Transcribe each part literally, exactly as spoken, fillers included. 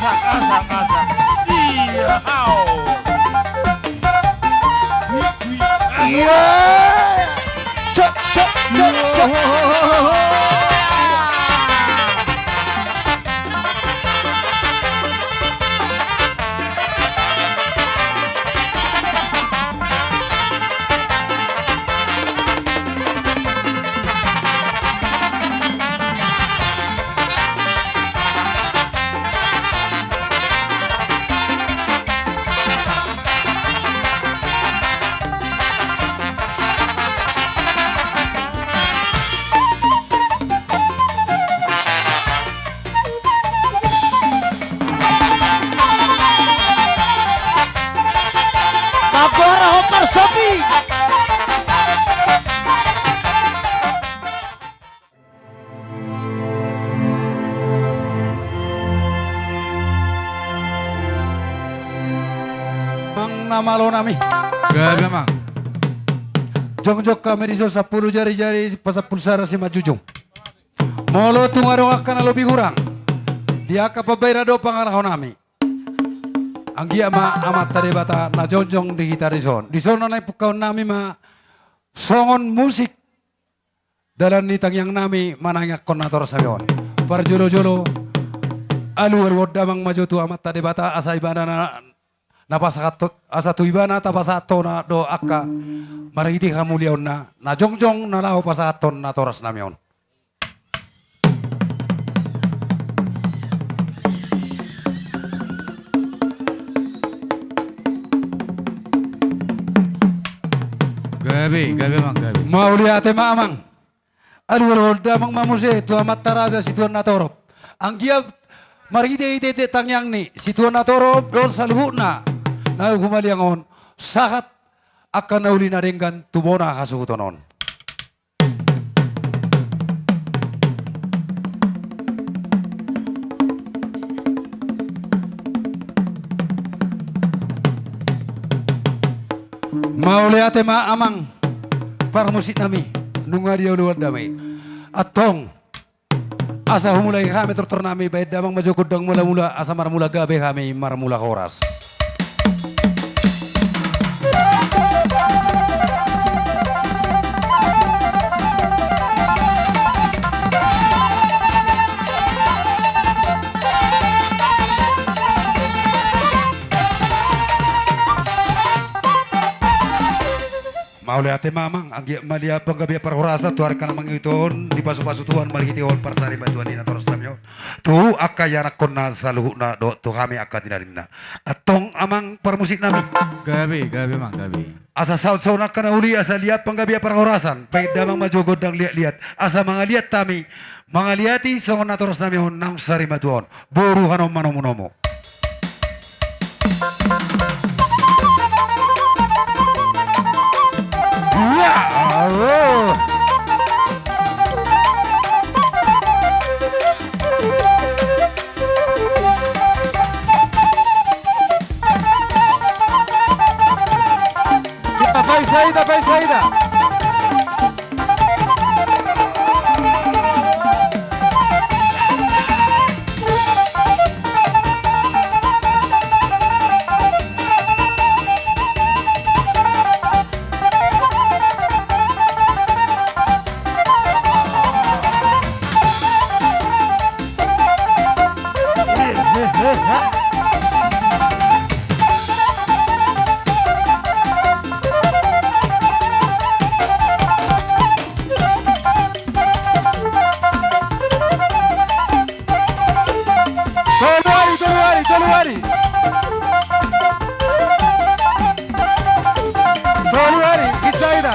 Saka, saka, saka. Iya, hao. Iya. Cok, cok, cok, cok. Magora ho parsopi. Amang na malo nami. Gabe, amang. Jongjong hami dison, sampulu jari-jari pasampulu sada simanjujung. Molo tung adong angka na lobi hurang di angka pambahenan dohot pangalaho nami, anggiat ma Amanta Debata na jongjong di hita dison. Dison na naeng pungkaon nami ma songon musik dalan ni tangiang nami manangiangkon natoras nami on. Parjolo-jolo, alualuhon damang ma jo tu Amanta Debata, asa Ibana na, na pasahat, asa tu Ibana tapasahat hona do angka marhite hamuliaonna na jongjong na laho pasahathon natoras nami on. Gabe, gabe, amang, gabe. Mauliate ma, amang. Alualuhon damang ma muse tu Amanta Raja Situan Natorop. Anggiat marhite-hite tangiang ni Situan Natorop dohot saluhutna na humaliang on, sahat angka na uli na denggan tu bona hasuhuton on. Mauliate ma, amang parmusik nami, nunga dialualuhon damang i. Antong, asa humulai hami tortor nami, bahen damang ma jo gondang mulamula, asa marmula gabe hami marmula horas. Mauliate ma, amang, anggiat ma liat panggabean parhorasan tu ari na mangihut on, dipasupasu Tuhan marhitehon parsarimatua ni natoras nami on tu angka ianakkonna saluhutna dohot tu hami angka tinadinna. Antong, amang parmusik nami. Gabe, gabe, amang, gabe. Asa saut-saut angka na uli, asa liat panggabean parhorasan, bahen damang ma jo gondang liat-liat, asa mangaliat hami, mangaliati songon natoras nami on naung sarimatua on. Boru hanom manomu-nomu. Ya Allah. Ita, baen saida, baen saida. Tolu ari, tolu ari, tolu ari. Tolu ari, i saida.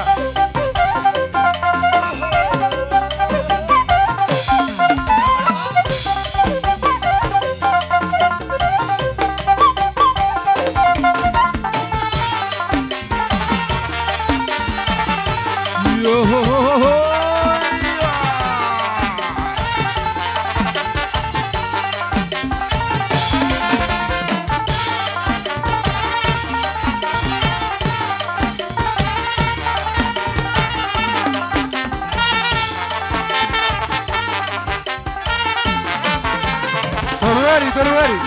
Tolu ari, tolu ari.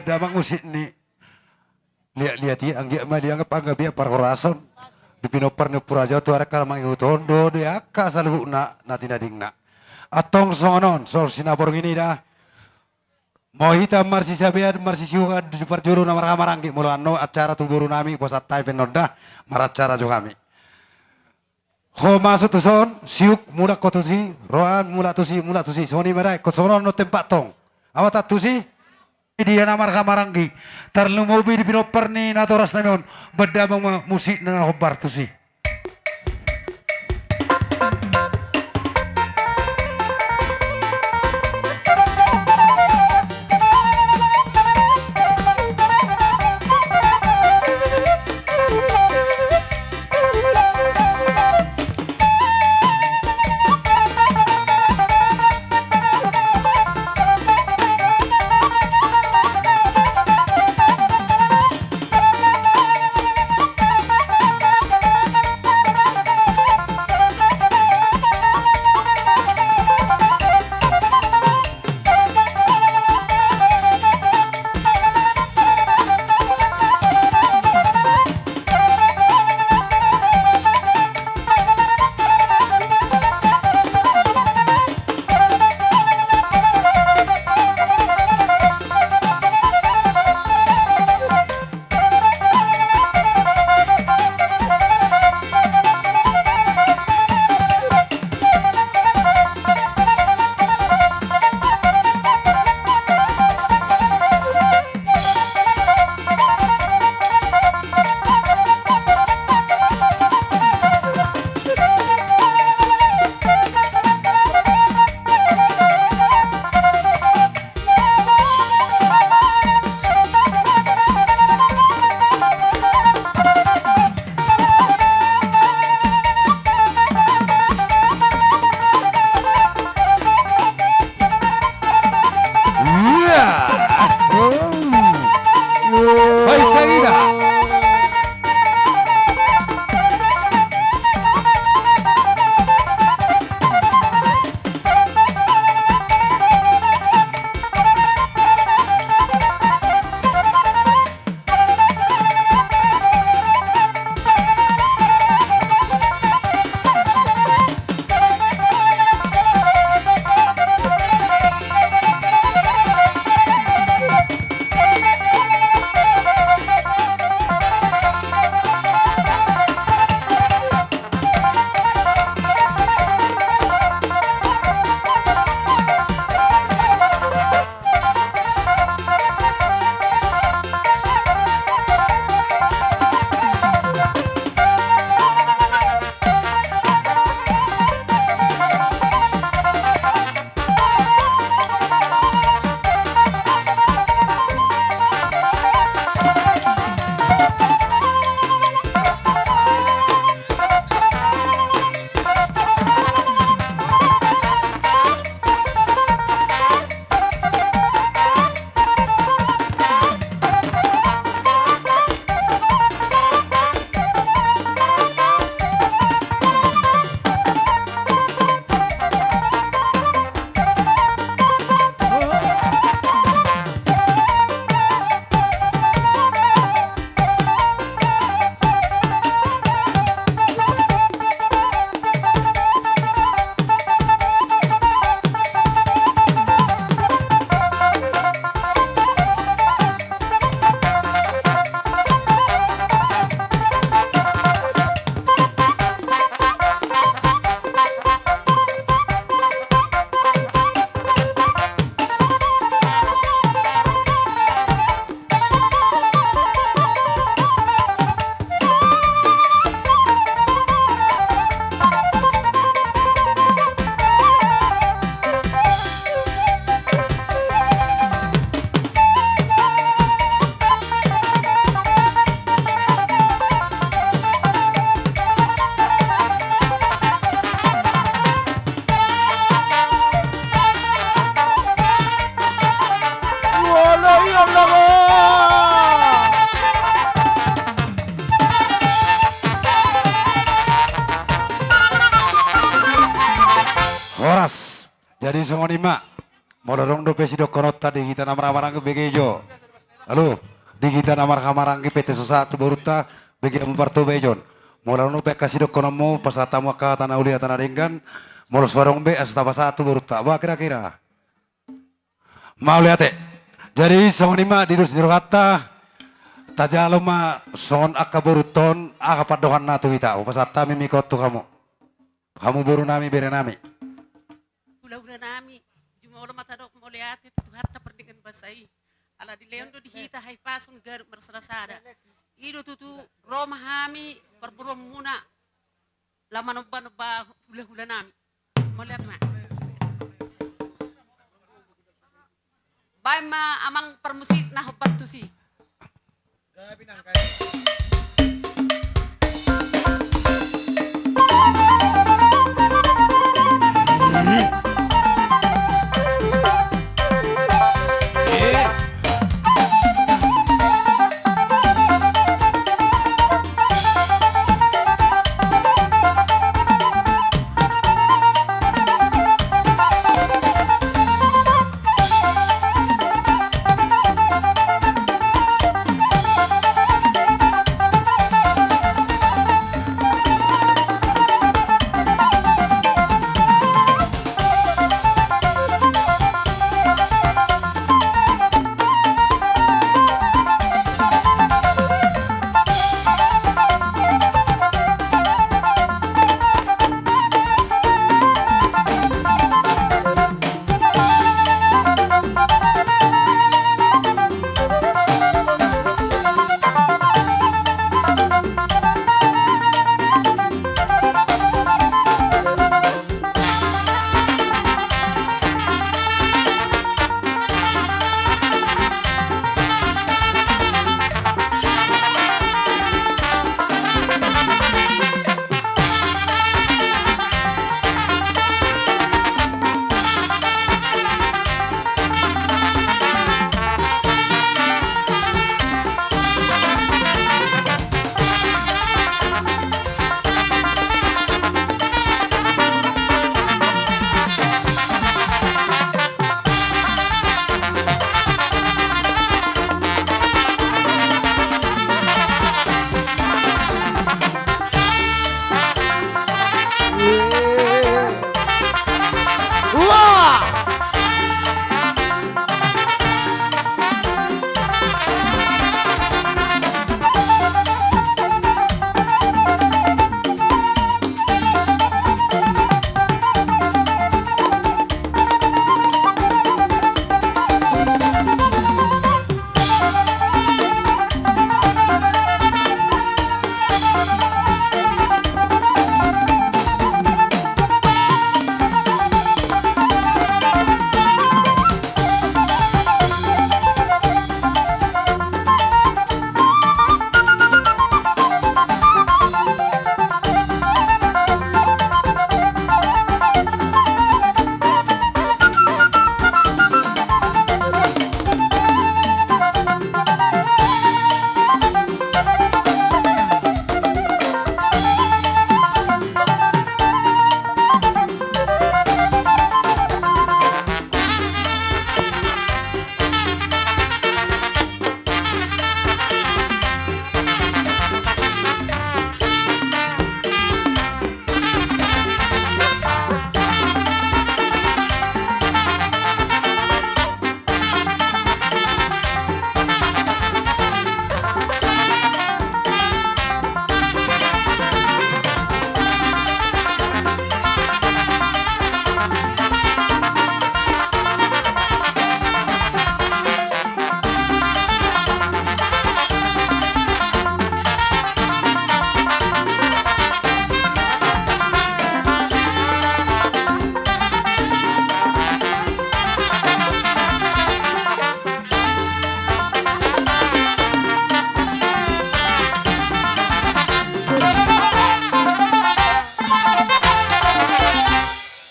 Damang musik ni liat-liat i, anggiat ma dianggap anggabean parhorason di pinompar ni Ompu Raja on tu ari angka na mangihuthon dohot di angka saluhutna na tinadingna. Antong songon on, so sinaporngin i da. Molo hita marsisabean, marsisiuhan tu parjolo na marhahamaranggi, molo annon acara tu boru nami, posan tahi pe annon da, maracara jo hami. Ho masuk tu son, siuk, mulak ho tusi, roha, mulak tusi, mulak tusi. Songon i ma da, ingkon songon on annon tempat tong. Amang tusi, dia na marhahamaranggi. Tarlumobi di pinompar ni natoras nami on, bahen damang ma musik na hombar tusi. Horas. Jadi songon i ma. Molo adong dope sidohononta di hita na marhahamaranggi, bege jo. Halo, di hita na marhahamaranggi pe, asa sahat tu borunta, bege hamu partoba ijon. Molo adong pe angka sidohononmu, pasahat hamu angka hata na uli, hata na denggan, molo so adong be, asa tapasahat tu borunta. Bah, kira-kira. Mauliate. Jadi, songon i ma di dos ni rohanta, tajalo ma songon angka borunta on, aha pandohanna tu hita. Hupasahat hami mikot tu hamu. Hamu boru nami, bere nami. Hulahula nami, jumolo ma tadok mauliate tu Tuhanta pardenggan basa i. Ala dilehon do di hita hahipason ganup marsalasada. I do tutu ro ma hami parboruonmuna, laho manombanomba hulahula nami. Mauliate ma. Baen ma amang parmusik na hombar tusi.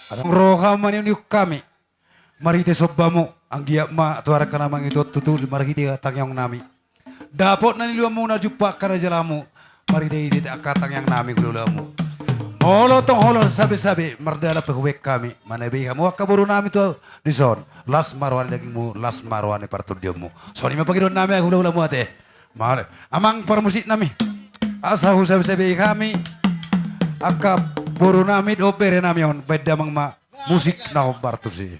Adong roha maniuk-niuk hami. Marhite sombamu, anggiat ma tu angka na mangido tutu marhite tangiangnami. Dapot na niluluanmu, na jumpang angka na jalamu, marhite-hite angka tangiangnami hulahulamu. Olo tong, olo sabe-sabe, mardalan pe hubaen hami, manabe hamu angka boru nami tu dison, las ma roha ni dagingmu, las ma roha ni partondionmu. Songon i ma pangidoan nami, ahu hula-hulamu ate. Mauliate. Amang parmusik nami. Asa husabe-sabe hami angka boru nami dohot bere nami on, baen damang ma musik na hombar tusi.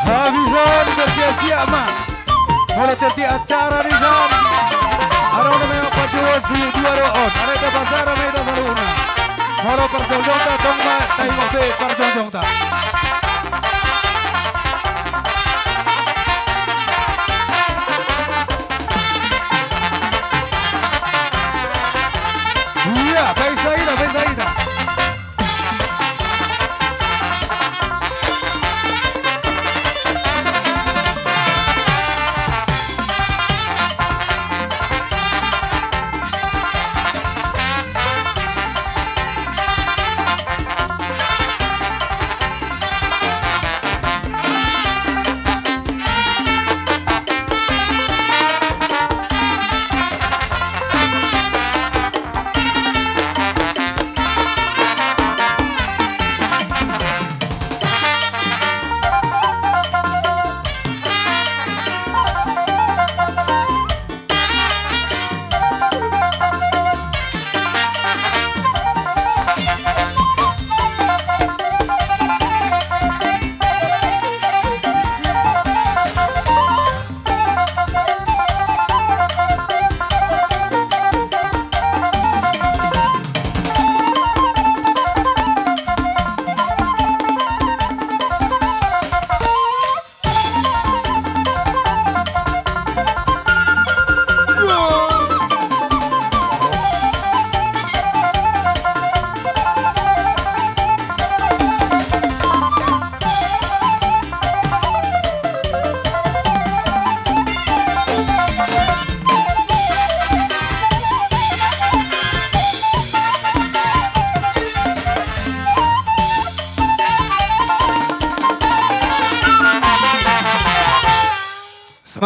Habis on, bersiap-siap ma. Molo tiap-tiap acara di son, adong na memang panjouon suhut dua do on. Alai tapasahat ma hita saluhutna. Molo parjongjongta tong ma, taingot be parjongjongta. Ia, baen saida, baen saida.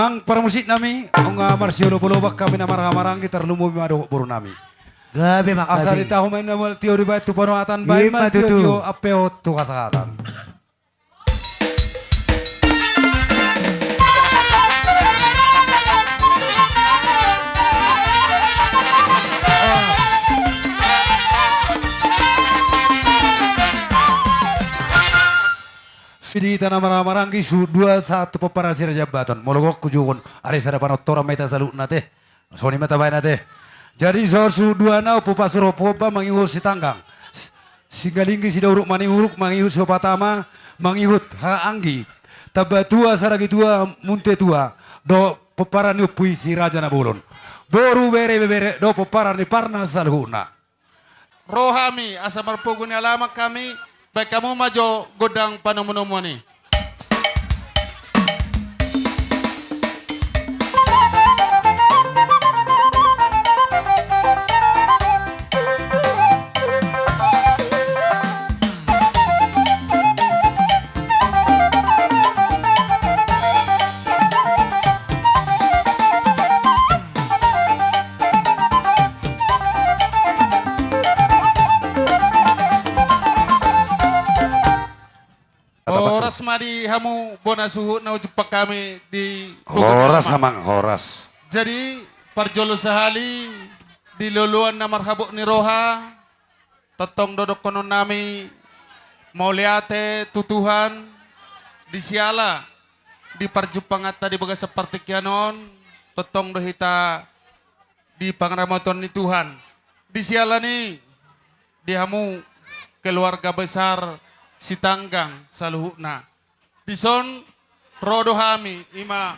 Amang parmusik nami, nunga marsiolop-olopan hami na marhahamaranggi, tarlumobi ma dohot boru nami. Gabe ma. Asa gabe. Di tahu ma inna mual tio dibaen tu panuatan, baen ma tutu. Ima tio ampe on tu hasahatan. Di hita na marhahamaranggi suhut dua sahat tu pomparan Siraja Ambaton. Molo gok hujouhon, alai sada panontoran ma hita saluhutna ate. Songon i ma tabaen ate. Jadi songon suhut dua na, Ompu Pasur, Ompu Omba mangihut Sitanggang, Singgalinggi, Sidauruk, Manihuruk mangihut Siopatama, mangihut haha anggi, Tambatua, Saragitua, Muntetua, dohot pomparan ni ompu i Si Raja Nabolon. Boru, bere, ibebere dohot pomparan ni parna saluhutna. Ro hami asa marpogu ni alaman hami, baen hamu ma jo gondang panomunomuan i. Horas ma di hamu bona suhut na hujumpang hami di pogu ni Amang. Horas, Amang, horas. Jadi, parjolo sahali, di loloan na marhabot ni roha, tongtong do dohonon nami mauliate tu Tuhan, di siala di parjumpanganta di bagasan partingkian on, tongtong do hita di pangaramotion ni Tuhan. Di siala ni, di hamu keluarga besar Sitanggang saluhutna. Dison ro do hami, i ma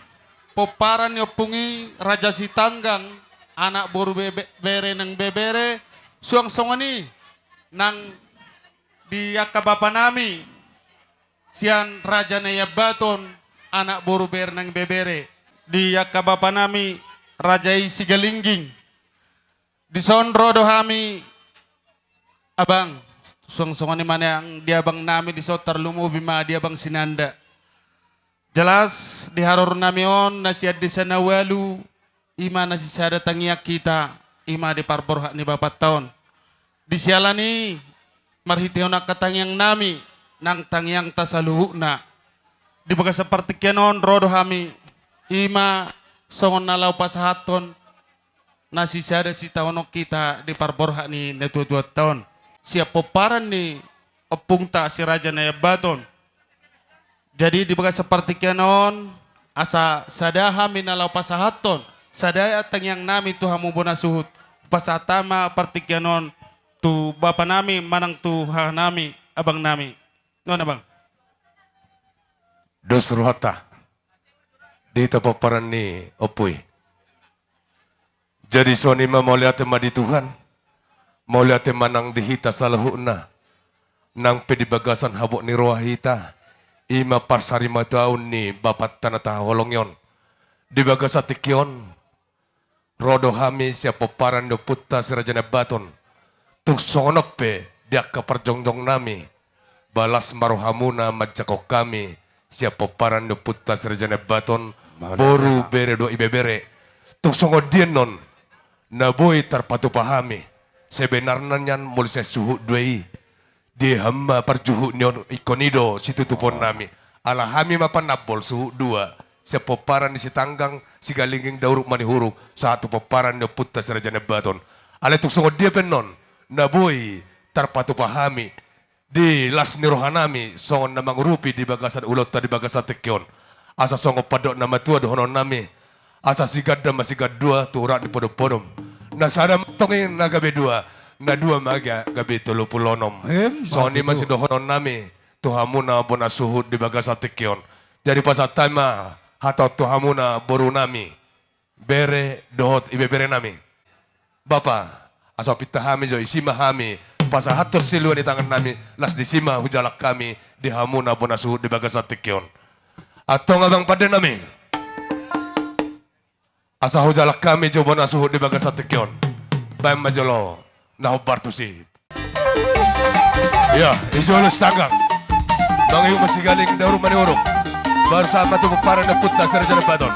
pomparan ni ompung i, Raja Sitanggang, anak boru be-, be-, bere nang ibebere, suang songon i nang di angka bapa nami, sian Raja Naiambaton, anak boru bere nang ibebere, di angka bapa nami, Raja i Sigalingging. Dison ro do hami, Abang, suang songon i ma nang di abang nami dison, tarlumobi ma di abang Sinanda. Jelas, di haroro nami on, na sian desa na ualu, i ma na sisada tangiang hita, i ma di parborhat ni bapanta on. Di siala ni, marhitehon angka tangiang nami, nang tangiangta saluhutna. Di bagasan partingkian on, ro do hami, i ma songon na laho pasahathon, na sisada sitaonon hita di parborhat ni natuatuanta on. Sian pomparan ni ompungta si Raja Naiambaton. Jadi di bagasan partingkian on, asa sada hami na laho pasahathon, sada tangiang nami tu hamu bona suhut, pasahat ma partingkian on tu bapa nami, manang tu haha nami, abang nami. Non, Abang. Dos rohanta di hita pomparan ni ompu i. Jadi songon i ma, mauliate ma di Tuhan, mauliate ma nang di hita saluhutna, nang pe di bagasan habot ni roha hita, i ma parsarimatuaon ni bapanta na tahaholongi on. Di bagasan tingki on, ro do hami sian pomparan ni ompunta si Raja Naiambaton, tung songon on pe di angka parjongjong nami, ba las ma rohamuna manjangkon hami sian pomparan ni ompunta si Raja Naiambaton, boru, bere dohot ibebere. Tung songon dia annon na boi tarpatupa hami, sebenarna nian molo sian suhut dua i, dia ma parjuhut ni on, ingkon i do situtupon nami. Ala hami ma panambol suhut dua, sian pomparan ni Sitanggang, Sigalingging, Dauruk, Manihuruk, sahat tu pomparan ni ompunta si Raja Naiambaton. Alai tung songon dia pe annon na boi tarpatupa hami di las ni roha nami, songon na mangurupi di bagasan ulaonta di bagasan tingki on. Asa songon pandok na matua dohonon nami, asa siganda ma sigandua tu urat ni podompodom. Na sada ma antong i na gabe dua, na dua ma ga-, gabe tolu pulu onom. Songon i ma sidohonon nami tu hamuna bona suhut di bagasan tingki on. Jadi pasahat hami ma hata on tu hamuna boru nami, bere dohot ibebere nami. Bapa, asa pinta hami jo, isi ma hami pasahathon silua ni tangan nami, laos disi ma hujalang hami di hamuna bona suhut di bagasan tingki on. Antong abang pande nami, asa hujalang hami jo bona suhut di bagasan tingki on. Baen ma jolo na hombar tusi. Ia, i jolo Sitanggang, mangihut ma Sigalingging, Dauruk, Manihuruk, baru sahat ma tu pomparan ni ompunta si Raja Naiambaton.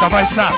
Tapaisa.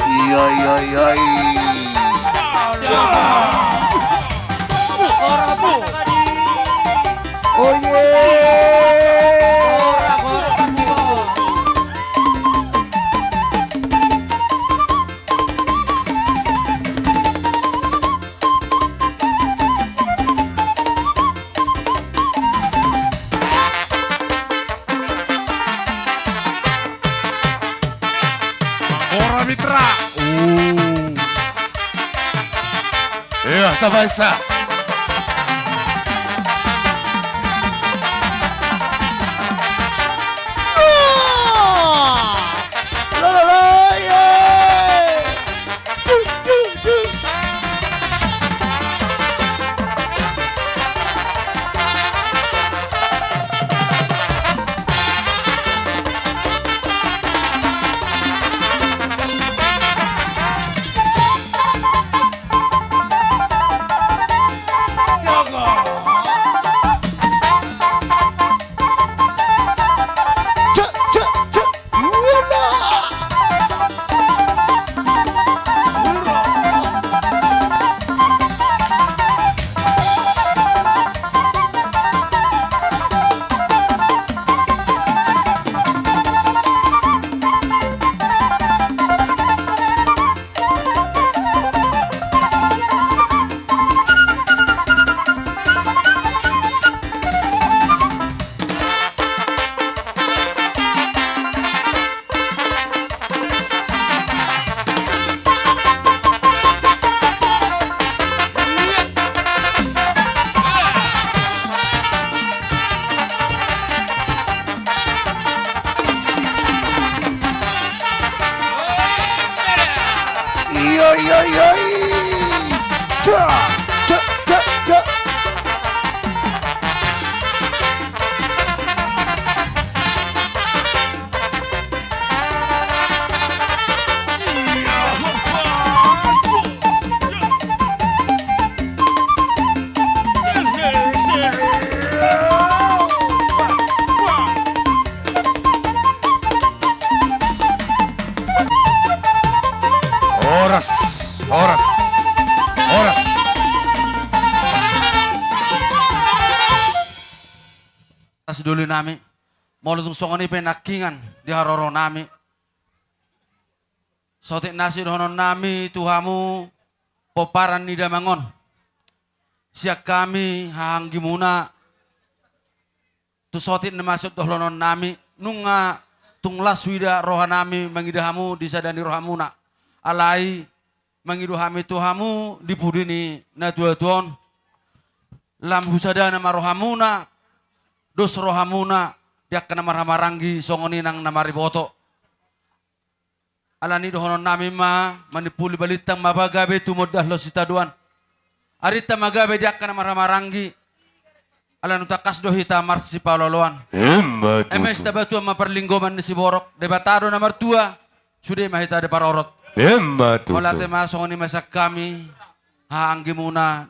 Iai, iai, iai. Oye. Ora mitra. Uh. Iya, tapaisa. Oi, oi, oi. Ca, ca, ca, ca. Horas, horas, horas. Sidoli nami, molo tung songon i pe nangkiningan di haroro nami, saotik na sidohonon nami tu hamu pomparan ni damang on, sian hami hahaanggimuna, tu saotik na masa dohonon nami, nunga tung las huida roha nami mangida hamu di sada ni rohamuna. Alai mangido hami tu hamu di pudi ni natuatua on, lam husadana ma rohamuna, dos rohamuna di angka na marhahamaranggi songon i nang na mariboto. Alani dohonon nami ma, manimpuli balintang ma ba gabe, tumundalhon sitadoan arinta ma gabe di angka na marhahamaranggi. Ala naung tangkas do hita marsipaolooloan. Emma tutu. Eme sitabatua ma parlinggoman ni siborok, Debata do na martua, sude ma hita diparorot. Emma tutu. Mauliate ma, songon i ma sian hami hahaanggimuna,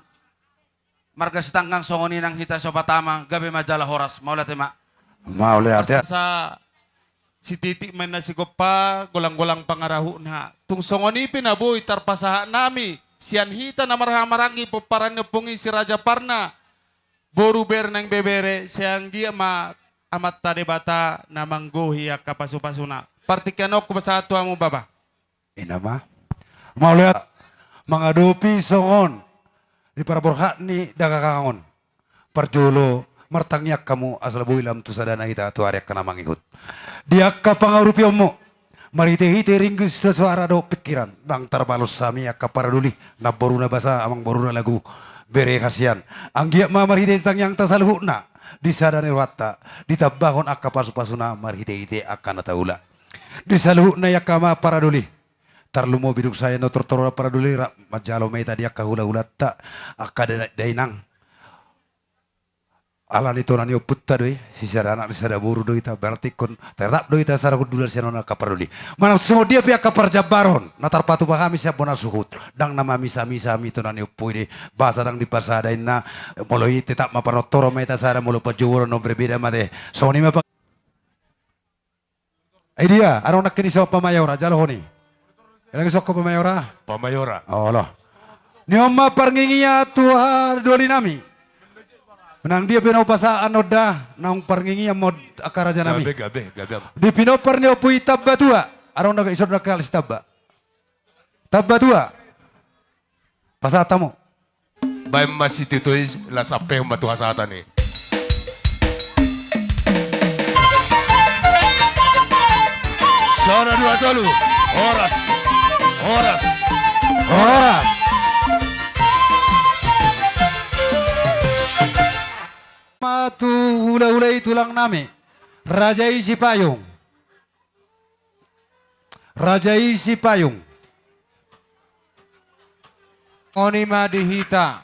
marga Sitanggang songon i nang hita sopat ama, gabe ma jala horas. Mauliate ma. Mauliate. Sa sititik ma inna sigompa, golang-golang pangarahutna. Tung songon i pe na boi tarpasahat nami sian hita na marhahamaranggi pomparan ni ompung i, si Raja Parna, boru, bere nang ibebere, sai anggiat ma Amanta Debata na manggohi angka pasupasuna. Partingkian on hupasahat tu hamu baba. I ma. Mauliate. Mangadopi songon i parborhat ni dagagang on, parjolo martangiang hamu asa boi lam tu sadana hita tu ari angka na mangihut. Di angka pangarupionmu, marhitehite ringgit, suara dohot pingkiran, ndang tarbalos hami angka paradoli, namboruna Basa, amangboruna Lagu, bere hasian. Anggiat ma marhite tangiangta saluhutna, di sada ni rohanta ditambahon angka pasupasuna marhitehite angka na taula. Di saluhutna i angka ma paradoli, tarlumobi dung sae na tortor paradoli, rap manjalo ma hita di angka hulahulanta, angka da-, dainang. Alani tona ni ompunta do i, sisada anak sisada boru do hita, berarti ingkon tetap do hita sada hundulan sian on angka paradoli. Manang songon dia pe angka parjambaron na tarpatupa hami sian bona suhut, ndang na mamisamisa hami tona ni ompu i, Basa ndang dipasada inna. Molo i tetap ma panortoron ma hita sada, molo panjouon on berbeda ma te. Songon i ma pa- Ai dia, adong nangkin i songon pamayora, jalo hon i. Adong i songon pamayora? Pamayora. Olo. Ni on ma parngingian tu haha doli nami. Nang dia pe na hupasahat on da, naung parngingian ma on angka raja nami. Gabe, gabe, gabe. Di pinompar ni ompu i Tambatua. Adong na ison na kali si Tamba. Tambatua. Pasahat hamu. Baen ma sititi i, laos ampehon ma tu hasahatan i. Sada, dua, tolu. Horas. Horas. Horas. Ma tu hulahula i tulang nami. Raja i Sipayung. Raja i Sipayung. Songon i ma di hita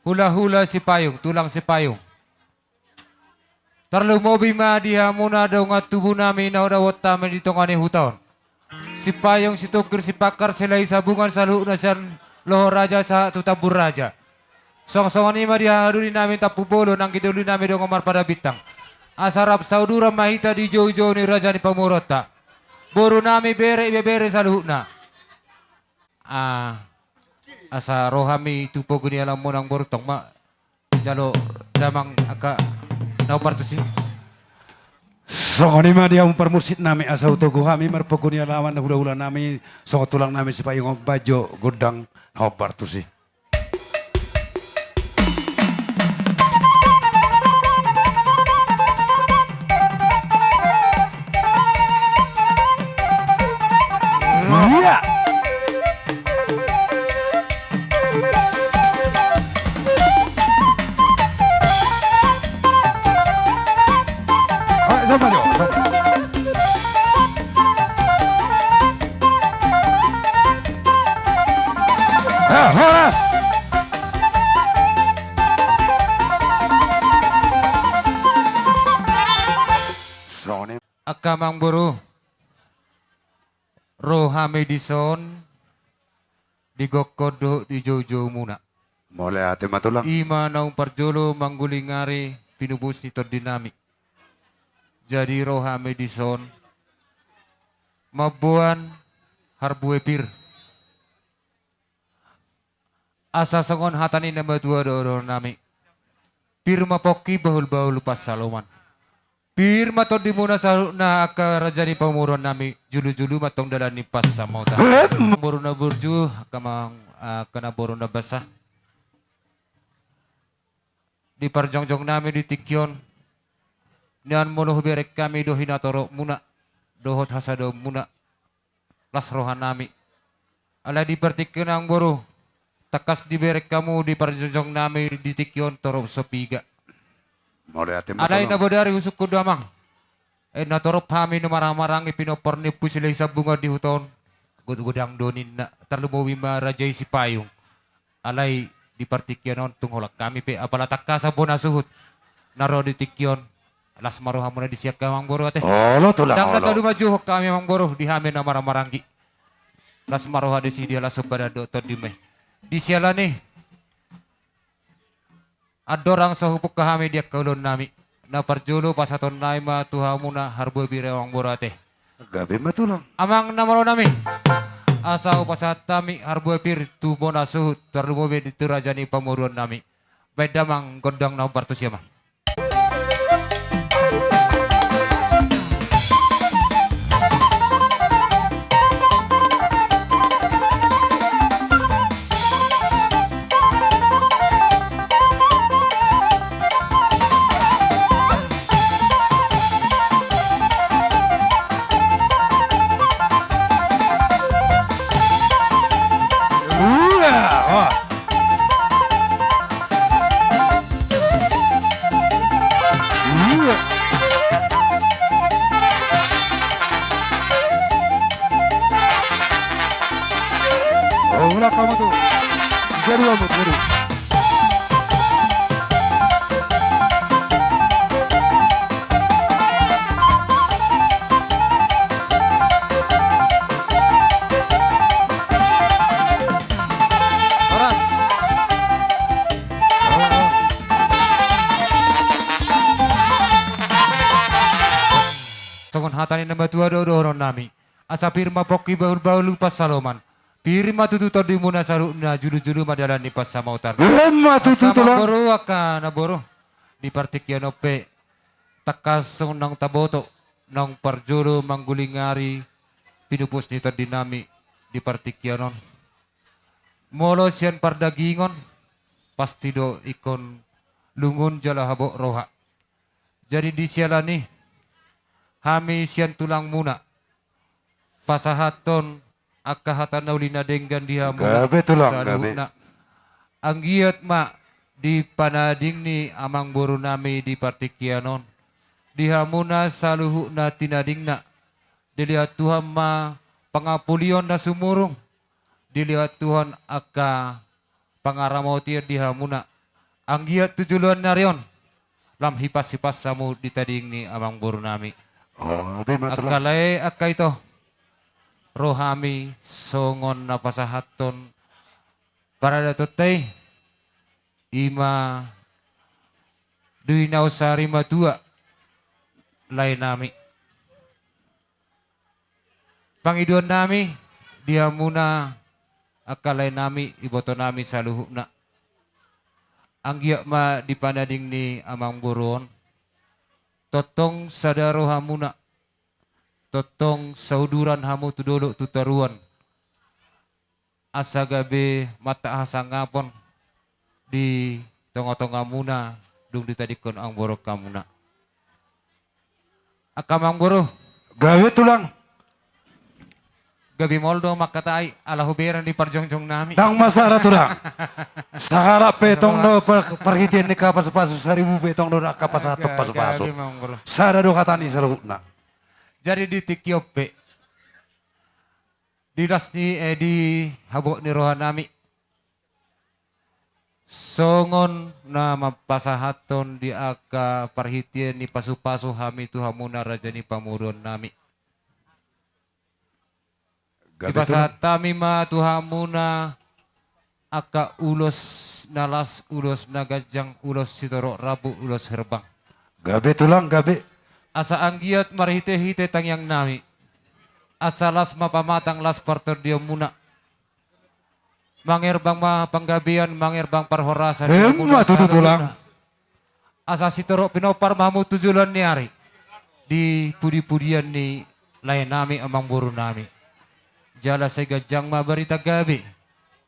hulahula Sipayung, tulang Sipayung. Tarlumobi ma di hamuna dongan tubu nami na hudapot hami di tonga ni huta on. Sipayung, Sitongkir, Sipangkar, Silahi, Sabungan, saluhutna sian Loho Raja sahat tu Tambun Raja. Songon i ma di haha doli nami Tampubolon, anggi doli nami dongan marpada bintang. Asa rap sauduran ma hita di joujou ni raja ni pamoruonta. Boru nami, bere, ibebere saluhutna. Ah, asa ro hami tu pogu ni alamanmu nang boru, tong ma jalo damang angka na hombar tusi. Songon i ma di hamu parmusik nami, asa hutogu hami marpogu ni alaman na hulahula nami, songon tulang nami Sipayung, baen jo gondang na hombar tusi. Iya. Ayo, sama jo, sama. Amangboru, ro hami dison di gokhon dohot di joujoumuna. Mauliate ma tulang. I ma naung parjolo manggulingari pinupus ni tondinami. Jadi ro hami dison mamboan harbue pir. Asa songon hata ni na matua do dohononnami: Pir ma pongki, bahulbahul pansalongan. Pir ma tondimuna saluhutna angka raja ni pamoruonnami, jolojolo ma antong dalan ni pansamotan. Em. Boru na burju, angka mang-, angka na boru na basa. Di parjongjongnami di tingki on, nian molo hubereng hami do hinatoromuna dohot hasadonmuna, las rohanami. Alai di partingkian on, amangboru, tangkas dibereng hamu di parjongjongnami di tingki on torop so piga. Mauliate ma tulang. Alai na bodari husungkun do, amang. Eh, na torop hami na marhahamaranggi, pinompar ni Ompu Silehison Bunga di huta on, godang do ninna, tarlumobi ma raja i Sipayung. Alai di partingkian on tung holan hami pe apala tangkas bona suhut na ro di tingki on. Las ma rohamuna disi, angka amangboru ate. Olo tulang, olo. Ndang na talu manjou hami, amangboru, di hami na marhahamaranggi. Las ma roha disi, dia las sombada do tondimi. Di siala ni andorang so hupungka hami di angka ulaonnami, na parjolo pasahatonnami ma tu hamuna harbue pir, amangboru ate. Gabe ma tulang. Amang na malonami, asa hupasahat hami harbue pir tu bona suhut, tarlumobi di tu raja ni pamoruonnami. Baen damang gondang na hombar tusi, amang. Oh, ulang kamu tuh. Tiga, dua, empat, tiga, dua. Horas. Songon hata ni na matua do dohononnami: Asa pir ma pongki, bahulbahul pansalongan. Pir ma tutu tondimuna saluhutna, jolojolo ma dalan ni pansamotan. Emma tutu tulang. Angka amangboru, angka na boru, di partingkian on pe tangkas songon naung taboto, naung parjolo manggulingari pinupus ni tondinami di partingkian on. Molo sian pardagingon, pasti do ingkon lungun jala habot roha. Jadi di siala ni i, hami sian tulangmuna pasahathon angka hata na uli na denggan di hamuna. Gabe tulang, gabe. Saluhutna. Anggiat ma di panading ni amangborunami di partingkian on, di hamuna saluhutna tinadingna, dilehon Tuhan ma pangampuon na sumurung, dilehon Tuhan angka pangaramotion di hamuna. Anggiat tu joloan ni ari on lam hipas-hipas hamu di tading ni amangborunami. Oh, gabe ma tulang. Angka lae, angka ito, ro hami songon na pasahathon paradatonta i, i ma Duinao Sarimatua, laenami. Pangidoannami di hamuna angka laenami, ibotonami saluhutna. Anggiat ma di panading ni amangboru on tongtong sada rohamuna, tongtong sauduran hamu tu dolok tu toruan. Asa gabe mata hasangapon di tonga-tongamuna dung ditadingkon amangboru hamuna. Angka amangboru. Gabe tulang. Gabe maol do mangkatai, ala hubereng di parjongjongnami. Ndang masalah tulang. Sahalak pe tong do par-, parhitean ni angka pasupasu, saribu pe tong do angka pasahathon pasupasu. Gabe amangboru. Sada do hata ni saluhutna. Jadi di tingki on pe, di las ni, eh, di habot ni rohanami, Songon na mampasahathon di angka parhitean ni pasupasu hami tu hamuna raja ni pamoruonnami. Gabe, Tulang. Dipasahat hami ma tu hamuna angka ulos na las, ulos na ganjang, ulos sitorop rambu, ulos herbang. Gabe, Tulang, gabe. Asa anggiat marhitehite tangiangnami, asa las ma pamatang, las partondionmuna. Mangerbang ma panggabean, mangerbang parhorasan. Emma tutu, Tulang. Asa sitorop pinompar ma hamu tu joloan ni ari di pudipudian ni laenami, amangborunami. Jala sai ganjang ma barita gabe,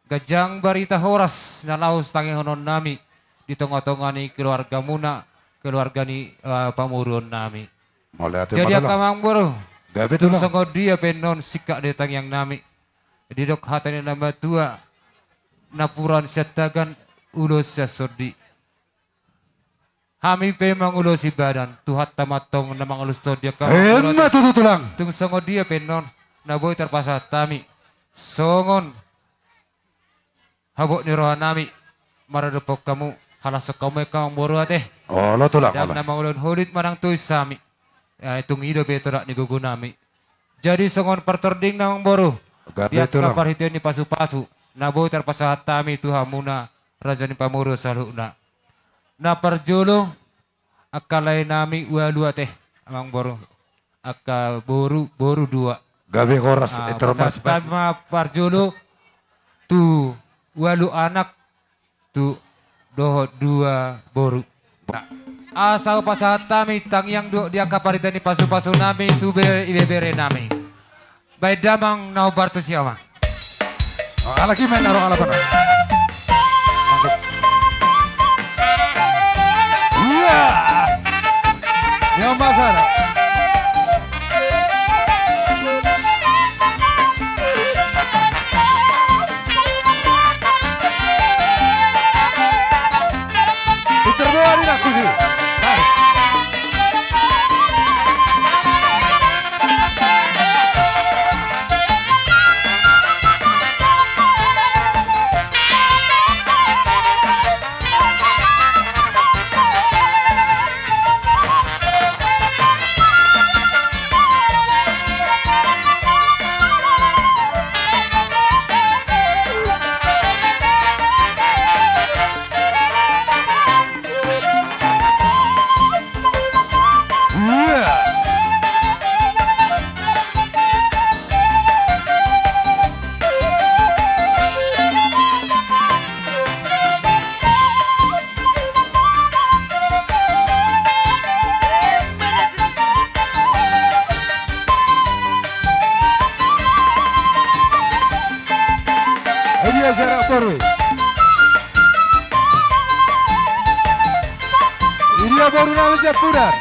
ganjang barita horas na laho tangihononnami di tongatonga ni keluargamuna, keluarga ni, eh, pamoruonnami. Mauliate ma, Tulang. Jadi angka amangboru, gabe, Tulang. Tung songon dia pe annon singkat ni tangiangnami. Didok hata ni na matua, napuran sian tagan, ulos sian sondi. Hami pe mangulosi badan, Tuhanta ma antong na mangulosi tondi, angka amangboru. Emma tutu, Tulang. Tung songon dia pe annon na boi tarpasahat hami songon habot ni rohanami maradophon hamu, halashon hamu angka amangboru ate. Olo, Tulang, olo. Ndang na mangulahon holit manang tois hami. Eh, tung i dope tolap ni gogonami. Jadi songon partordingna, amangboru, gabe, Tulang, di angka parhitean ni pasupasu na boi tarpasahat hami tu hamuna raja ni pamoruon saluhutna. Na parjolo, angka laenami ualu ate, amangboru. Angka boru, boru dua. Gabe horas. Ah, eh, termasuk pasahat hami ma parjolo tu ualu anak, tu dohot dua boru. Asa hupasahat hami tangiang dohot di angka parhitean ni pasupasunami tu be-, ibeberenami. Baen damang na hombar tu si ama. Oh, halak i main, aro halak i main. Masuk. Iya. Ni hombar sana. Putar bola di laku sih. Tarik. Idia sara boru. Idia boru nami sian Pudan.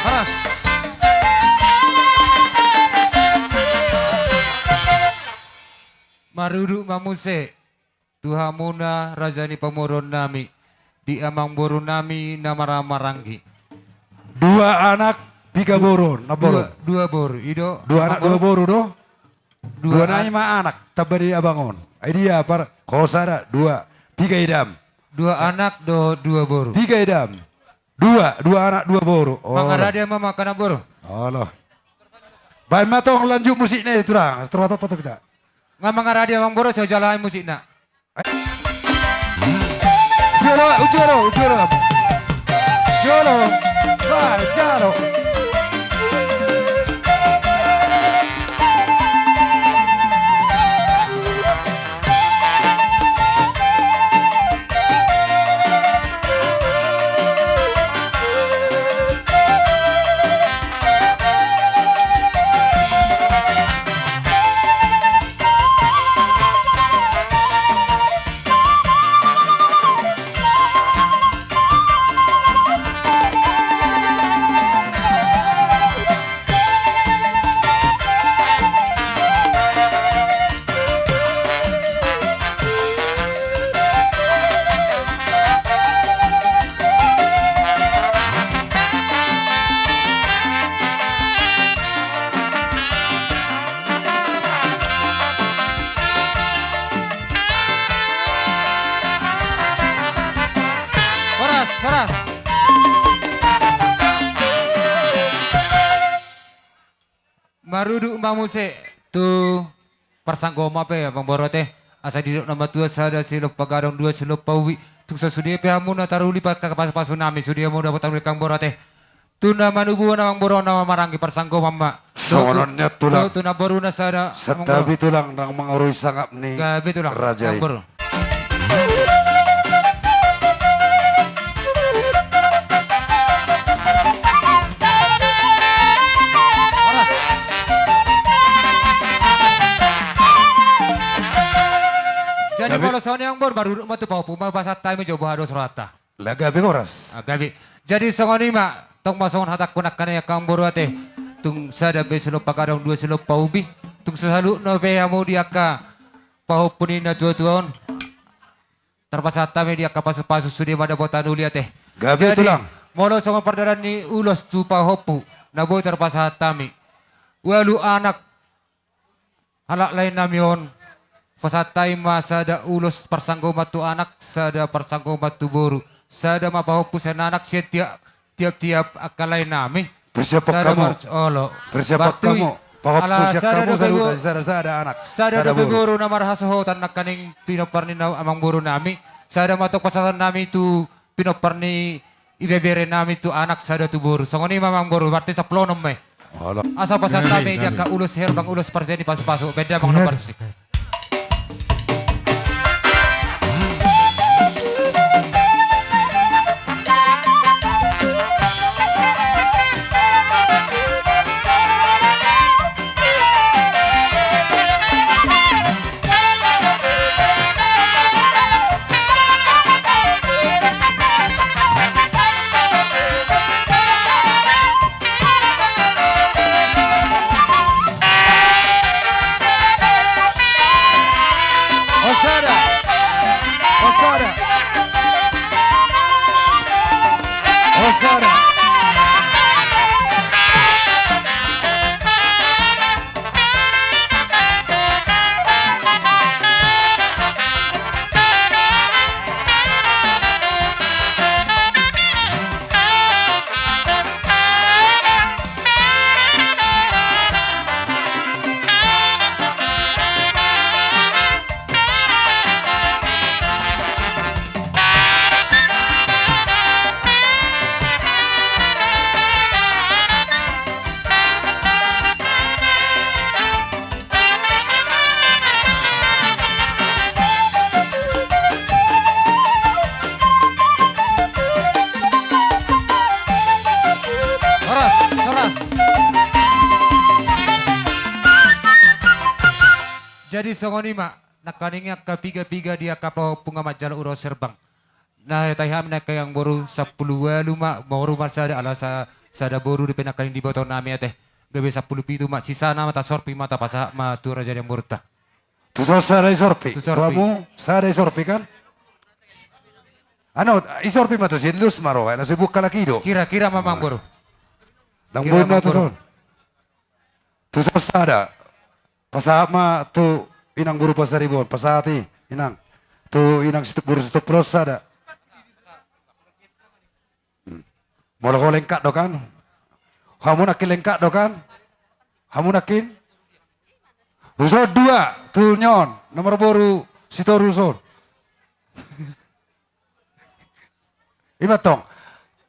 Horas. Marudut ma muse tu hamuna raja ni pamoruonnami, di amangborunami na marhahamaranggi. Dua anak, piga boru, na boru. Dua, dua boru, i do. Dua anak, dua boru do. Dua nai ma anak, tamba di abang on. Ai dia par, ho sada, dua, piga idam. Dua anak dohot dua boru. Piga idam. Dua, dua anak, dua boru. Olo. Mangarade ma angka na boru. Olo. Baen ma tong lanjut musikna i, Tulang. Setelah apa tuh kita? Nga mangarade amangboru, so jala hami musikna. Jolo, jolo, jolo. Jolo. Ba, jolo. Maruduk ma muse tu parsanggoman pe, amangboru ate. Asa didok na matua, sada silompa gadong, dua silompa ubi. Tung so sude pe hamu na taruli angka pasupasu nami, sude hamu dapot taruli, amangboru ate. Tu na manubuhon, amangboru, na mamaranggi parsanggoman ma. Songon on ma tulang. Tu na boruna sada, amangboru. Santabi tulang, nang mangarui sangap ni raja i. Gabe tulang, amangboru. Horas. Jadi molo songon i, amangboru, maruduk ma tu pahompu ma, pasahat hami jo boha do asa rohanta. Lah gabe, horas. Ah, gabe. Jadi songon i ma, tong ma songon hatangku nangkaning, amangboru ate. Tung sada pe silompa gadong, dua silompa ubi. Tung so saluhutna pe hamu di angka pahompu ni natuatua on, tarpasahat hami di angka pasupasu, sude ma dapotan uli, ate. Gabe tulang. Jadi molo songon pardalan ni ulos tu pahompu, na boi tarpasahat hami, ualu anak halak lae nami on, pasahat hami ma sada ulos parsanggoman tu anak, sada parsanggoman tu boru, sada ma pahompu sian anak, sian tiap, tiap-tiap angka lae nami. Persiapan hamu. Olo. Persiapan hamu. Pahompu sian hamu saluhutna, sada, sada anak, sada boru. Sada dope boru na marhasohotan nangkaning pinompar ni na, amangboru nami. Sada ma tong pasahaton nami tu pinompar ni ibebere nami, tu anak, sada tu boru. Songon i ma, amangboru, berarti sampulu onom ma i. Asa pasahat hami di angka ulos herbang, ulos parsian ni pasupasu. Baen damang na parmusik. Hosana. Hosana. Hosana. Horas, horas. Jadi songon i ma, nangkaning angka piga-piga di angka pahompu nga manjalo ulos herbang. Na tahi hami nangkaning, amangboru, sampulu ualu ma, boru ma sada, ala sa-, sada boru dope nangkaning diboto nami, ate. Gabe sampulu pitu ma, sisana ma tasorpi ma, tapasahat ma tu raja ni amangboruta. Tu son sada i sorpi. Tu sorpi. Tu hamu sada i sorpi kan? Anu, i sorpi ma tu si Lus ma ro, na so dibuka laki do. Kira-kira ma, amangboru. Ndang boi na tu son. Tu son sada. Pasahat ma tu inang boru Pasaribu on, pasahat i, inang. Tu inang Situ-, boru Situmpulos sada. Hmm. Molo ho lengkap do kan? Hamu nangkin lengkap do kan? Hamu nangkin? Tuson dua, tu ni on, nomor boru Sitorus on. Ima tong.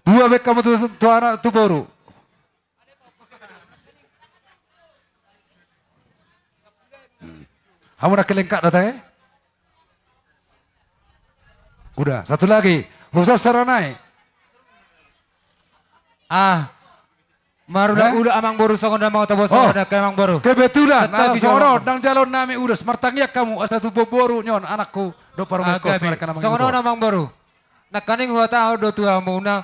Dua baen hamu tu, tu anak, tu boru. Hmm. Hamu nangkin lengkap do ate? Udah, satu lagi. Khusus sarana i. Ah, marula-ula, eh? Amangboru, songon na mau tabo, oh, songon na ke amangboru. Kebetulan, santabi, nah, songon on, ndang jalo nami ulos, martangiang hamu, asa tu boru ni on, anakku, dohot parumaenku, ah, gabe. Songon on, amangboru. Nangkaning huhatahon do tu hamuna,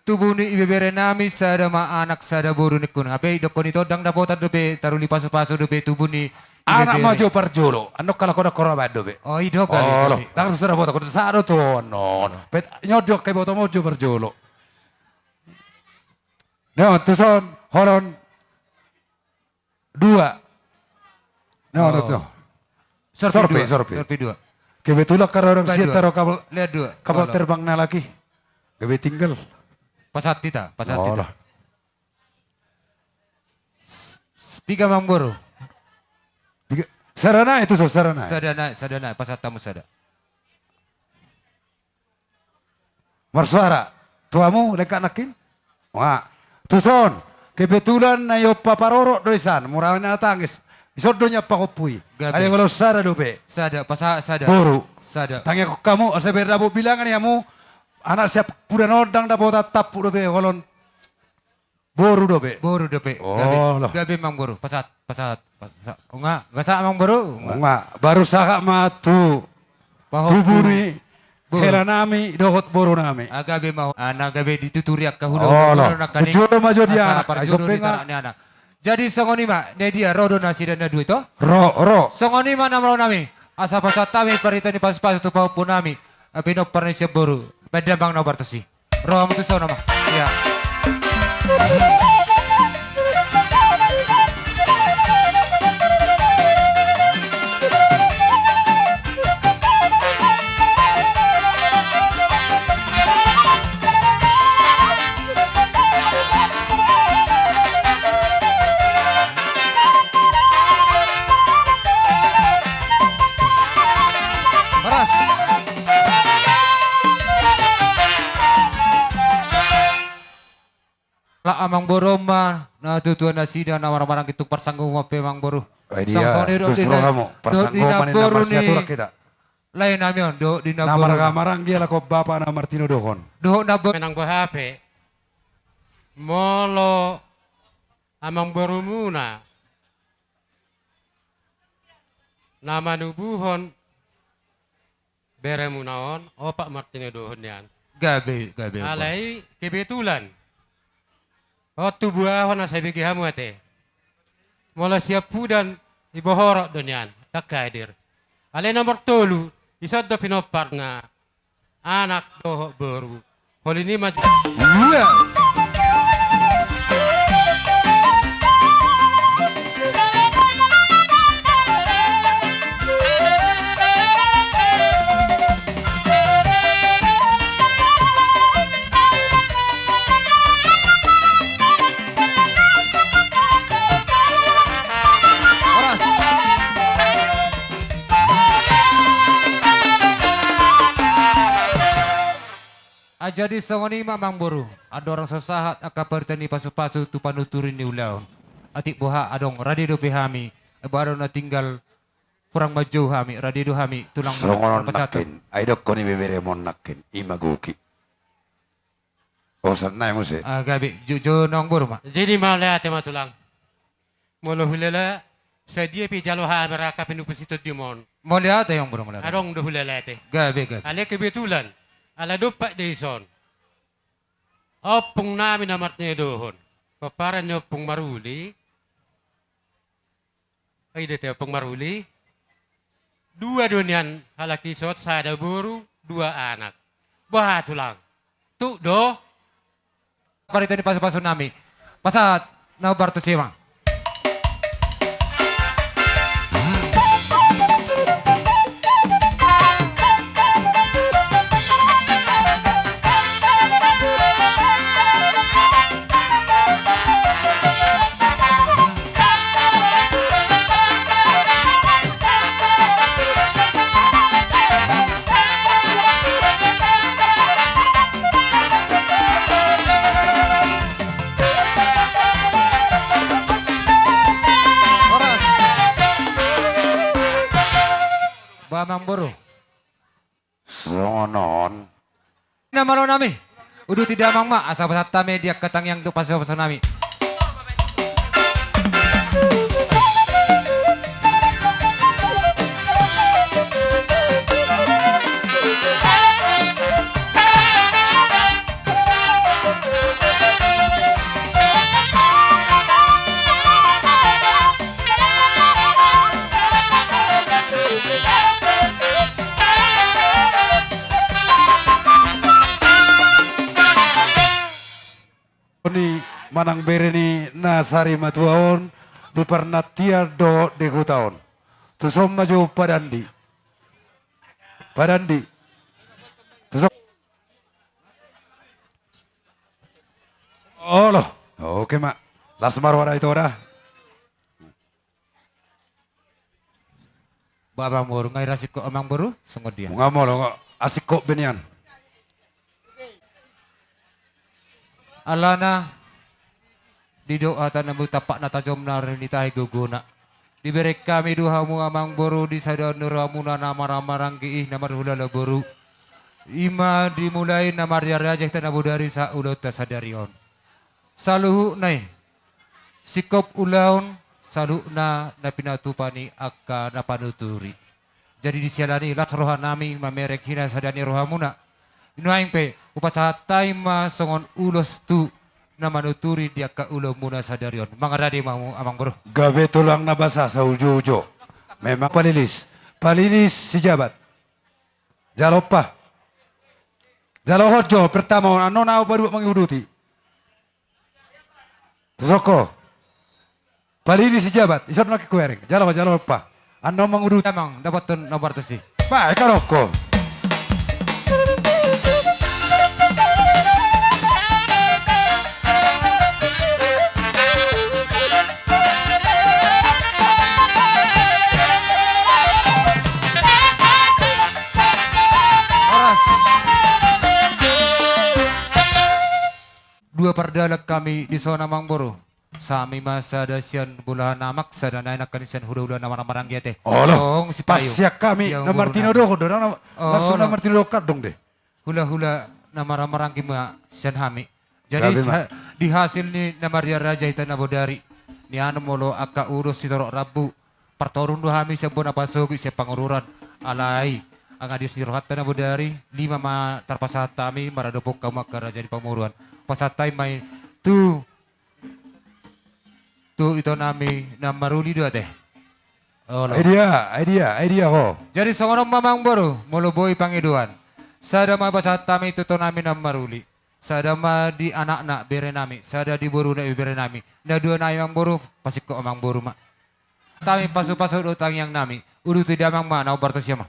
tubu ni ibebere nami, sada ma anak, sada boru ningkuna. Hape didokkon i tong, ndang dapotan dope, taruli pasupasu dope tubu ni ibebere. Anak ma jo parjolo, annon kalak on, annon ho ra baen dope. Oh, i do kali. Olo, ndang so dapotan, sahat do tu on, on. Pet, nyo didokkon i, boto ma jo parjolo. Nah, tu son, holan. Dua. Nah, oh, tu. Sorpi, sorpi, dua. Sorpi dua. Kebetulan karena orang sian taro kapal, kapal terbang na laki. Gabe tinggal. Pasahat hita, pasahat hita. Olo. S-, s-, Piga, Amangboru? Piga. Sada nai, tuson, sada nai. Sada nai, sada nai, pasahat hamu sada. Marsuara tu hamu, lengkap nangkin? Wah, tuson, kebetulan na i ompa parorot do isan, mura na tangis. Ison do nian pahompu i. Gabe. Alai molo sada dope. Sada, pasahat sada. Boru. Sada. Tangiangkon hamu, asa bere dapot bilangan i hamu, anak siampudan on ndang dapotan tampuk dope, holan boru dope. Boru dope. Gabe. Olo. Gabe, Amangboru. Pasahat, pasahat, pasahat. Nunga, pasahat, Amangboru. Nunga. Nunga. Baru sahat ma tu pahompu, tubu ni boru, hela nami dohot boru nami. Ah, gabe ma, ah, na gabe dituturi angka hula. Olo. Hula nangkaning. Parjolo ma jo di anak, parjolo ma jo di anak. Ai so pe nga. Jadi songon i ma, na dia, ro do nasida na dua i, to? Ro, ro. Songon i ma, na malo nami. Asa pasahat hami parhite ni pasupasu tu pahompu nami, eh, pinompar ni sian boru. Baen damang na ubar tusi. Ro hamu tu son, Amang. Ia. Horas. Ala amangboru on ma na tuatua nasida na marhahamaranggi, tung parsanggoman pe, amangboru. Ai dia, songon i do, dos di rohamu, parsanggoman ni na namboru ni marsiatur hita. Lae nami on, dohot di na namboru, marhahamaranggi, ala ko bapa na martinodohon. Dohot na bo- Menang boha pe, molo amangborumuna na manubuhon beremuna on, opat martinodohon nian. Gabe, gabe. Alai kebetulan on tubuahon asa bege hamu ate. Molo siampudan, ibohorot do nian, ndang hadir. Alai nomor tolu, ison do pinomparna, anak dohot boru. Holan i ma. Ia. Horas. Ah, jadi songon i ma, amangboru, andorang so sahat angka parhite ni pasupasu tu panuturi ni ulaon. Atik boha adong, rade dope hami, eh, boha adong na tinggal, hurang manjou hami, rade do hami, tulang. Songon on marpasahat nangkin, ai dohonon ni beberemon nangkin, i ma goki. Bosan nai muse. Ah, gabe, jo, jo, amangboru ma. Jadi mauliate ma, tulang. Molo hulala, sadia pe jalo hami rangkap ni pasupasu tondim on. Mauliate, amangboru, mauliate. Adong do hulala ate. Gabe, gabe. Alai kebetulan, ala dompak do ison. Ompung nami na martinodohon. Pomparan ni Ompung Maruli. Ai dia te, Ompung Maruli. Dua do nian halak ison, sada boru, dua anak. Boha, tulang? Tuk do? Parhite ni pasupasu nami. Pasahat na hombar tusi ma. Horas. Boha, amangboru? Songon on. Na malo nami. Uduti damang ma, asa pasahat hami di angka tangiang tu pasupasu nami. Ni manang bere ni na sari matua on di parnantian dohot di huta on. Tuson ma jo padandi. Padandi. Tuson. Olo. Oke ma. Las ma roha da, ito da. Ba amangboru, nga i ra singkop amangboru, songon dia. Nga molo, nga asingkop be nian. Alana, didok hata na boi tampak na tajom na ro ni tahi gogona. Dibereng hami do hamu amangboru di sada ni rohamuna na marhahamaranggi i na marhulahula boru. I ma dimulai na marriarraja hita na bodari sahat ulaonta sadari on. Saluhutna i, singkop ulaon, saluhutna na pinatupa ni angka na panuturi. Jadi di siala ni i las rohanami mamereng hita sada ni rohamuna. Nuaeng pe, hupasahat hami ma songon ulos tu na manuturi di angka ulaonmuna sadari on. Mangarade ma hamu amangboru. Gabe tulang na basa saujoujo. Memang Palilis. Palilis Sijabat. Jalo ompa. Jalo ho jo, pertama on, annon ahu paduahon mangihuti. Tuson ho. Palilis Sijabat, dison nangkin hubereng. Jalo, jalo ompa. Annon mangihuti. Amang, dapothon na bartasi. Baik, karo ho. Horas. Dua pardalan hami dison amangboru. Hami ma sada sian bolahan amak, sada nai nangkin sian hulahula na marhahamaranggi ate. Olo. Tong si pas payung. Sian hami, na martinodohon do, na, na, olo, langsung na martinodohon adong de. Hulahula na marhahamaranggi ma sian hami. Jadi gabe ma. Sa-, di hasil ni na marriarraja hita na bodari. Nian molo angka ulos sitorop rambu. Partoruon do hami sian bona pasogit sian pangururan. Alai, anggiat di rohanta na bodari, lima ma tarpasahat hami, maradophon hamu angka raja ni pamoruan. Pasahat hami ma i tu, tu itonami na maruli do ate. Olo. Ai dia, ai dia, ai dia ho. Jadi songon on ma amangboru, molo boi pangidoan. Sada ma pasahat hami tu itonami na maruli. Sada ma di anakna berenami, sada di boruna berenami. Na dua nai amangboru, pasingkop amangboru ma. Hami pasupasu dohot tangiangnami, uduti damang ma, na hombar tu sia ma.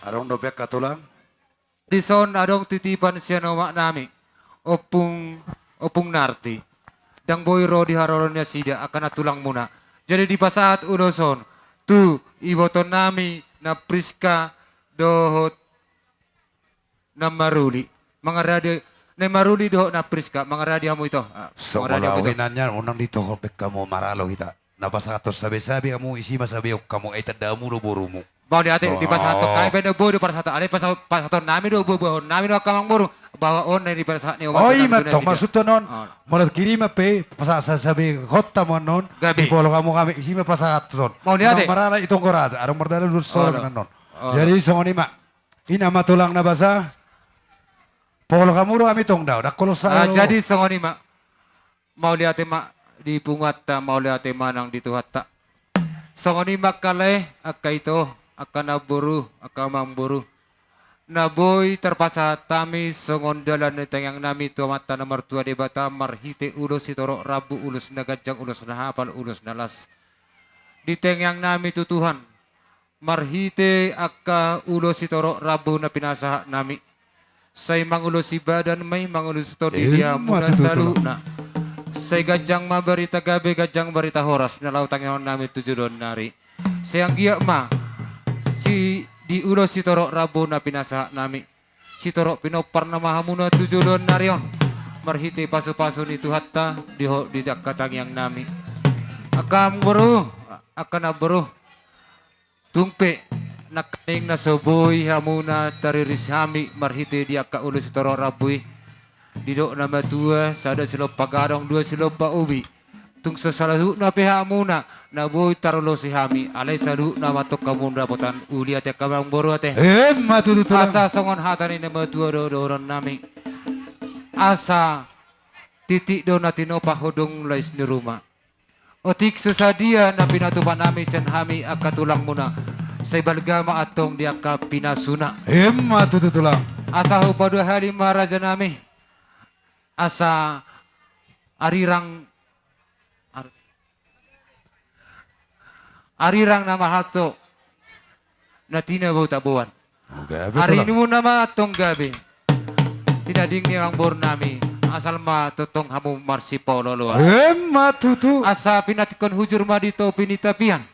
Adong dope angka tulang. Dison adong titipan sian omaknami, Ompung, Ompung Narti. Ndang boi ro di haroro nasida angka na tulangmuna. Jadi dipasahat ulos on tu ibotonnami na Priska dohot na maruli. Mangarade, na maruli dohot na Priska, mangarade hamu ito. Ah, songon mangarade hamu ito. Unang ditohor pe hamu maralo hita. Na pasahathon sabesabe hamu, isi ma sabeon hamu, ai tanda hamu do borumu. Mauliate, dipasahathon hami pe na boi do pasahaton, alai pasa-, pasahatonnami do, buabuahonnami do angka amangboru. Bahwa on na dipasahat ni omak. Oh, i ma tong maksudhon on. Molo kiriman pe pasahat sabehonta ma annon. Gabe. Dipolo hamu hami, isi ma pasahathon. Mauliate. Unang maralo i tonggo raja, adong mardalan do soro annon. Jadi songon i ma. I nama tulang na basa. Polo hamu do hami tong dao, ndang holan sa. Ah, jadi songon i ma. Mauliate ma di punguanta, mauliate ma nang di Tuhanta. Songon i ma angka lae, angka ito, angka namboru, angka amangboru. Na boi tarpasahat hami songon dalan ni tangiangnami tu Amanta na martua Debata marhite ulos sitorop rambu, ulos na ganjang, ulos na hapal, ulos na las. Di tangiangnami tu Tuhan. Marhite angka ulos sitorop rambu na pinasahatnami. Sai mangulosi badan ma i, mangulosi tondi di hamuna saluhutna. Sai ganjang ma barita gabe, ganjang barita horas na laho tangihon nami tu joloan ni ari. Sai anggiat ma si diulos sitorop rambu na pinasahat nami, sitorop pinompar nama hamuna tu joloan ni ari on, marhite pasupasu ni Tuhanta di ho-, di angka tangiang nami. Angka amangboru, angka namboru, tung pe nangkaning na so boi hamuna tariris hami marhite di angka ulos sitorop rambu i, didok na matua, sada silompa gadong, dua silompa ubi. Tung so saluhutna pe hamuna na boi tarulosi hami, alai saluhutna ma tong hamu dapotan uli ate angka amangboru ate. Emma tutu tulang. Asa songon hata ni na matua do dohonon nami. Asa titik do na tinopa hodong lais ni ruma. Otik so sadia na pinatupa nami sian hami angka tulangmuna, sai balga ma antong di angka pinasuna. Emma tutu tulang. Asa hupaduahali ma raja nami. Asa arirang, ar-, arirang na mahanto, na tina bau taboan. Gabe tulang. Arinmuna ma antong gabe. Tinading ni amangboru nami, asal ma tongtong hamu marsipaolooloan. Emma tutu. Asa pinantikhon hujur ma di topi ni tapian.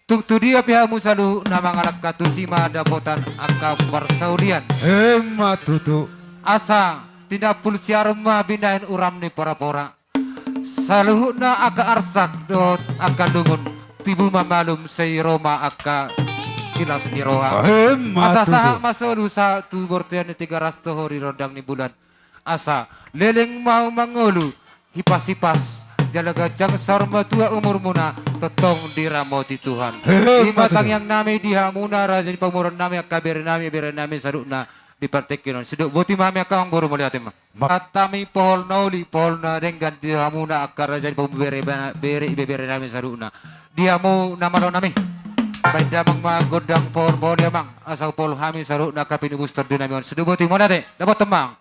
Tung tu dia pe hamu saluhutna mangalangka, tusi ma dapotan angka parsaulian. Emma tutu. Asa tinampul siarum ma binahen uram ni porapora. Saluhutna angka arsak dohot angka lungun, tibu ma malum, sai ro ma angka silas ni roha. Emma tutu. Asa sahat ma solu sahat tu bontean ni Tigaras, toho di rondang ni bulan. Asa leleng ma mangolu, hipas-hipas jala ganjang saur matua umurmuna, tongtong diramoti Tuhan. Emma tutu. I ma tangiang nami di hamuna raja ni pamoruon nami, angka bere nami, bere nami saluhutna di partingkian on. Sidok boti ma hami angka amangboru, mauliate ma. Mauliate ma. Hami pohol na uli, pohol na denggan di hamuna angka raja ni pamoruon, bere, bere, ibebere nami saluhutna. Di hamu na malo nami, baen damang ma gondang pohol-pohol i amang, asa hupaol hami saluhutna angka pinubus tondi nami on. Sidok boti, mauliate, dapot amang.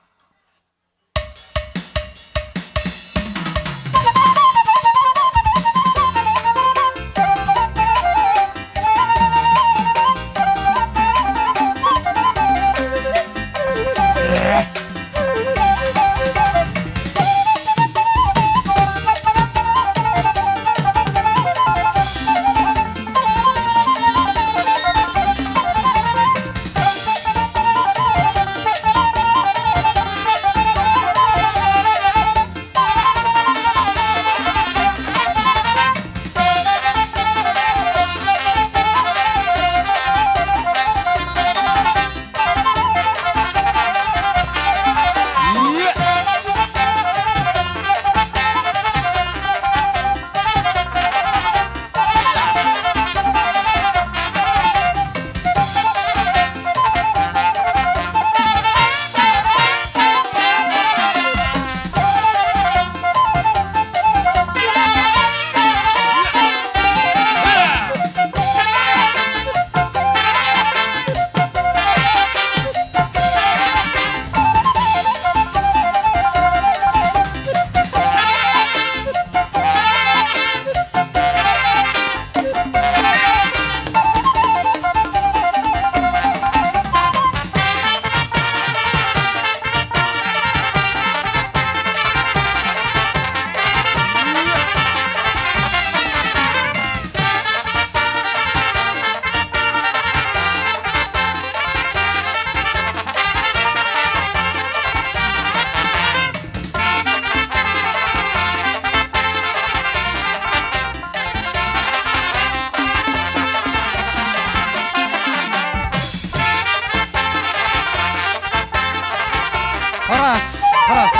Horas, horas.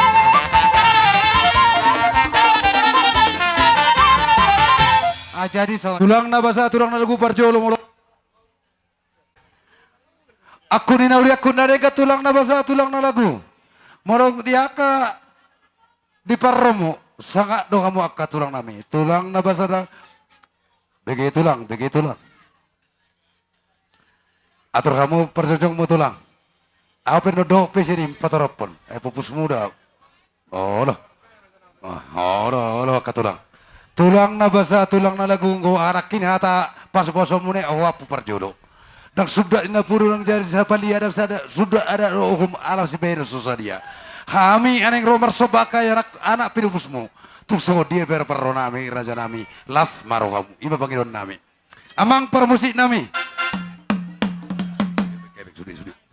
Ah, jadi so. Tulang na basa, tulang na lagu parjolo molo. Angkup ni na uli, angkup na denggan, tulang na basa, tulang na lagu. Molo di angka di parromo, sangap do hamu angka tulang nami. Tulang na basa da-, bege tulang, bege tulang. Atur hamu parjongjongmu tulang. Ahu pe na dohot pe sian i patorophon. Eh, pupus muda. Olo. Ah, olo, olo, angka tulang. Tulang na basa, tulang na lagu, anggo anak i hata pasupasumuna, ahu ampu parjolo. Ndang sundat ni napuran, ndang jadi sapalia, ndang sada sundat adat dohot uhum, ala sibahenon so sadia. Hami naeng ro marsomba angka anak, anak pinompusmu. Tung songon dia pe parrohanami, rajanami, las ma rohamu. I ma pangidoannami. Amang parmusiknami.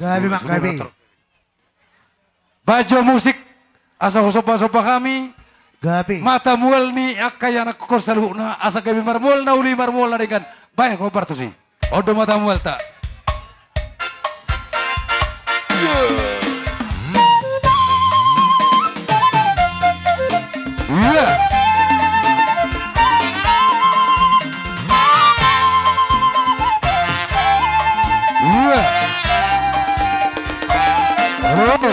Gabe, Mang, gabe. Bahen jo musik, asa husombasomba hami. Gabe. Mata mual ni angka ianakhon saluhutna, asa gabe marmual na uli, marmual na denggan. Bahen hombar tusi. On do mata mualta. Ia. Ia. Robo.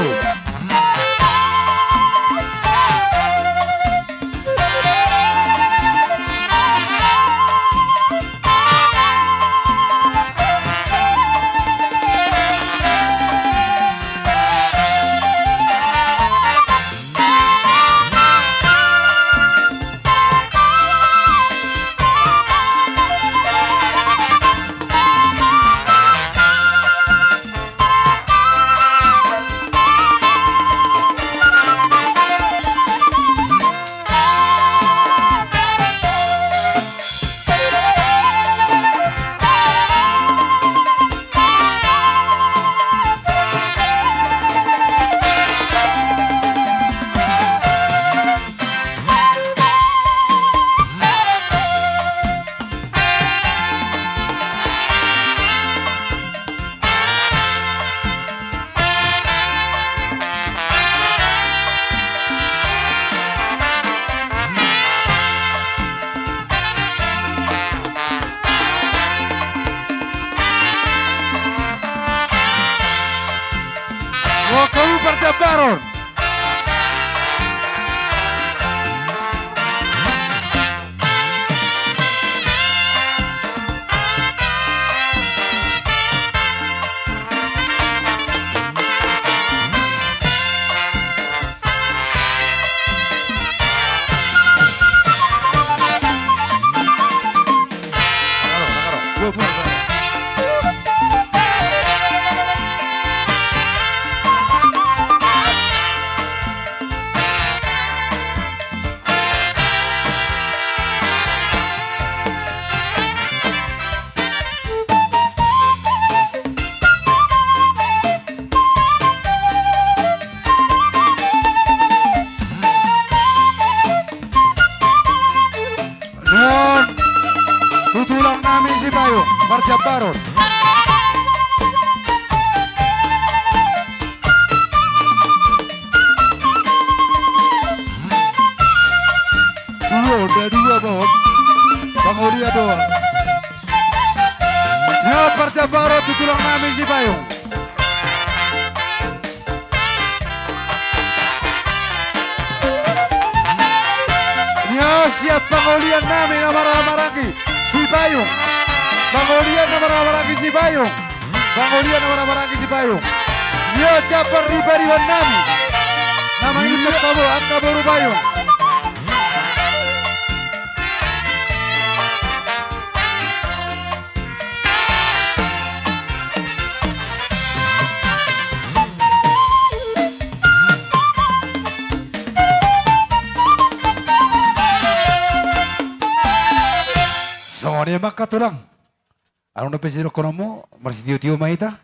Roha ni parjambaron. Nuaeng tu tulang nami Sipayung, parjambaron. Dua, udah dua, Bang. Bang Olia doang. Ya, parjambaron tu tulang nami Sipayung. Ia siap pangolian nami na marhahamaranggi Sipayung. Pangolian na marhahamaranggi Sipayung. Pangolian na marhahamaranggi Sipayung. Ia capar riba-riba nami. Nama itu kamu angka boru payung. Songon i ma angka tulang. Adong dope sidohononmu, marsitio-tio ma hita.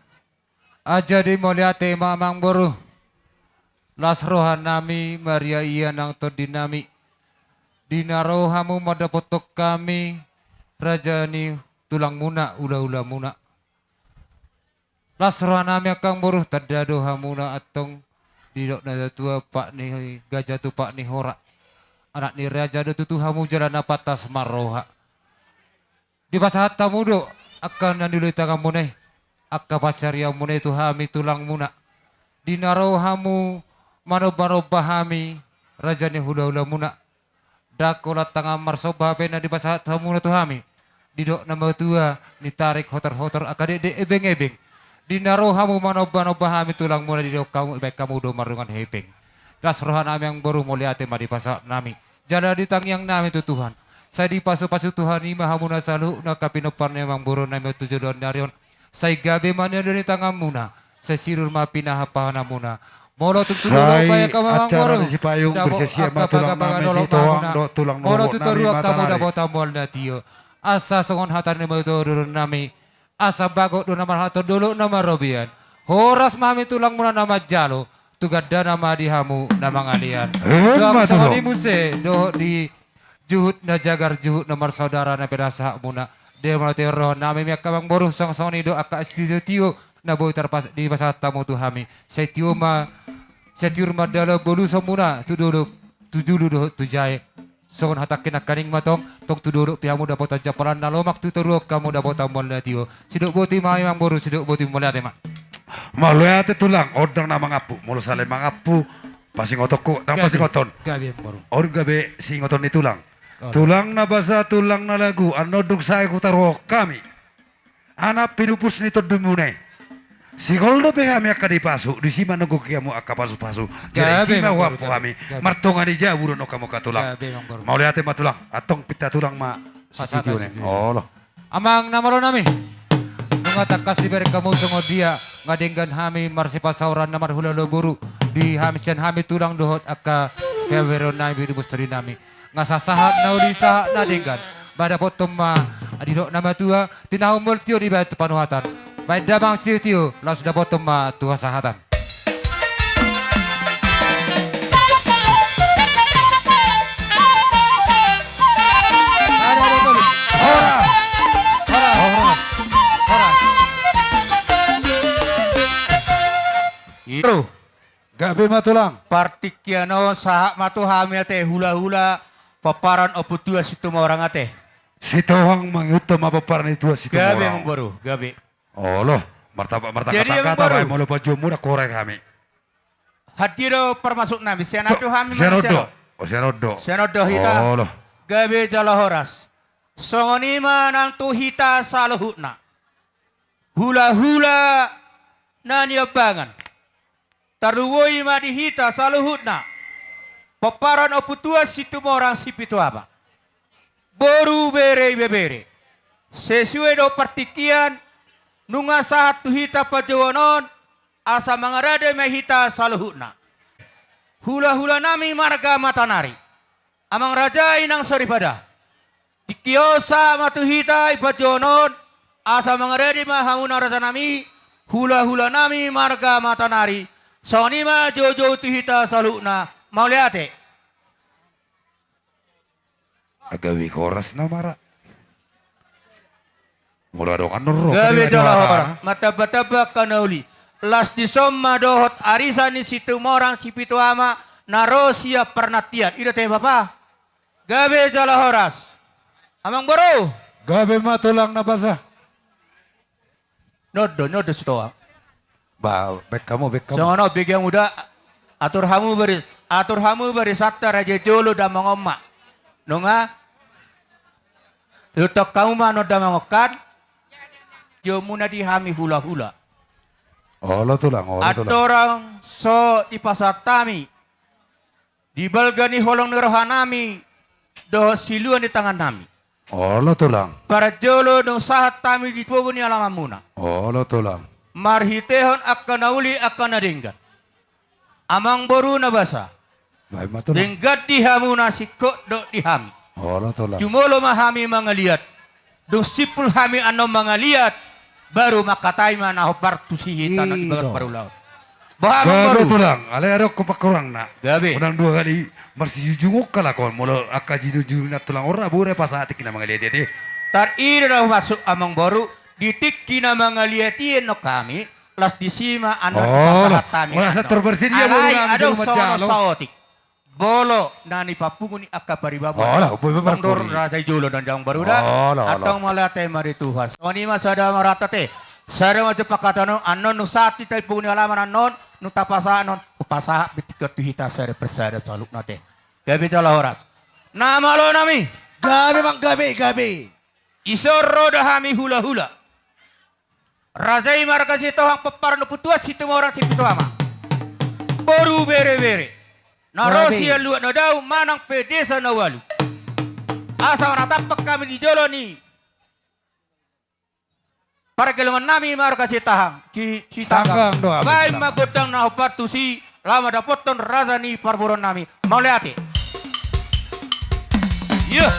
Jadi mauliate ma amangboru. Las roha nami, marria ia nang tondi nami. Di na ro hamu mandapothon hami, raja ni tulangmuna, hula-hulamuna. Las roha nami angka amangboru, tanda do hamuna antong, didok na tua, pat ni gajah tu pat ni hora. Anak ni raja do tutu hamu jala na pantas marroha. Dipasahat hamu do angka na niula ni tanganmuna i, angka pansarianmuna i tu hami tulangmuna. Di na ro hamu manomba-nomba hami, raja ni hula-hulamuna. Ndang holan tangan marsomba hape na dipasahat hamuna tu hami. Didok na matua, nitarik hotor-hotor angka dekdek ebeng-ebeng. Di na ro hamu manomba-nomba hami tulangmuna, didok hamu, baen hamu do mardongan hepeng. Las roha nami amangboru, mauliate ma dipasahat nami. Jala di tangiang nami tu Tuhan. Sai dipasu-pasu Tuhan i ma hamuna saluhutna angka pinompar ni amangboru nami on tu joloan ni ari on. Sai gabe ma na niula ni tanganmuna, sai sinur ma pinahanpahananmuna. Molo tung tu dolok, sai bahen angka mamang acara boru, na sipayung dapot bersesia angka ma tulang nami, pagapagadolok sitoang ma muna. Dohot tulang. Molo tu toruan hamu dapotan mual na tio. Asa songon hata ni boru nami, asa bagot do na marhalto, dolok na marrobean. Horas ma hami tulangmuna na manjalo, tu gandana ma di hamu na mangalean. Songon i muse dohot di juhut na jagar, juhut na marsaudara na pinasahatmuna. Dia mauliate rohanami, angka amang boru, songon i do angka sitio-tio na boi tarpas, dipasahat hamu tu hami. Sai tio ma, sai tiur ma dalan bolusonmuna tu dolok, tu julu dohot tu jae. Songon hata nangkining ma tong, tong tu dolok pe hamu dapotan jampalan, na lomak tu toruan hamu dapotan mual na tio. Sidok boti ma amang boru, sidok boti, mauliate ma. Mauliate tulang, ondang na mangampu, molo sale mangampu, pasingotonku, ndang pasingoton. Gabe, amang boru. On gabe siingoton ni tulang. Tulang na basa, tulang na lagu, annon dung sae hutaruhon hami. Anak pinupus ni tondimuna i. Singkop dope hami angka dipasu, disi ma nunga goki hamu angka pasu-pasu. Jadi disi ma huampu hami. Martonga ni jabu do nunga hamu angka tulang. Mauliate ma tulang, antong pinta tulang ma sitio ni. Olo. Amang na malo nami. Nunga tangkas dibereng hamu songon dia, nga denggan hami marsipasaoran na marhulahula boru di hami, sian hami tulang dohot angka pembereon nami, di busturi nami. Nga sahat na uli, sahat na denggan. Ba dapothon ma didok na matua, tinahumol tio dibahen tu panuhatan. Bahen damang sitio-tio, laos dapothon ma tu hasahatan. Horas! Horas! Horas! Horas! Iro. Gabe ma tulang. Partingkian on sahat ma tu hami ate, hula-hula pomparan Ompu Tua Situmorang ate. Sitohang mangihuthon ma pomparan ni Tua Situmorang. Gabe, amang boru, gabe. Olo, martamba, martamba. Jadi, amang boru, baen molo panjouonmuna, korek hami. Hadia do parmasuk nami, sian on do hami. Sian on do. Sian on do. Sian on do hita. Olo. Gabe jala horas. Songon i ma nang tu hita saluhutna. Hula-hula na niombangan. Tarlumobi ma di hita saluhutna pomparan Ompu Tua Situmorang Sipitu Ama. Boru, bere, ibebere. Sesuai do partingkian, nunga sahat tu hita panjouon on, asa mangarade ma hita saluhutna. Hula-hula nami marga Matanari. Amang raja i nang soripada. Tingki on sahat ma tu hita i panjouon on, asa mangarade ma hamuna raja nami, hula-hula nami marga Matanari, songon i ma jou-jou tu hita saluhutna, mauliate. Gabe horas na mara. Molo adong annon ro. Gabe jala horas. Martamba-tamba angka na uli. Laos dison ma dohot arisan ni Situmorang Sipitu Ama na ro sian parnantian. I do ate bapa. Gabe jala horas. Amang boru. Gabe ma tulang na basa. Nondo, nondo sitoa. Ba, baen hamu, baen hamu. Songon on, bege hamu da. Atur hamu bari, atur hamu barisanta raja i jolo, damang on ma. Nunga. Ihuthon hamu ma annon damang on kan. Joumuna di hami hula-hula. Olo tulang, olo tulang. Andorang so dipasahat hami di balga ni holong ni roha nami dohot silua ni tangan nami. Olo tulang. Parjolo dung sahat hami di pogu ni alamanmuna. Olo tulang. Marhitehon angka na uli, angka na denggan. Amang boru na basa. Baen ma tulang. Denggan di hamuna, singkop do di hami. Olo tulang. Jumolo ma hami mangaliat. Dung simpul hami annon mangaliat, baru mangkatai ma na hombar tu si hita na di bagas parulaon. Boha amang boru? Gabe tulang, alai adong do pangkurangna. Gabe. Unang dua hali marsijujungon halak on, molo angka jinujung na tulang on ra boi pasahat tingki na mangaliat i ate. Tar i do na humasuk amang boru, di tingki na mangaliat i annon hami, laos disi ma annon pasahat hami. Olo. Asa terbersedia boru nami. Alai adong songon on saotik. Molo na nipapungu ni angka paribanmuna. Olo, boi ma parpuri. Raja i jolo nang damang boru da. Olo, olo. Antong mauliate ma di Tuhan. Songon i ma sada ma rohanta ate. Sada ma jolo pangkataion, annon nunga sahat hita di pogu ni alaman annon, nunga tapasahat annon, hupasahat be tingki on tu hita sada persada saluhutna ate. Gabe jala horas. Na malo nami. Gabe amang, gabe, gabe. Dison ro do hami hula-hula. Raja i marga Sitohang, pomparan Ompu Tua Situmorang Sipitu Ama. Boru, bere-bere. Na ro sian luat na dao manang pe desa na ualu. Asa marnatampak hami di jolo ni pargellengon nami marga Sitahang, Si-, Sitanggang. Sitanggang do, Abang. Baen ma gondang na hombar tusi, laho ma dapothon raja ni parboruon nami. Mauliate. Iya.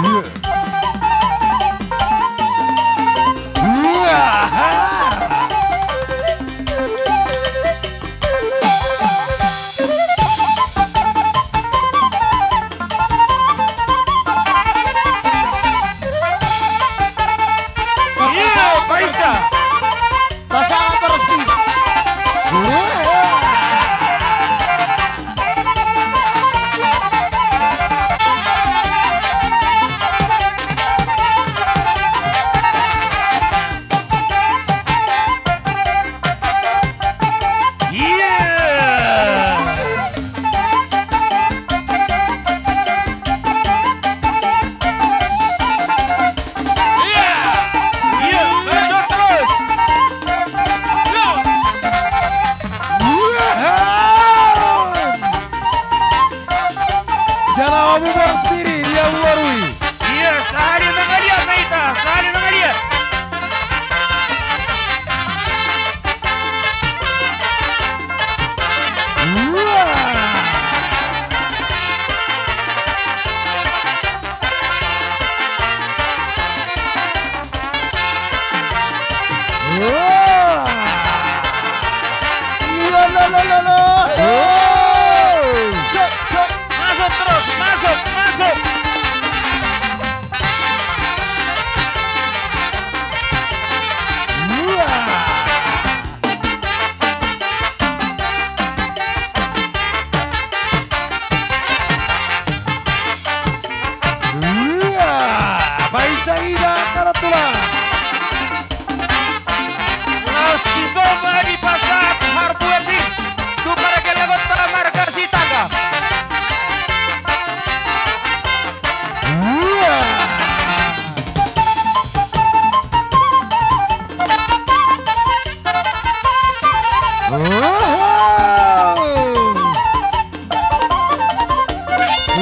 Iya. Iya. Iya, Pak Ica. Pasangan resmi. Iya. Iya. Iya, lanjut terus. Iya. Jala hamu boru sendiri, dia baru. Iya, sahali mangaliat ma hita, sahali mangaliat. Masuk terus, masuk, masuk. Iya, paisa ida karat tulang. Laos dison ma dipasahat harbuan i tu pargellengonta marga Sitanggang. Iya. Oho.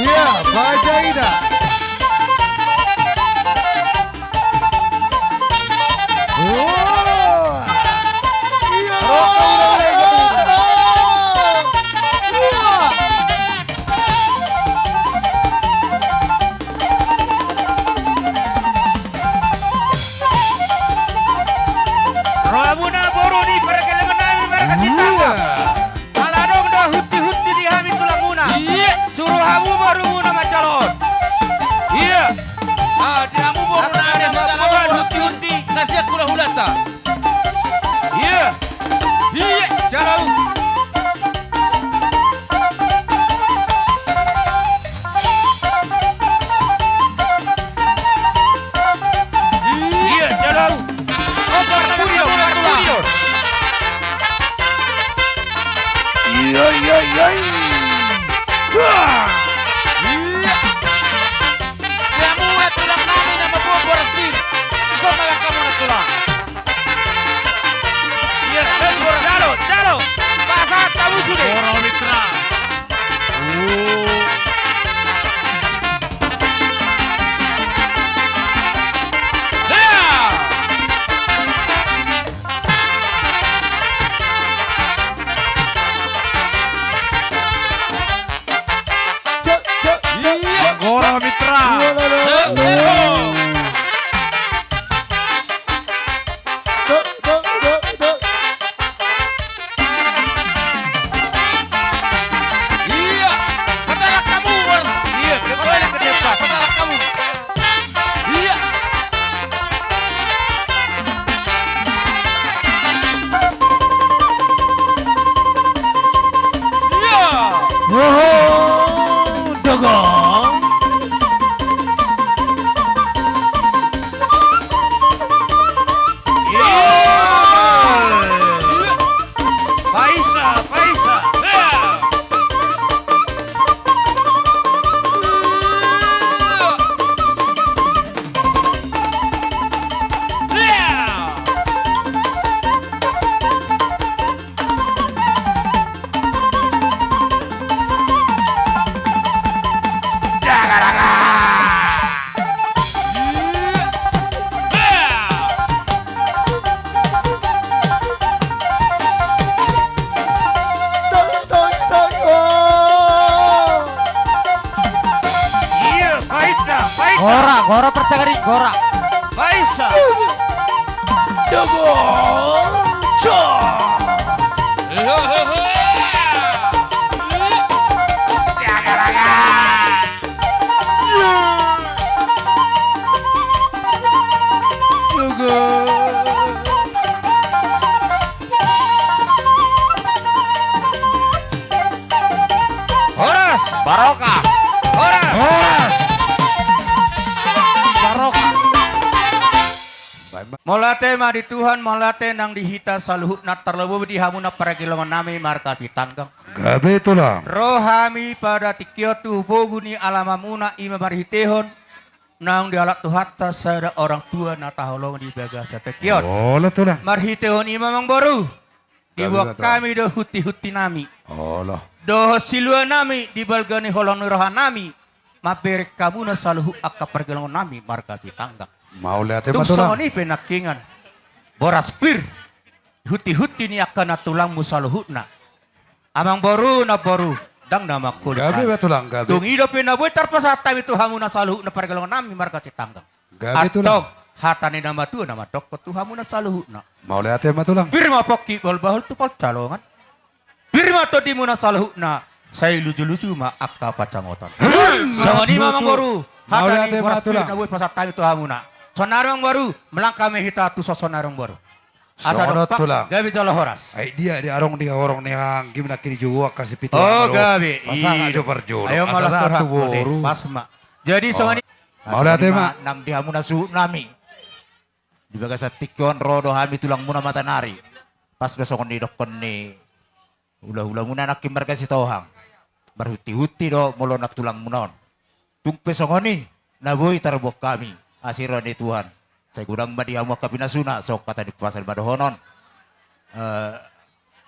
Iya, baja ida. Oh. Iya. Roka ida, ida, ida. Rohamuna boru ni pargellengon nami marga Sitanggang. Ala adong do hunti-hunti di hami tulangmuna. Iya. Suru hamu borumuna manjalo on. Iya. Ah, di hamu boru nami na mamboan hunti-hunti. Na sian hula-hulanta. Iya. Iya, jalo. Iya, jalo. Obar na burion, obar na burion. Iya, iya, iya. Wah. Iya. Hamu ma tulang nami na mamboan boras pir. Songon na langkamuna tulang. Iya, jalo, jalo. Pasahat hamu sude. Boru Mitra. Boru Mitra. Iya, patalak hamu, Bor. Iya, patalak hamu. Patalak hamu. Iya. Iya. Woho, dogong. Gora, gora partangaring, gora. Baisa. Dogo. Co. Horas. Barokah. Horas. Horas. Barokah. Mauliate ma di Tuhan, mauliate nang di hita saluhutna, tarlumobi di hamuna pargelongon nami marga Sitanggang. Gabe tulang. Ro hami pada tingki on tu pogu ni alamanmuna, i ma marhitehon naung dialap Tuhanta sada orang tua na taholongi di bagasan tingki on. Olo tulang. Marhitehon i ma amangboru, diboan hami do hunti-hunti nami. Olo. Dohot silua nami di balga ni holong ni roha nami, mambereng hamuna saluhut angka pargelongon nami marga Sitanggang. Mauliate ma tulang. Tung songon i pe nangkiningan boras pir, hunti-hunti ni angka na tulangmu saluhutna. Amangboru, namboru, ndang na mangkuling. Gabe ma tulang, gabe. Tung i dope na boi tarpasahat hami tu hamuna saluhutna pargelongon nami marga Sitanggang. Gabe tulang. Antong hata ni na matua na mandokkon tu hamuna saluhutna. Mauliate ma tulang. Pir ma pongki bahul-bahul tu pansalongan. Pir ma tondimuna saluhutna, sai luju-luju ma angka pansamotan. Songon i ma amangboru, hata ni boras pir na boi pasahat hami tu hamuna. Saonnari amangboru, melangkah ma hita tu son saonnari amangboru. Asa dompak, gabe jala horas. Ai dia di arong di horong ni anggim na kini juo angka sipitu. Oh, gabe. Pasahat jo parjolo. Ayo malas tu boru. Pas ma. Jadi songon i. Mauliate ma. Nang di hamuna suhut nami. Di bagasan tingki on ro do hami tulangmuna Matanari. Pas do songon nidokkon ni hula-hulamuna nangkin marga Sitohang. Marhunti-hunti do molo na tulangmuna on. Tung pe songon i na boi tarboan hami, asi roha ni Tuhan. Sai godang ma di hamu angka pinasuna, songon hata ni umpasa ma dohonon. Eh,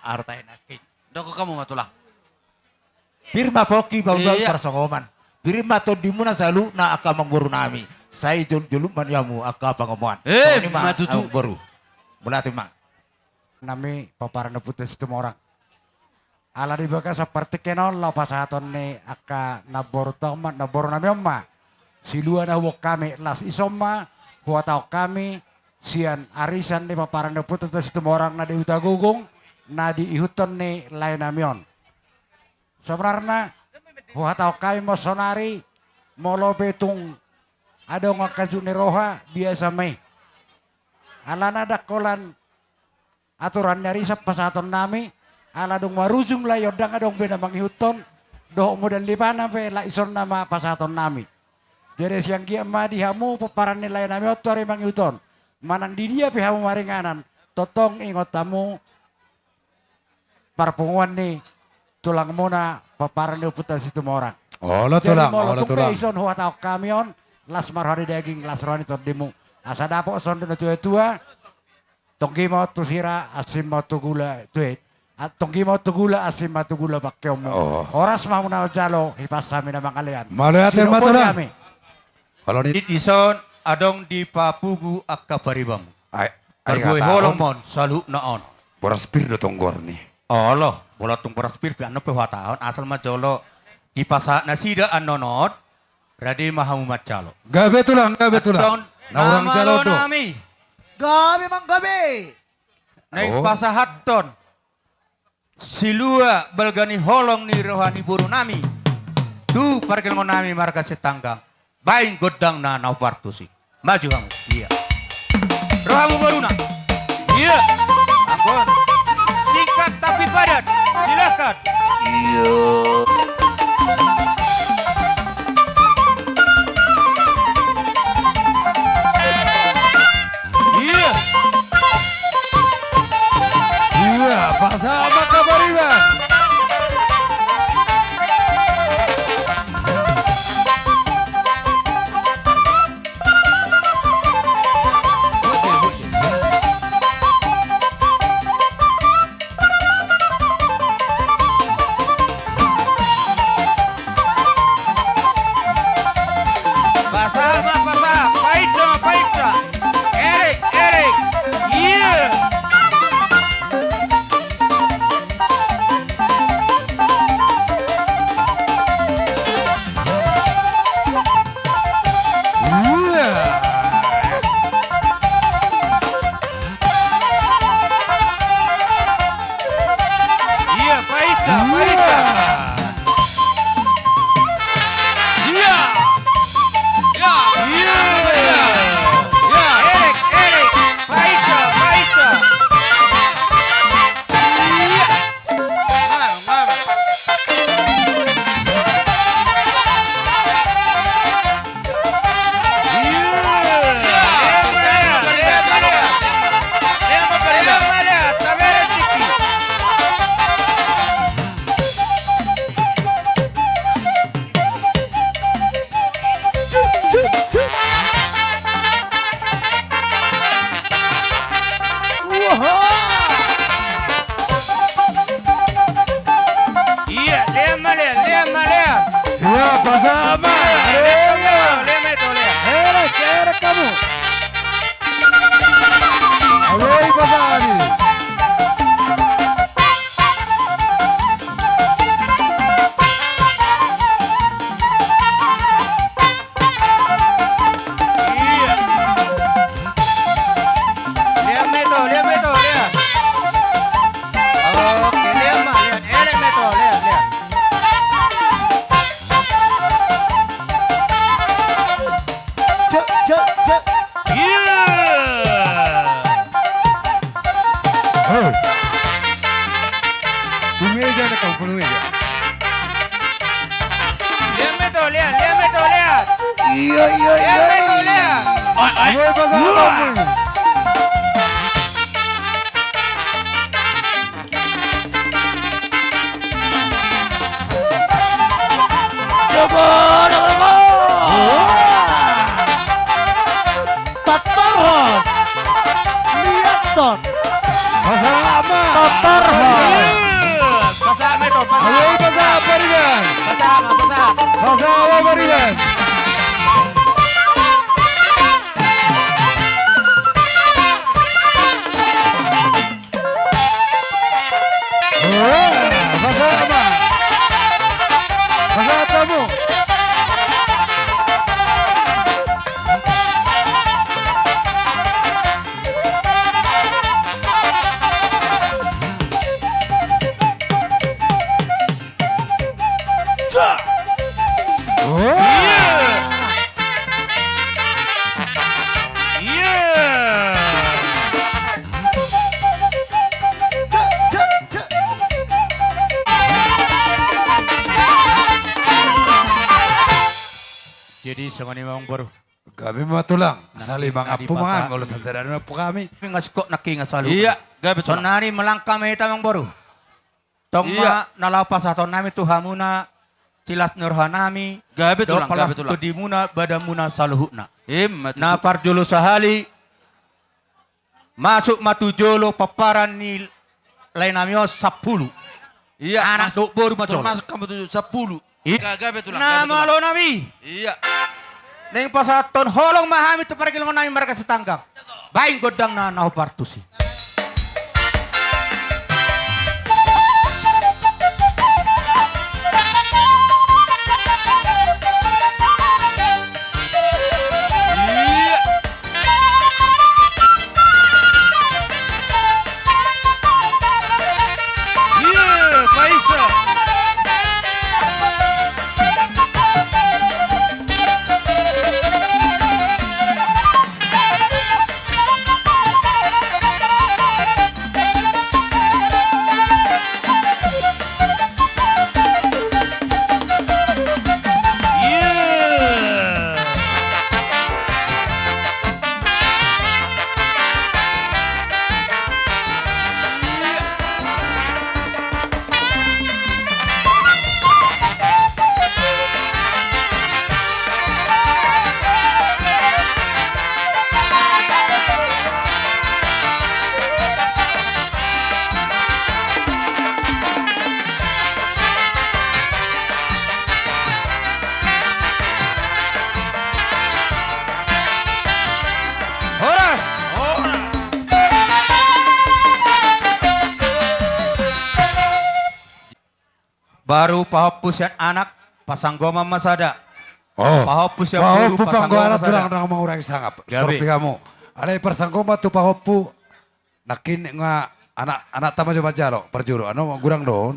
ahu tahe nangkin. Dokkon hamu ma tulang. Pir ma pongki bahul-bahul parsongoman. Pir ma tondimuna saluhutna angka amangboru nami. Sai jolum-jolum ma di hamu angka pangomoan. Eh, songon i ma tutu. Amangboru. Mauliate ma. Nami pomparan ni Ompunta Situmorang. Ala di bagasan partingkian on laho pasahaton ni angka namboru tong ma, namboru nami on ma. Silua na huboan hami, las i son ma huhatahon hami sian arisan ni pomparan ni Ompunta Situmorang na di Hutagogo, na diihuthon ni lae nami on. Sebenarna huhatahon hami ma saonnari, molo pe tung adong angka juk ni roha, biasa ma i. Alana ndang holan aturan ni arisan pasahaton nami, ala dung marujung lae on ndang adong be na mangihuthon, dohot modal lipana pe lae i son nama pasahaton nami. Jadi sian gia ma di hamu pomparan ni lae nami on tu ari mangihuthon. Manang di dia pe hamu maringanan, tongtong ingot hamu parpunguan ni tulangmuna pomparan ni Ompunta Situmorang. Olo tulang, olo tulang. Jadi molo tung pe ison huhatahon hami on, las ma roha ni daging, las roha ni tondimu. Asa dapot songon dok ni natua-tua. Tonggi ma on tu sira, asing ma on tu gula, tu, eh, tonggi ma on tu gula, asing ma tu gula pangkeonmu. Horas ma hamu na manjalo, hipas hami na mangalean. Mauliate ma tulang. Ison adong dipapugu angka paribanmu. Ai, ai, pargui holong ma on saluhutna on. Boras pir do tonggor ni. Olo, molo tung boras pir pe annon pe huhatahon, asal ma jolo dipasahat nasida annon on. Rade ma hamu manjalo. Gabe tulang, gabe tulang. Antong na hurang jalo do. Gabe, amang, gabe. Naeng pasahathon silua balga ni holong ni roha ni boru nami tu pargelongon nami marga Sitanggang. Baen gondangna na hombar tusi. Maju hamu. Iya. Rohamu boruna. Iya. Anggo on. Singkat tapi padat. Silakan. Iya. Iya. Iya, pasahat ma angka pariban. Iya. Hei. Di meja na kau, di meja. Lihat me to, lihat, lihat me to, lihat. Iya, iya, iya. Lihat me to, lihat. Ai, ai. Iya, pas apa ini? Tatarhon. Liathon. Pasahat ma. Tatarhon. Pasahat ma, pasahat. Halo, pasahat, Pariban. Pasahat ma, pasahat. Pasahat ma, Pariban. Pasahat ma. Pasahat hamu. Jadi songon i ma, amang boru. Gabe ma, Tulang. Sahali mangampu ma hami, molo sasada na ampu hami. Nunga singkop nangkin, nunga saluhut. Iya, gabe, Tulang. Saonari melangkah ma hita, amang boru. Tong ma na laho pasahatonnami tu hamuna silas ni rohanami. Gabe, Tulang, gabe, Tulang. Dohot las tondimuna, badanmuna saluhutna. Ima tutu. Na parjolo sahali, masuk ma tu jolo pomparan ni laenami on sampulu. Iya, anak dohot boru ma jolo. Termasuk hamu tu sampulu. Iya. Gabe, Tulang, gabe, Tulang. Na malonami. Iya. Naeng pasahathon holong ma hami tu pargellengon nami marga Sitanggang. Baen gondangna na hombar tusi. Horas! Horas! Baru pahompu sian anak, pasanggoman ma sada. Oh. Pahompu sian boru, pahompu panggoaran, Tulang, ndang mangurangi sangap. Gabe. Sorpi hamu. Alai parsanggoman tu pahompu. Nangkin nga anak, anakta ma jo manjalo parjolo. Anu, gurang do on.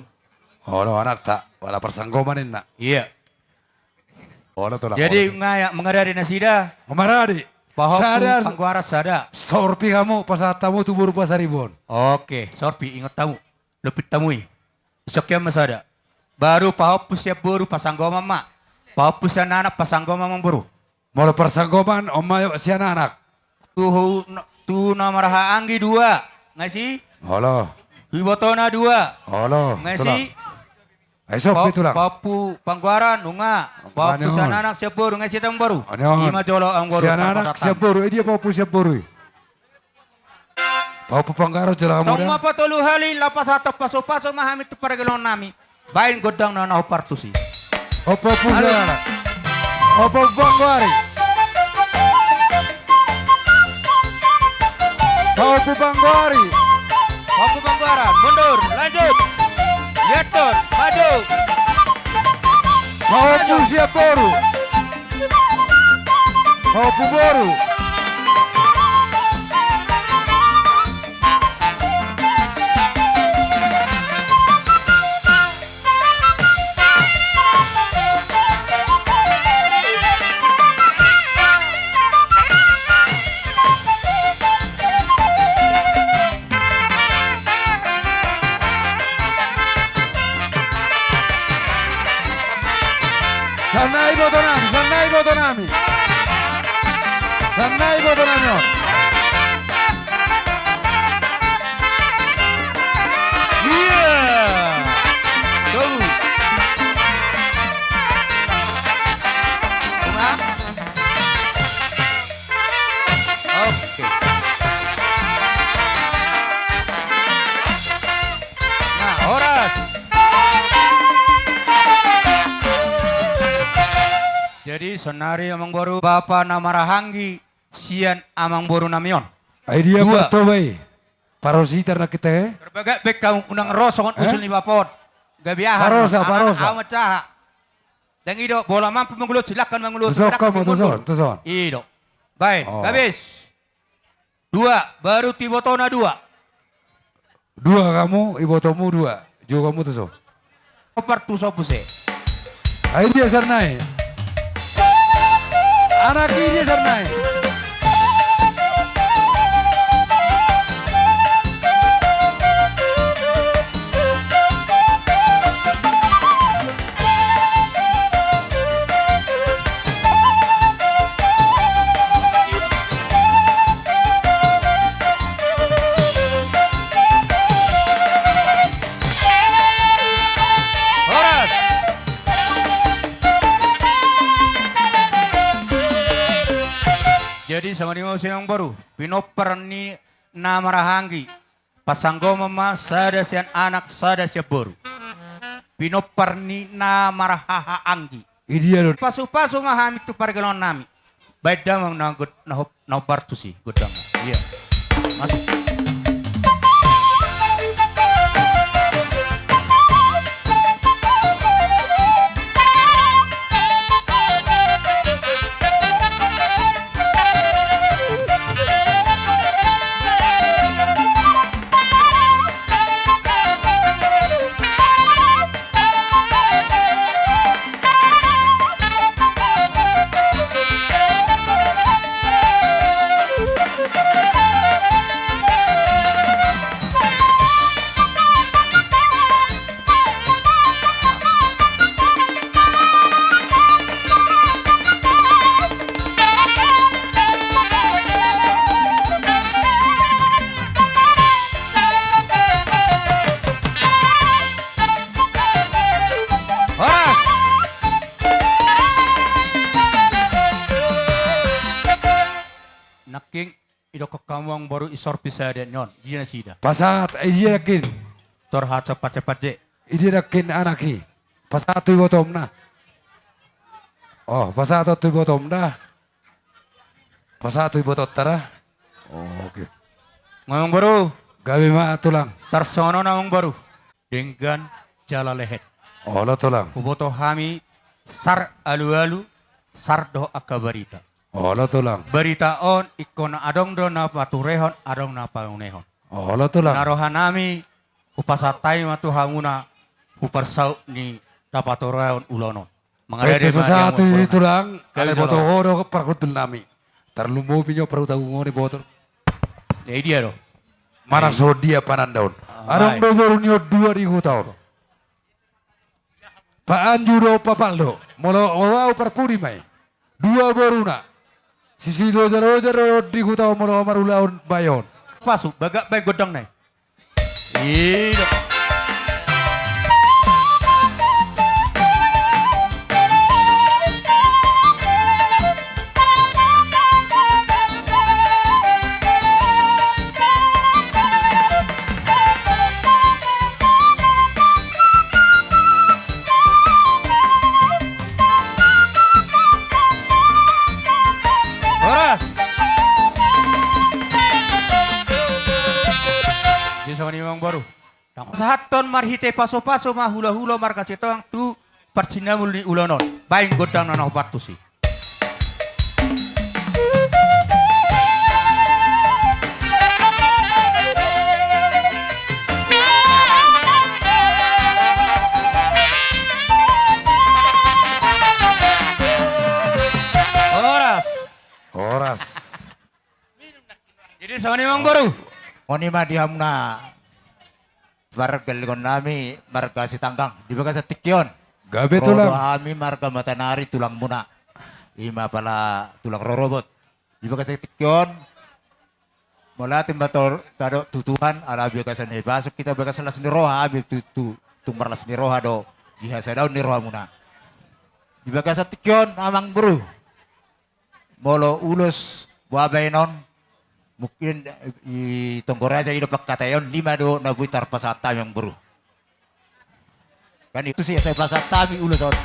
Olo, anakta. Pala parsanggoman ninna. Iya. Olo, Tulang. Jadi, olo, nga ya, mangaradi nasida. Mangaradi. Pahompu, sada, panggoaran sada. Sorpi hamu, pasahat hamu tu boru Pasaribu on. Oke, sorpi, ingot hamu. Lupit hamu i. Isok ia ma sada. Baru pahompu sian boru, pasanggoman ma. Pahompu sian anak, pasanggoman ma, amang boru. Molo parsanggoman, on ma sian anak. Tu, tu na marhahaanggi dua. Nga isi? Olo. Tu ibotona dua. Olo. Nga isi? Tulang. Ai, Tulang. Pahompu, Tulang. Pahompu panggoaran, nunga. Pahompu sian anak, sian boru, nga isi, amang boru? Ima jolo, amang boru. Sian anak, sian boru. Eh, dia pahompu sian boru i? Pahompu panggoaran jala hamu da. Tong ma patolu hali, laho pasahathon pasupasu ma hami tu pargellengon nami. Baen gondangna na hombar tusi. Pahompu sian anak. Pahompu panggoari. Pahompu panggoari. Pahompu panggoaran, mundur, lanjut. Liathon, maju. Pahompu sian boru. Pahompu boru. Sian na iboto nami on. Iya. Bagus. Oke. Nah, horas. Jadi sonari amangboru, bapa na marhahaanggi sian amangboru nami on. Ai dia dua. Partoba i. Parositar na kita, eh? Berbagak baen hamu, unang ro songon usul ni bapa on. Gabe aha? Parosa, parosa. Amat saha. Dang i do, bola mampu mangulon, silakan mangulon. Tuson, silakan kamu, mangulon. Tuson, tuson. I do. Baen, oh. Habis. Dua, baru tu ibotona dua. Dua kamu, ibotomu dua. Juga kamu tuson. Opat tu sopu se. Ai dia sian na i. Anak i dia sian na i. Horas. Jadi songon i ma muse amangboru, pinompar ni na marhahaanggi. Pasanggoman ma sada sian anak, sada sian boru. Pinompar ni na marhahaanggi. I dia do. Pasupasu ma hami tu pargelongan nami. Baen damang na god-, na hop-, na hombar tusi, godang. Iya. Masuk. Horas. Nangkin idokkon hamu amangboru, isor pe sada ni on, dia nasida. Pasahat, eh, dia nangkin. Tor haha cepat-cepat je. I dia nangkin anak i. Pasahat tu ibotomna. Oh, pasahat tu ibotomna. Pasahat tu ibotonta da. Oh, oke. Amangboru. Gabe ma tulang. Tarsongon on amangboru. Denggan jala lehet. Olo tulang. Huboto hami sar alualu, sar dohot angka barita. Olo tulang. Barita on ingkon adong do na paturehon, adong na paunehon. Olo tulang. Na rohanami hupasahat hami ma tu hamuna, huparsaut ni na paturehon ulaon on. Mangarade ma di hamu tulang. Alai boto ho do parhundul nami. Tarlumobi nyo parhutang on, boto. Jadi dia do. Manang songon dia pananda on. Adong do boru ni on dua di huta on. Paanju do, papal do. Molo, molo au parpudi ma i. Dua boruna. Sisi loja-loja do di huta on molo marulaon bayo on. Pasu, bagak baen gondang na i. I do. Horas. Dia sama ni amangboru. Pasahathon marhite pasu-pasu ma hula-hula marga Sitohang tu parsinamul ni ulaon on. Baen gondang na hombar tusi. Horas. Horas. Jadi songon i amangboru. Songon i ma di hamuna pargellengon nami marga Sitanggang di bagasan tingki on. Gabe tulang. Ro do hami marga Matanari tulangmuna. i ma pala tulang rorobot. Di bagasan tingki on, mauliate ma tor-, tadok tu Tuhan, ala bagasan na ipasuk hita, bagasan las ni roha, hami tu, tu, tung marlas ni roha do, di hasadaon ni rohamuna. Di bagasan tingki on, amang boru. Molo ulos, boha baenon, mungkin, eh, i tonggo raja i do pangkataion, lima do na boi tarpasahat hami, amang boru. Kan itu sih, sai pasahat hami ulos on.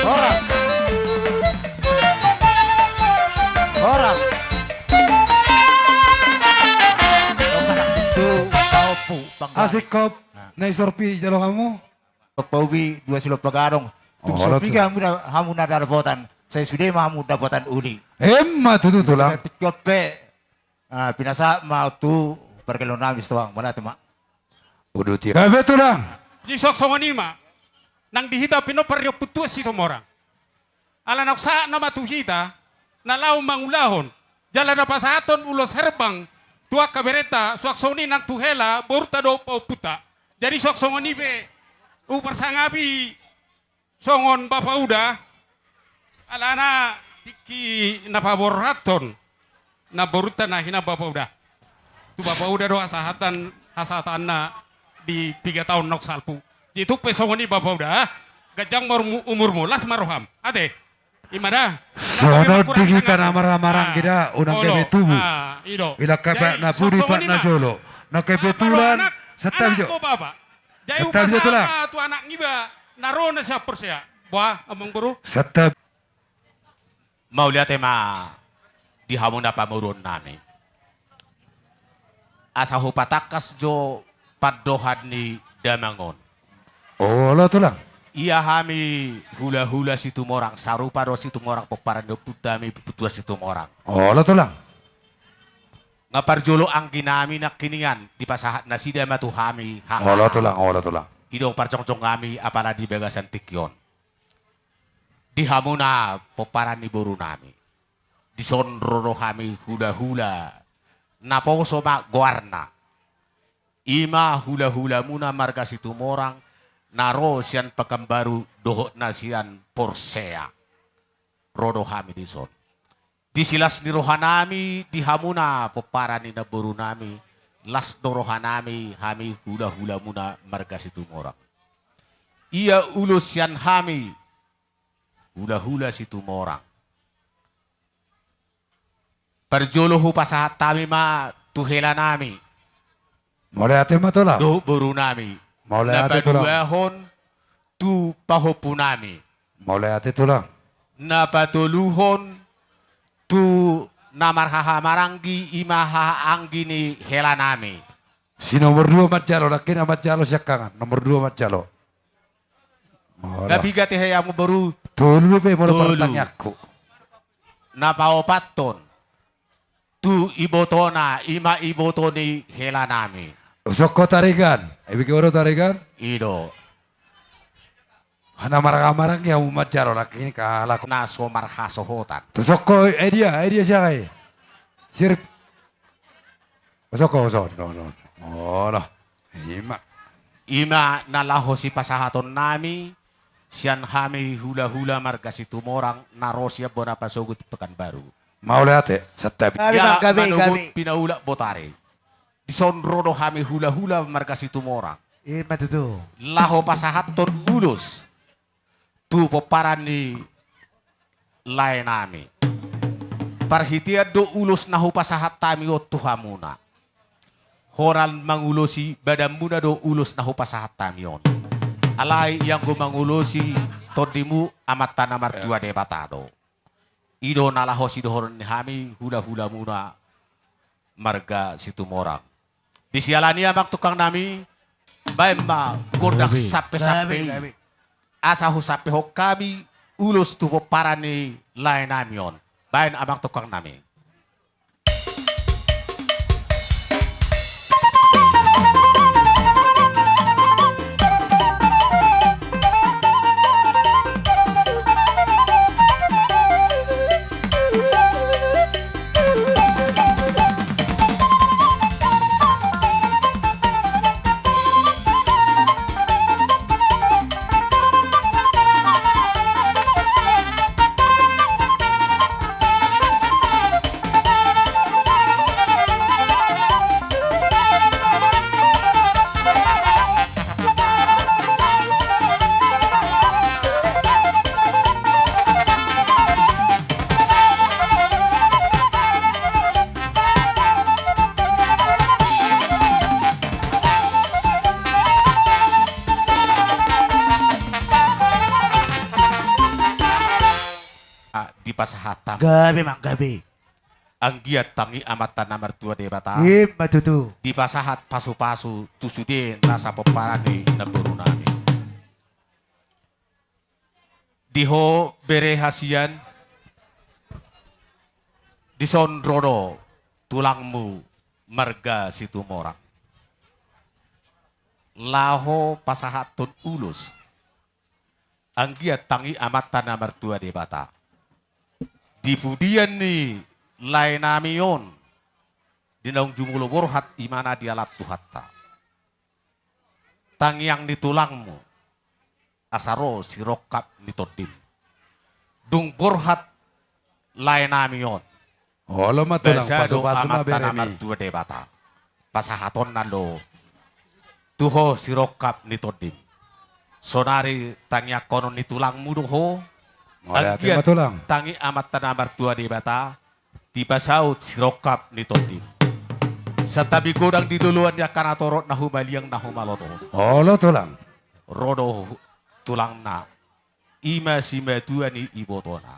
Horas. Horas. Asik kop. Nah. Na i sorpi jalo hamu. Paubi dua silop pagadong. Tung sorpi hamu na, hamu na dapotan. Sai sude ma hamu dapotan uli. Emma tutu, Tulang. Tingki on pe. Ah, pinasahat ma tu pargelong nami Sitohang, mauliate ma. Uduti. Gabe, Tulang. Jadi suang songon i ma. Nang di hita pinompar ni ompunta Situmorang. Ala naung sahat nama tu hita, na laho mangulahon, jala na pasahathon ulos herbang, tu angka berenta, suang songon i nang tu hela, borunta dohot pahompunta. Jadi suang songon i pe, huparsangapi, songon bapa uda, alana tingki na paborhathon, na borunta na hinan bapa uda. Tu bapa uda do hasahatan, hasahatanna di piga taon naung salpu. Jadi tung pe songon i bapa uda, ganjang ma umurmu, las ma roham. Ate? I ma da. Songon di hita na marhahamaranggi da, unang gabe tubu. Ilang hape na pudi, pat na jolo. Na kebetulan, santabi jo. Santabi jo, Tulang. Jadi hupasahat ma tu anak niba, na ro na sian Porsea. Boha, amang boru? Santabi. Mauliate ma di hamu na pamoruon nami. Asa hupatangkas jo pandohan ni damang on. Olo, Tulang. Ia hami hulahula Situmorang, sarupa do Situmorang pomparan ni ompunta hami, Ompunta Situmorang. Olo, Tulang. Nga parjolo anggi nami nangkiningan dipasahat nasida ma tu hami haha. Olo, Tulang, olo, Tulang. I do parjongjong nami apala di bagasan tingki on. Di hamuna pomparan ni boru nami. Dison ro do hami hulahula. Naposo ma goarna. I ma hulahulamuna marga Situmorang, na ro sian Pekanbaru dohot na sian Porsea. Ro do hami dison. Di silas ni roha nami, di hamuna pomparan ni namboru nami, las do roha nami, hami hulahulamuna marga Situmorang. Ia ulos sian hami, hulahula Situmorang. Parjolo hupasahat hami ma tu hela nami. Mauliate ma, Tulang. Dohot boru nami. Mauliate, Tulang. Na paduahon tu pahompu nami. Mauliate, Tulang. Na patoluhon tu na marhahamaranggi, i ma hahaanggi ni hela nami. Si nomor dua manjalo, nangkin na manjalo siangkangan. Nomor dua manjalo. Molo. Na piga tehe, amang boru? Tolu dope molo. Tolu. Partangiangku. Na paopathon tu ibotona, i ma iboto ni hela nami. Songon Taregan. Ai bege oro Taregan? I do. Hana marhahamaranggi hamu manjalo nangkin, halak na so marhasohotan. Tu songon, eh, dia, eh, dia siaga i? Sir. Songon, songon, songon. Olo. I ma. I ma na laho sipasahaton nami, sian hami hulahula marga Situmorang, na ro sian bona pasogot Pekanbaru. Mauliate, santabi. Gabe, Bang, gabe, gabe. Ia manogot pinaulak botari. Dison ro do hami hulahula marga Situmorang. I ma tutu. Laho pasahathon ulos tu pomparan ni lae nami. Parhitean do ulos na hupasahat hami on tu hamuna. Holan mangulosi badanmuna do ulos na hupasahat hami on. Alai ianggo mangulosi tondimu Amanta na martua Debata do. I do na laho sidohonon ni hami hula-hulamuna marga Situmorang. Di siala ni i amang tungkangnami, baen ma gondang sampe-sampe i. Asa husampehon hami ulos tu pomparan ni laenami on. Baen amang tungkangnami. Ah, dipasahat hami. Gabe, Mang, gabe. Anggiat tangi Amanta na martua Debata. Ima tutu. Dipasahat pasu-pasu tu sude na sapomparan ni namborunami. Di ho bere hasian, dison ro do tulangmu marga Situmorang. Laho pasahathon ulos. Anggiat tangi Amanta na martua Debata. Di pudian ni laenami on, di naung jumolo borhat imana dialap Tuhanta. Tangiang ni tulangmu, asa ro sirongkap ni tondim. Dung borhat laenami on. Olo ma tulang, basa do pasu-pasu ma Amanta na beremi. Martua Debata. Pasahatonna do tu ho sirongkap ni tondim. Sonari tangiangkonon ni tulangmu do ho. Mauliate ma tulang. Anggiat tangi Amanta na martua Debata, dipasaut sirongkap ni tondim. Santabi godang di loloan ni angka natorop na humaliang na humaloto. Olo tulang. Ro do tulangna. Ima simatua ni ibotona.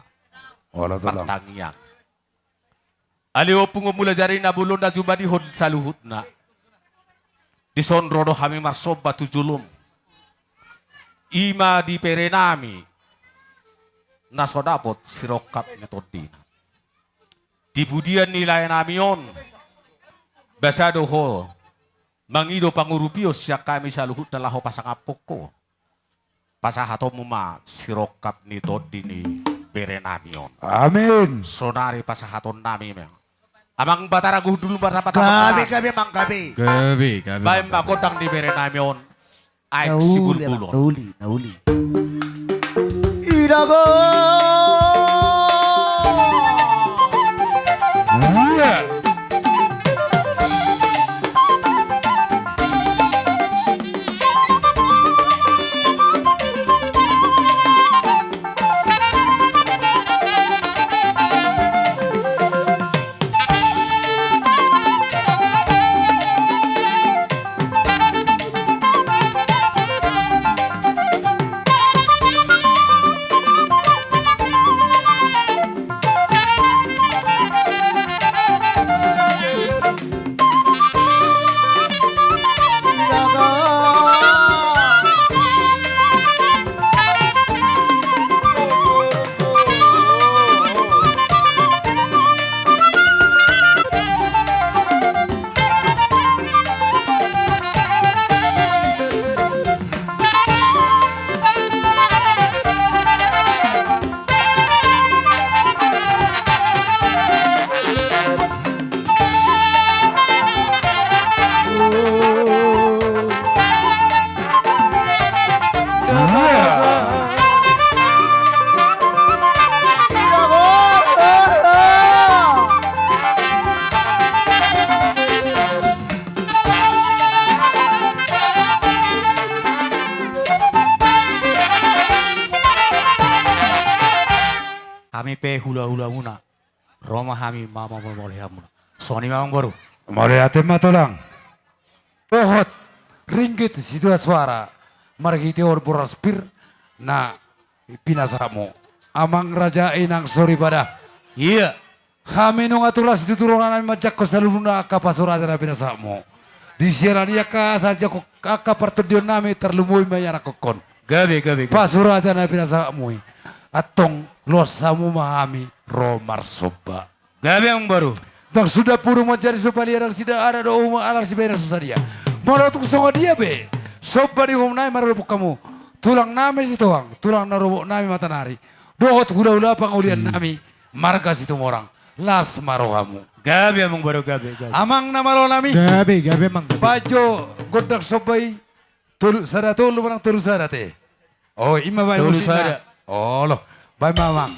Olo tulang. Martangiang. Ale Ompung, Ompung Mulajadi, na bolon na jumadihon saluhutna. Dison ro do hami marsomba tu jolom. Ima di berenami na so dapot sirongkap ni tondina. Di pudian ni laenami on, basa do ho mangido pangurupion sian hami saluhutna laho pasangaphon ho. Pasahatonmu ma sirongkap ni tondi ni berenami on. Amin. Sonari pasahatonnami ma. Amang Batara Guru Dulu martamba-tamba. Gabe, gabe, Amang, gabe. Gabe, gabe. Baen ma gondang ni berenami on. Aek Sibulbul on. Na uli, na uli. Ida go. Hami pe hula-hulamuna. Ro ma hami mamamolmoli hamuna. Songon i ma, Amang Boru. Mauliate ma tulang. Dohot ringgit sitio suara marhite on boras pir na pinasahatmu. Amang raja, inang soripada, Ia. Hami nunga tulas situtu rohanami manjangkon saluhutna angka pasuraja na pinasahatmu. Di siala ni i angka asa jangkon angka partondionnami tarlumobi ma ianakhon. Gabe, gabe, gabe. Pasuraja na pinasahatmu i. Antong loas hamu ma hami ro marsomba. Gabe amang boru. Ndang suda pudung manjadi so palia, ndang suda adat do uma alar sibahenon so sadia. Molo tung songon dia be somba ni uhumnami maradophon hamu, tulangnami Sitohang, tulang na robotnami Matanari, dohot hulahula pangoliannami marga Situmorang, las ma rohamu. Gabe amang boru, gabe, gabe. Amang na malonami. Gabe, gabe amang, gabe. Baen jo gondang somba i. Tolu sada tolu manang tolu sada te. O, ima baen musikna. Tolu sada. Olo. Baen ma amang.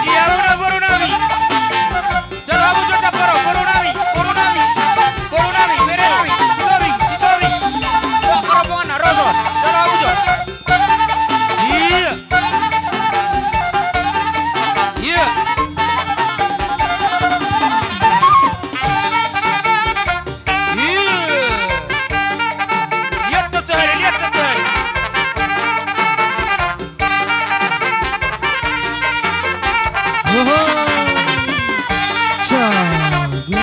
Ia, boru, boru nami. Jalo hamu jo, jalo hamu, boru nami, boru nami, boru nami, bere nami, Sitobing, Sitobing. Wah, rombongan na ro jo. Jalo hamu jo. Ia. Ia. Ia. Lihat tuh, cari, lihat tuh, cari. Oho. Cagu.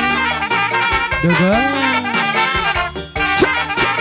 Daga. Ca, ca.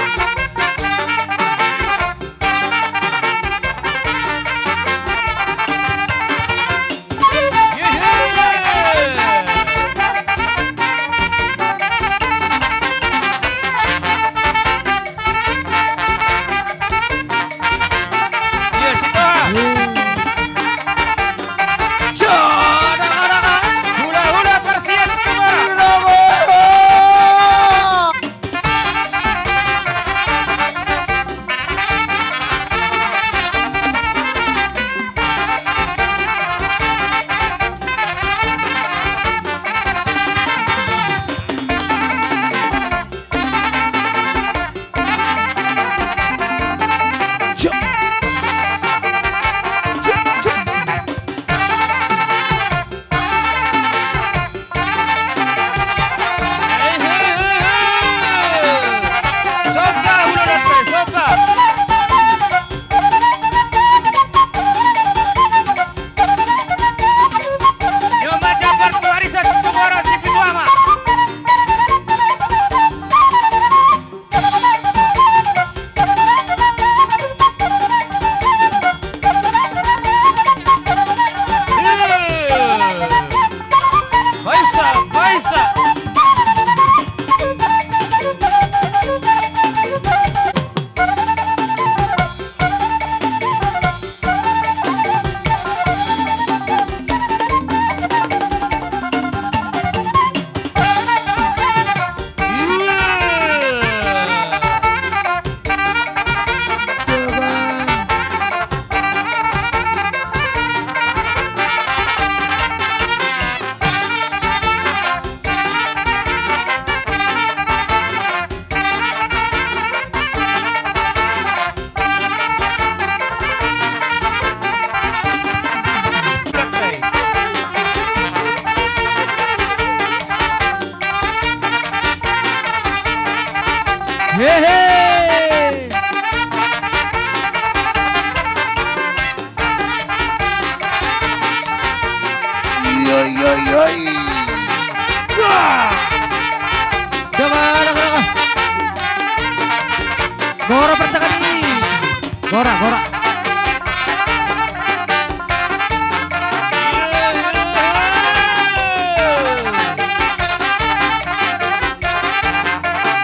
Gora.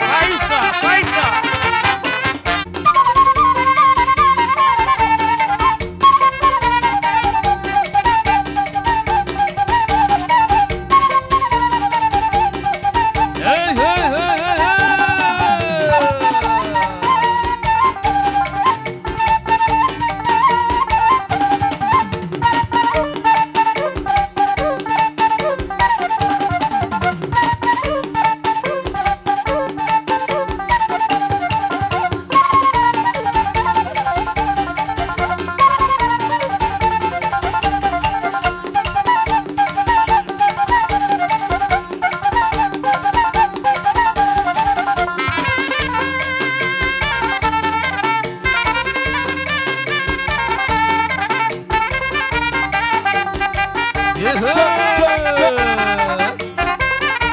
Paisa, paisa.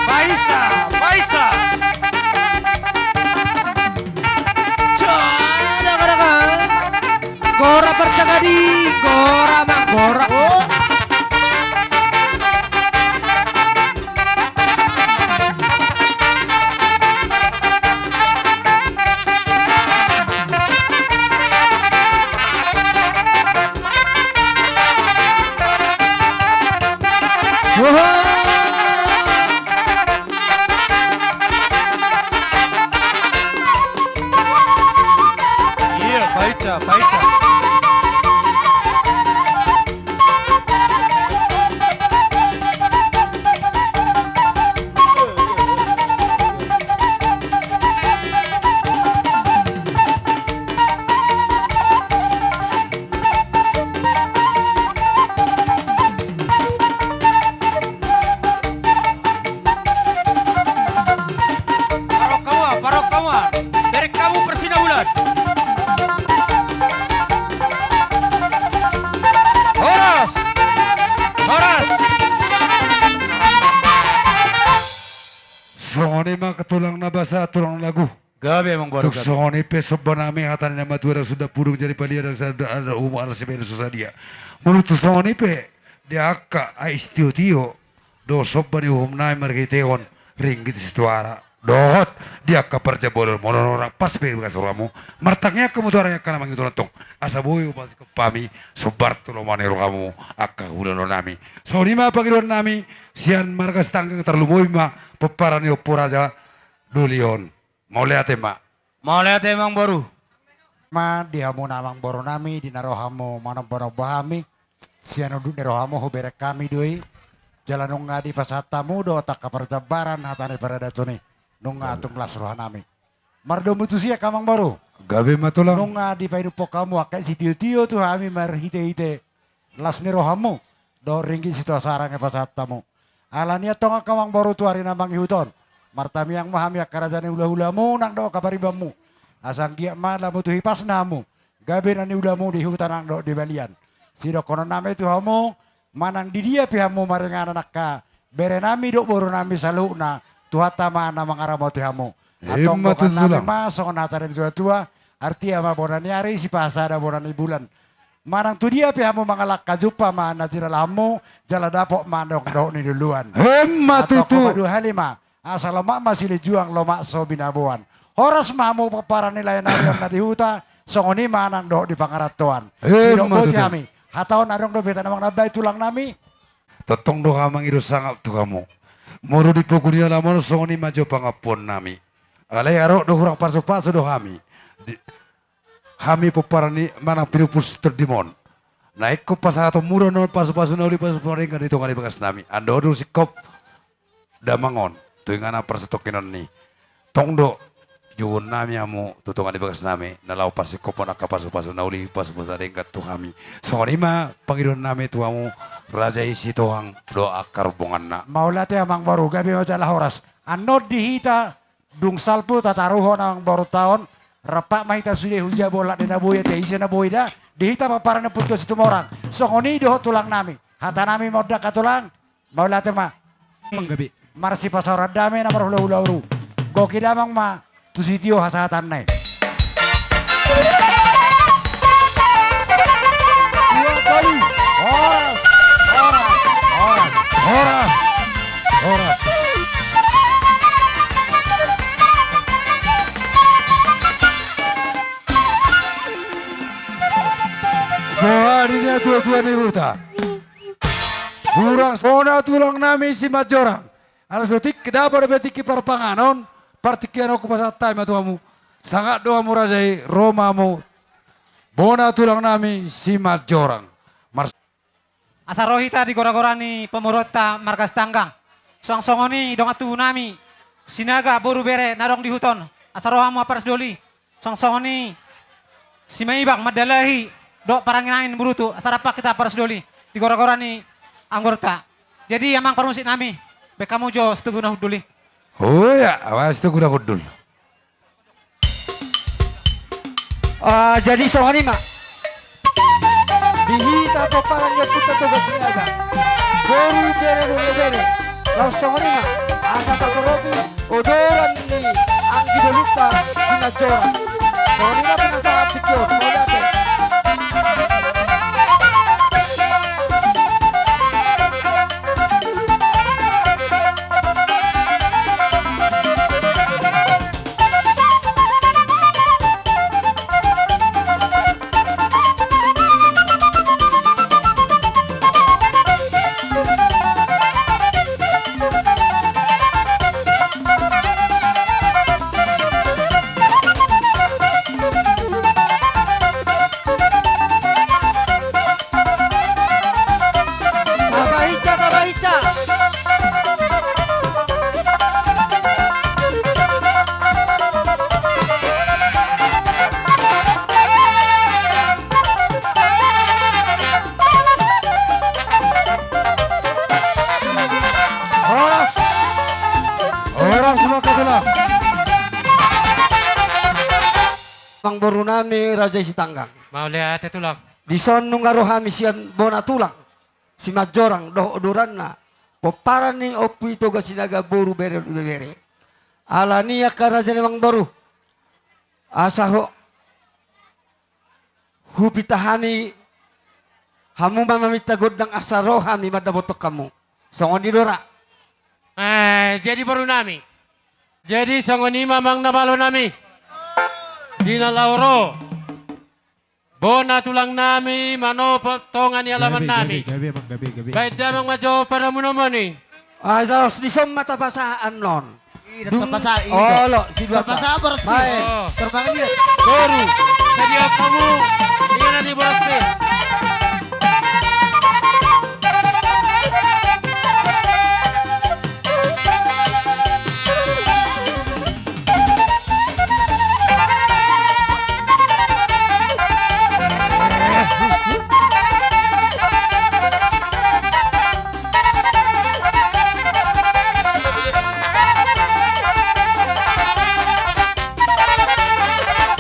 Paisa, paisa. Gora parjagadi, gora ma, gora. Iya, paita, paita. Parok hamu, parok hamu. Bereng hamu parsinahulan. Horas. Horas. Songon i ma tulang na basa, tulang na lagu. Gabe, amang boru, tung gabe. Songon i pe somba nami, hata ni na matua, raja Sunda Pudung, jadi paliar, raja sada, ada umu, ada sibain so sadia. Molo tung songon i pe, di angka, ai sitio-tio, do somba ni uhum nami marhitehon ringgit sitio ara. Dohot, di angka parjabolon, molo orang pas pe bagas rohamu. Martangiang hamu tu Tuhan, angka na mangihuthon tong. Asa boi umpasa hami, sombar tu lomo ni rohamu, angka hulahula nami. Songon i ma pangidoan nami, sian marga Sitanggang tarlumobi ma, pomparan ni Ompu Raja Doli on. Mauliate ma. Mauliate, amang boru. Ma di hamuna amang boru nami, di na ro hamu manomba-nomba hami, sian unduk ni rohamu hubereng hami do i, jala nunga dipasahat hamu do angka parjambaran hata ni paradaton i, nunga tung las roha nami. Mardomu tusi angka amang boru. Gabe ma tulang. Nunga dipainumhon hamu angka sitio-tio tu hami marhite-hite las ni rohamu, dohot ringgit sitio ara na dipasahat hamu. Alani i antong angka amang boru tu ari na mangihut on, martangiang ma hami angka raja ni hulahulamu nang dohot angka paribanmu. Asa anggiat ma lamu tu hipasna hamu, gabe na niulamu di huta nang dohot di balian. Sidohonon nami tu hamu, manang di dia pe hamu maringanan angka bere nami dohot boru nami saluhutna, Tuhanta ma na mangaramoti hamu. Antong boan nami ma songon hata ni natua-tua, artia ma bona ni ari, sipasada bona ni bulan. Manang tu dia pe hamu mangalangka, jumpa ma na jinalahanmu, jala dapot ma nang dohot ni luluan. Emma tutu. Antong paduahali ma, asa lomak ma silinjuang, lomak so binaboan. Horas ma hamu pomparan ni lae nami on na di huta, songon i ma nang dohot di pangarantoan. Emma tutu. Sidok boti hami, hata on adong dope hita na mangalap, baen tulang nami. Tongtong do hami mangido sangap tu hamu. Molo di pogu ni alaman on songon i ma jo pangampuon nami. Alai adong do hurang pasu-pasu do hami. Di, hami pomparan ni manang pinupus tondimon. Na ingkon pasahatonmu do annon pasu-pasu na uli, pasu-pasu na denggan di tonga ni bagas nami. Andorang singkop damang on tu inganan parsitongkinon ni. Tong do jouon nami hamu tu tonga ni bagas nami, na laho parsingkophon angka pasu-pasu na uli, pasu-pasu na denggan tu hami. Songon i ma pangidoan nami tu hamu, raja i Sitohang dohot angka rombonganna. Mauliate amang boru, gabe ma jala horas. Annon di hita dung salpu tataruhon amang borunta on, rap ma hita sude huja bolak di na boi, ate ise na boi da, di hita pomparan ni Ompu Situmorang. Songon i dohot tulang nami. Hata nami ma on da angka tulang. Mauliate ma. Manggabe. Marsipasaoran damang na marhulahula uru. Goki damang ma tu sitio hasahatanna i. Boha di na tua-tua ni huta. Hurang bona tulang nami Simanjorang. Ala so tingki dapot dope tingki parpanganon, partingkian on hupasahat hami ma tu hamu. Sangap do hamu raja i, ro ma hamu. Bona tulang nami Simanjorang. Mar- Asa ro hita di gora-gora ni pamoruonta marga Sitanggang. Suang songon i dongan tubu nami Sinaga boru bere na adong di huta on. Asa ro hamu amang parasi doli. Suang songon i Simaibang Mandalahi dohot Parangin-angin Burutu. Asa rap hita amang parasi doli di gora-gora ni anggorta. Jadi amang parmusik nami, baen hamu jo situtu na hundul i. O ya, amang situtu na hundul. Ah, jadi songon i ma. Di hita pomparan ni ompunta Toga Sinaga, boru bere dohot bere. Laos songon i ma asa tatoropi odoran ni anggi dolinta Simanjorang. Songon i ma pinasahat tingki on. Mauliate. Tabahica, tabahica. Horas. Horas ma tulang. Amangboru nami Raja Sitanggang. Mauliate tulang. Dison nunga ro hami sian bona tulang Simanjorang dohot odoranna, pomparan ni Ompu i Toga Sinaga boru bere dohot ibebere. Alani i angka raja ni amangboru, asa ho, hupinta hami hamu ma maminta gondang asa ro hami mandapothon hamu. Songon i do ra. Eh, jadi boru nami. Jadi songon i ma amang na malo nami. Di na laho ro bona tulang nami manopot tonga ni alaman nami. Gabe, gabe, gabe, amang, gabe, gabe. Baen damang ma jo paramunomon i. Ai, laos dison ma tapasahat annon. Olo, sidua. Tapasahat boras pir. Boru, sadia hamu inganan ni boras pir.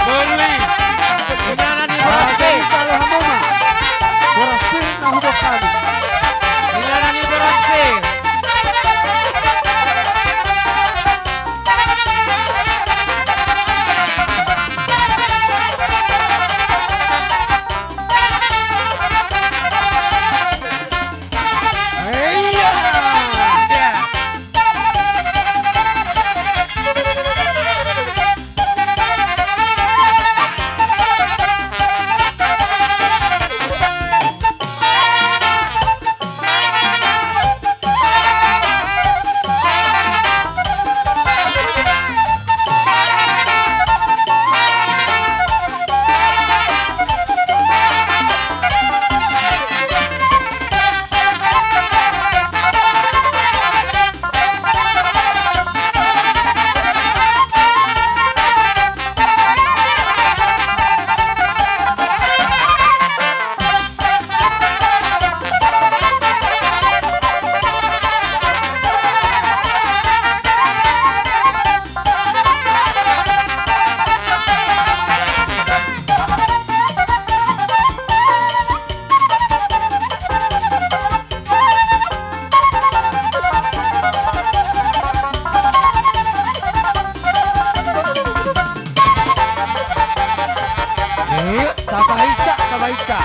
Boru i, inganan ni boras pir. Boras pir na huboan hami. Inganan ni boras pir. Eh, tabahica, tabahica.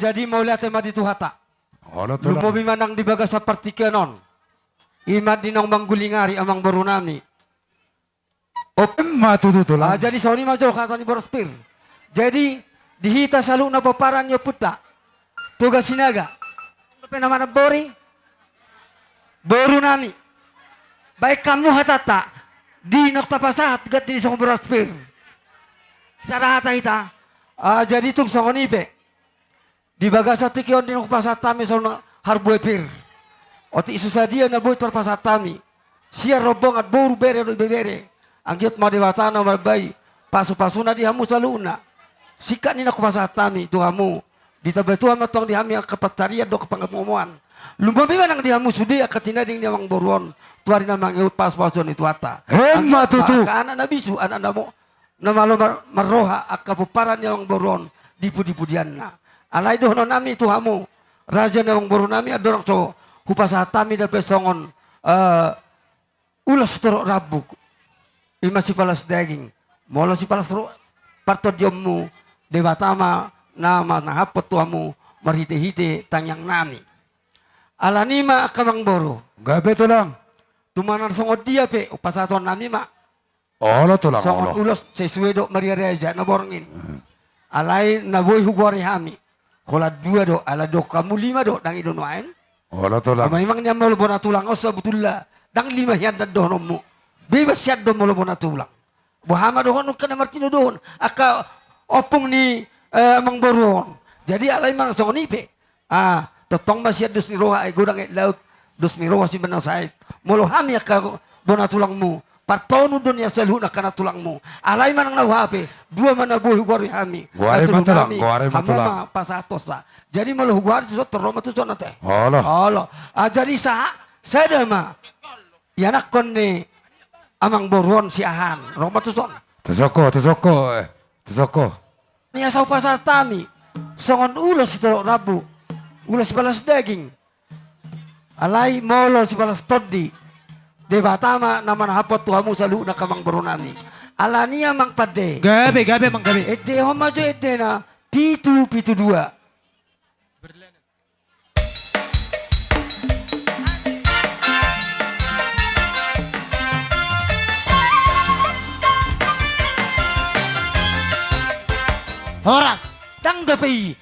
Jadi mauliate ma di Tuhanta. Olo, Tulang. Lumobi ma nang di bagasan partingkian on. I ma di naung mangguling ari, amangboru nami. Op. Emma tutu, Tulang. Ah, jadi songon i ma jo hata ni boras pir. Jadi di hita saluhutna pomparan ni ompunta Toga Sinaga, dope na manambori, boru nami, baen hamu hatanta di naung tapasahat gandini songon boras pir. Sada hata hita. Ah, jadi tung songon i pe. Di bagasan tingki on di naung hupasahat hami songon harbue pir. Otik so sadia na boi tarpasahat hami sian rombongan boru, bere dohot ibebere. Anggiat ma Debata na mambahen pasupasuna di hamu saluhutna. Singkat ni na hupasahat hami tu hamu, ditambai Tuhan ma tong di hami angka pansarian dohot panggomoan. Lumobi ma nang di hamu sude angka tinading ni amangboru on tu ari na mangihut, pasupasuon ni Tuhanta. Emma tutu. Anggiat ma angka anak na bisu, anak na mo- na malo mar-, marroha angka pomparan ni amangboru on di pudipudianna. Alai dohonon nami tu hamu, raja ni amangboru nami, andorang so hupasahat hami dope songon, eh, ulos sitorop rambu, i ma sipalas daging, molo sipalas ro-, partondionmu, Debata ma na manahaphon tu hamu marhitehite tangiang nami. Alani i ma angka amangboru. Gabe, Tulang. Tung manang songon dia pe, hupasahaton nami ma. Olo, Tulang, songon olo. Ulos sesuai dohot maria raja na borngin. Hmm. Alai na boi hugoari hami. Holan dua do, ala dohot hamu lima do, ndang i do nuaeng. Olo, Tulang. Ama, memang nian molo bona tulang on sabutulna ndang lima hian dohononmu. Bebas hian do molo bona tulang. Boha ma dohonon angka na martinodohon, angka ompung ni, eh, amangboru on. Jadi alai manang songon i pe. Ah, tongtong ma sian dos ni roha, ai godang aek laut, dos ni roha simbena saet. Molo hami angka bona tulangmu, partonu do nian saluhutna angka na tulangmu. Alai manang na boha pe, dua ma na boi hugoari hami. Goari ma, Tulang, goari ma, Tulang. Hamu ma pasahathonsa. Jadi molo hugoari tuson, ro ma tuson ate. Olo. Olo. Ah, jadi sa-, sada ma ianakhon ni amangboru on si Ahan. Ro ma tuson. Tuson ho, tuson ho, eh. Tuson ho. Ni asa hupasahat hami songon ulos sitorop rambu, ulos sipalas daging. Alai molo sipalas tondi, Debata ma na manahaphon tu hamu saluhutna angka amangboru nami. Alani i, amang pande. Gabe, gabe, amang, gabe. Endehon ma jo endena, pitu pitu dua. Horas. Ndang dope i.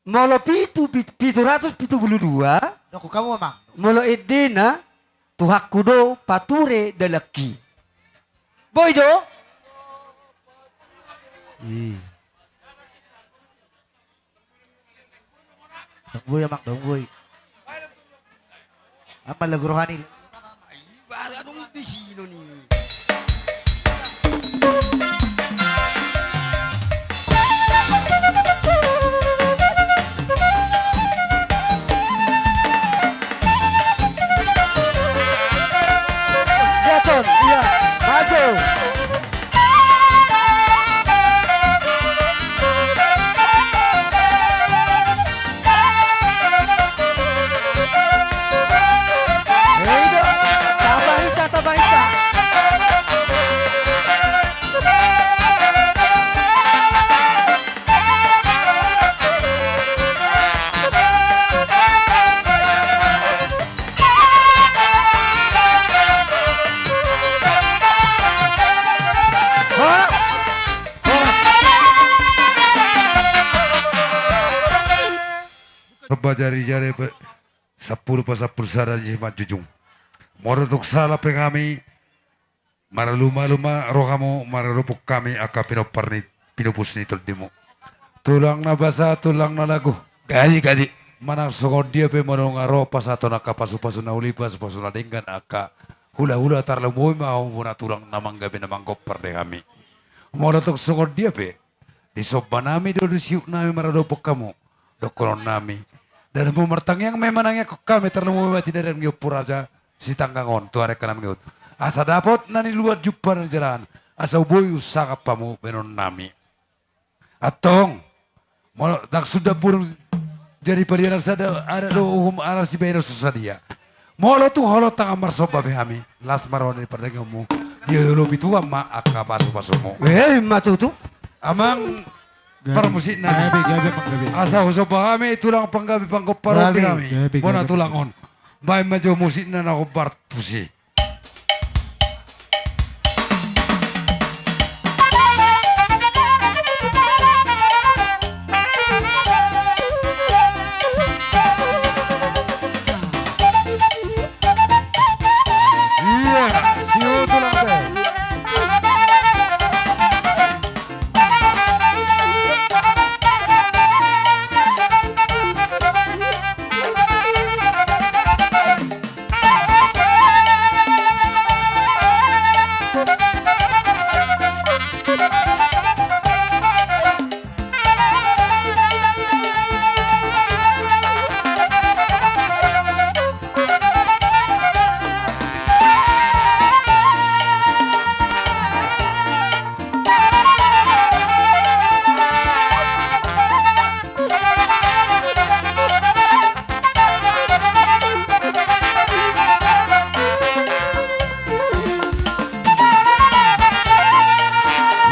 Molo pitu, pit-, pitu ratus pitu pulu dua. Dohot hamu, amang. Molo endena, Tuhanku do pature dalanki. Boi do? Ih. Ndang boi, amang, ndang boi. Amang, lagu rohani. Ai, ba, adong di sini ni. Gaton, iya, maju. Sampulu pasampulu sada ni simanjujung. Molo tung salah pe hami, marlumalu ma rohamu maradophon hami angka pinompar ni, pinupus ni tondimu. Tulang na basa, tulang na lagu. Gadi, gadi. Manang songon dia pe molo nunga ro pasahaton angka pasupasu na uli, pasupasu na denggan, angka hulahula, tarlumobi ma hamu bona tulang na manggabe na manggompar di hami. Molo tung songon dia pe, disomba nami do, disiuk nami maradophon hamu, dohonon nami: Dalanmu martangiang ma i manangianghon hami, tarlumobi ma tinading ni Ompu Raja Sitanggang on tu ari angka na mangihut. Asa dapot na niluat, jumpa na nijalahan, asa boi husangap hamu bahenon nami. Antong, molo ndang suda burung jadi palian, ndang sada adat dohot uhum adat sibahenon so sadia. Molo tung holong tangan marsomba pe hami, las ma roha ni pardengganmu, dilobi Tuhan ma angka pasupasumu. Eh, ima tutu. Amang, Gabe, parmusikna. Gabe, gabe, panggabe. Asa husomba hami tulang panggabe panggompar on di hami. Gabe, gabe, panggabe. Bona tulang on. Baen ma jo musikna na hombar tusi. Iya, si Utul ate.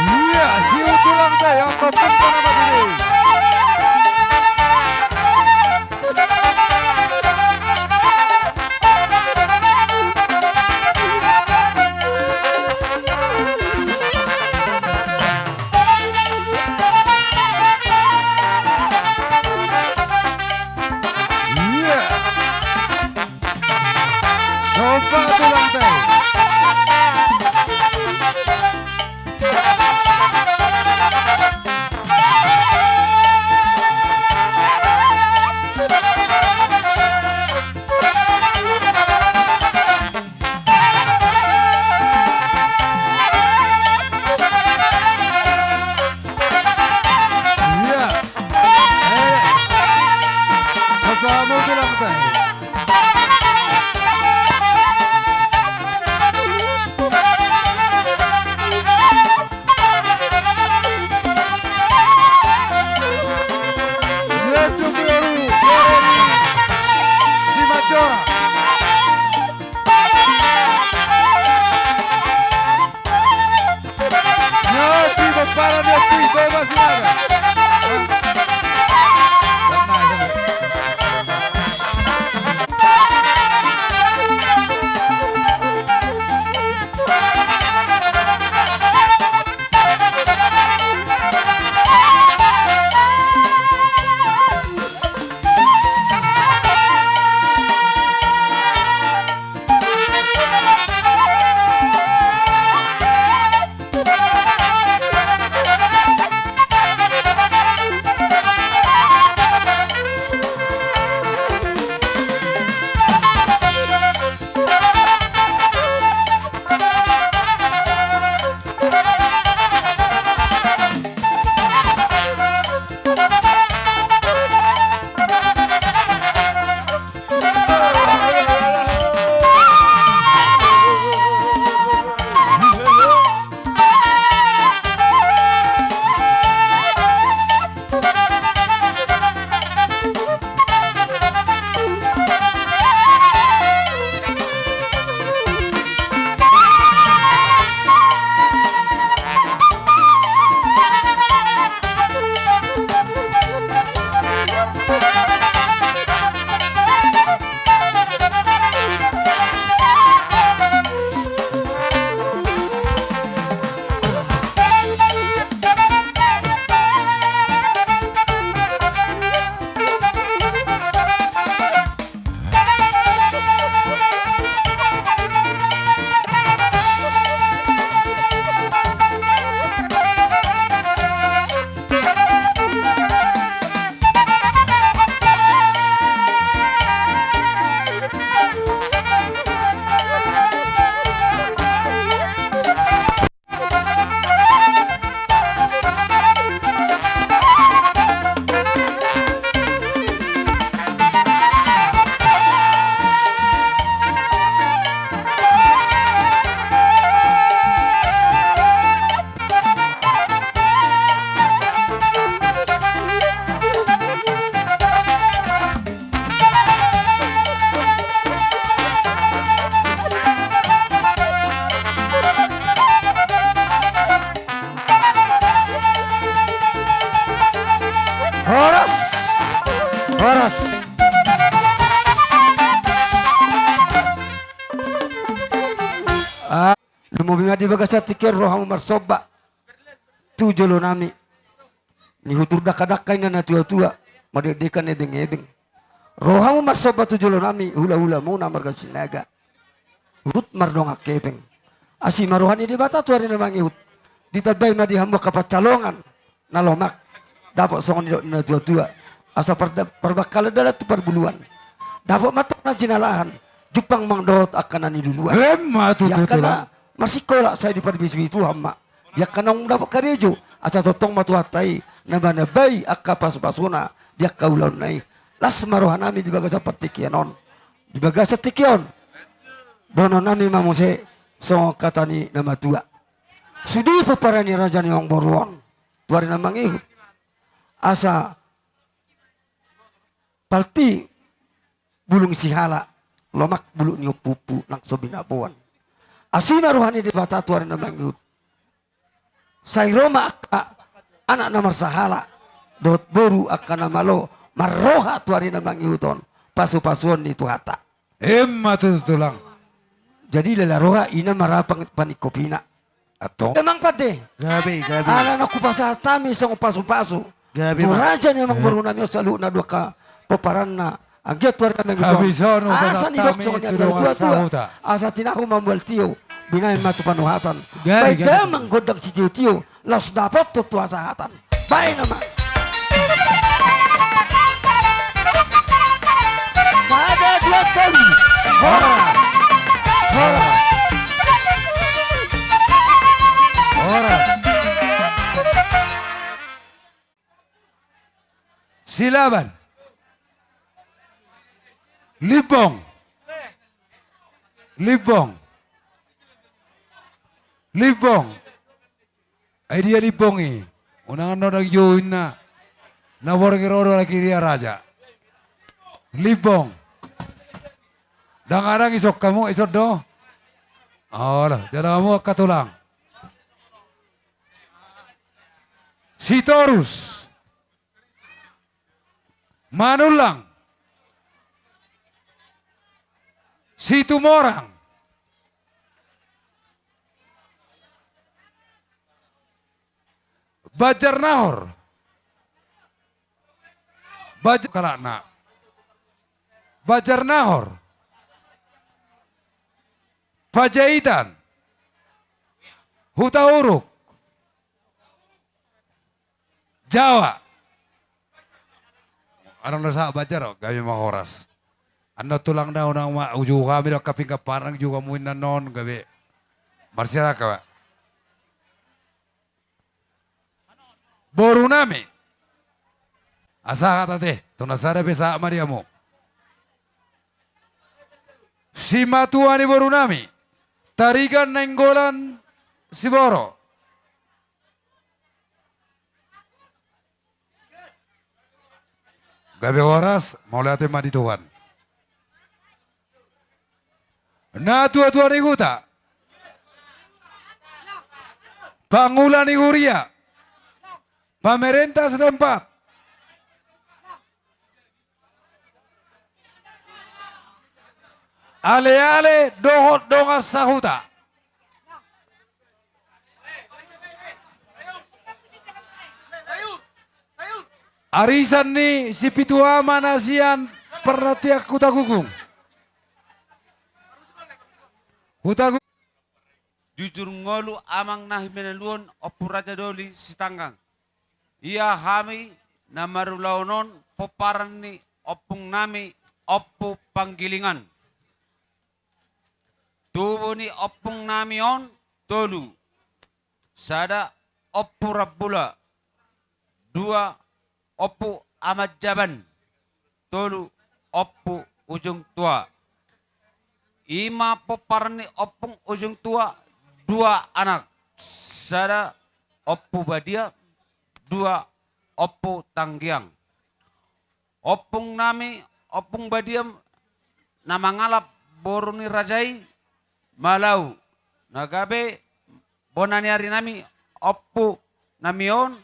Iya, si Utul ate, yang topung mana bagi ni? Iya. Somba tulang te. Iya. Eh. Satu amo tulang te. Horas. Ah, lumobi ma di bagasan tingki on rohamu marsomba tu jolo nami. Nihutur dakka-dakka inna na tua-tua, madekdekan ebeng-ebeng. Rohamu marsomba tu jolo nami, hula-hulamuna marga Sinaga. Huhut mardongan hepeng. Asi ma roha ni Debata tu ari na mangihut. Ditambai ma di hamu angka pansalongan na lomak. Dapot songon nidok ni na tua-tua. Asa parda-, parbangkalan dalan tu parbuluan. Dapot ma antong na jinalahan. Jumpang ma dohot angka na niluluan. Emma tutu, angka na tulang. Marsikola sai diparbisu-bisu hamu ma. Di angka naung dapot karejo, asa tongtong ma Tuhanta i na manambai angka pasu-pasuna di angka ulaonna i. Las ma roha nami di bagasan partingkian on. Di bagasan tingki on, dohonon nami ma muse songon hata ni na matua. Sude pomparan ni raja ni amangboru on tu ari na mangihut. Asa palti bulung sihala, lomak bulung ni ompu-ompu nang so binaboan. Asi ma roha ni Debata tu ari na mangihut. Sai ro ma angka anak na marsahala dohot boru angka na malo marroha tu ari na mangihut on pasu-pasuon ni Tuhanta. Emma tutu, tulang. Jadi lala roha ina ma ra pang-, paningkopina. Antong. Emang pande. Gabe, gabe. Ala na hupasahat hami songon pasu-pasu. Gabe tu ma. Raja ni amangboru nami on saluhutna tu angka pomparanna. Anggiat tu ari na mangihut on. Habis on, asa hupasahat hami tu dongan sahuta. Asa tinahu ma mual tio. Binahen ma tu panuhatan. Gabe, gabe. Baen damang gondang sitio-tio. Laos dapothon tu hasahatan. Baen nama. Sada, dua, tolu. Horas. Horas. Horas. Silaban. Limbong. Limbong. Limbong. Ai dia Limbong i? Unang annon na join na. Na borngin ro do lagi dia raja. Limbong. Ndang adong ison hamu, ison do? Olo, jala hamu angka tulang. Sitorus. Manullang. Situmorang. Banjarnahor. Banjar-, kalakna. Banjarnahor. Panjaitan. Hutauruk. Jawa. Adong na sahat Banjar, o, gabe ma horas. Annon tulang, unang ma uju hami do angka pinggan parang, uju hamu inna annon, gabe. Marsiarangan ma. Boru nami. Asa hata te, tu na sada pe sahat ma di hamu. Simatua ni boru nami, Tarigan Nainggolan Siboro. Gabe horas, mauliate ma di Tuhan. Natua-tua ni huta, pangula ni huria, pamerenta setempat, ale-ale dohot dongan sahuta. Arisan ni si Pitu Ama na sian Parrantian Hutagugung. Hutagu-, jujur ngolu amang na hinaluan Ompu Raja Doli Sitanggang. Ia hami na marulaon on pomparan ni ompung nami Ompu Panggilingan. Tubu ni ompung nami on tolu. Sada Ompu Rambula, dua Ompu Amanjaban, tolu Ompu Ujung Tua. Ima pomparan ni Ompung Ujung Tua, dua anak, sada Ompu Badia, dua Ompu Tanggiang. Ompung nami, Ompung Badia na mangalap boru ni raja i Malau, na gabe bona ni ari nami, ompu nami on,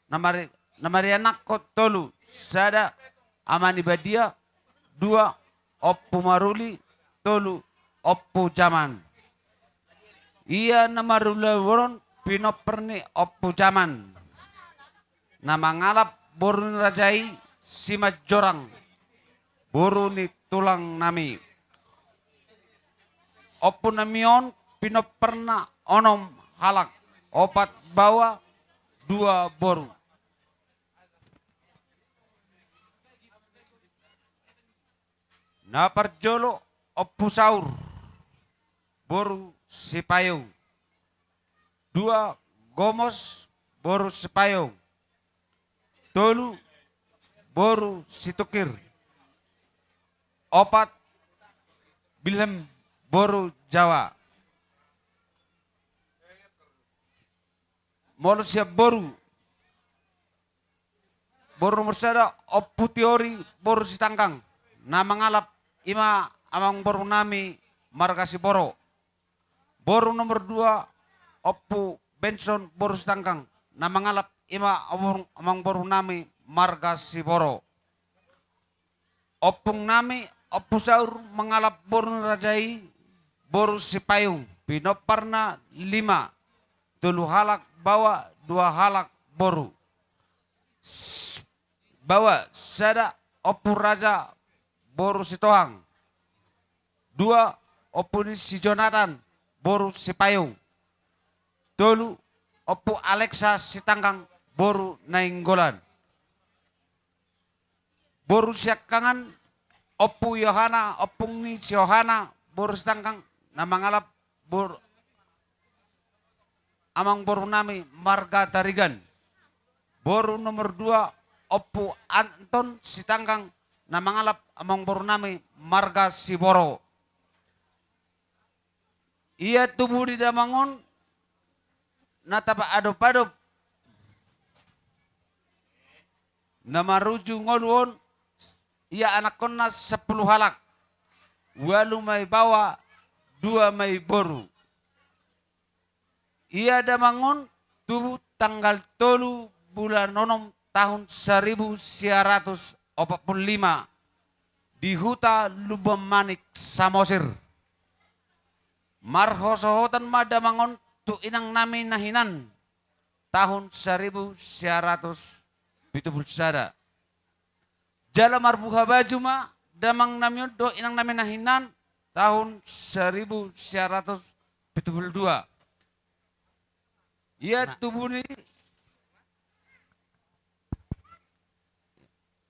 na mari-, na marianakhon tolu, sada Ama ni Badia, dua, Ompu Maruli, tolu, Ompu Jaman. Ia na marulaon on pinompar ni Ompu Jaman, na mangalap boru ni raja i Simanjorang, boru ni tulang nami. Ompu nami on pinomparna onom halak, opat baoa, dua boru. Na parjolo Ompu Saur, boru Sipayung. Dua, Gomos, boru Sipayung. Tolu, boru Situngkir. Opat, Bilhem, boru Jawa. Molo sian boru, boru nomor sada, Ompu Tiori, boru Sitanggang, na mangalap i ma amangboru nami marga Siboro. Boru nomor dua, Ompu Benson, boru Sitanggang, na mangalap i ma amang-, amangboru nami marga Siboro. Ompung nami, Ompu Saur, mangalap boru ni raja i, boru Sipayung, pinomparna lima, tolu halak baoa, dua halak boru. S-, baoa sada, Ompu Raja, boru Sitohang. Dua, Ompu ni si Jonatan, boru Sipayung. Tolu, Ompu Alexa Sitanggang, boru Nainggolan. Boru siangkangan, Ompu Yohana, ompung ni si Yohana, boru Sitanggang, na mangalap bor-, amangboru nami marga Tarigan. Boru nomor dua, Ompu Anton Sitanggang, na mangalap amangboru nami marga Siboro. Ia tubu ni damang on na tapaadop-adop, na marujung ngolu on, ia anakkonna sampulu halak, ualu ma i baoa, dua ma i boru. Ia damang on tubu tanggal tolu bulan onom tahun saribu sia ratus opat pulu lima di huta Lumban Manik, Samosir. Marhosohotan ma damang on tu inang nami na hinan tahun saribu sia ratus pitu pulu sada. Jala marbuha baju ma damang nami on dohot inang nami na hinan tahun saribu sia ratus pitu pulu dua. Ia tubu ni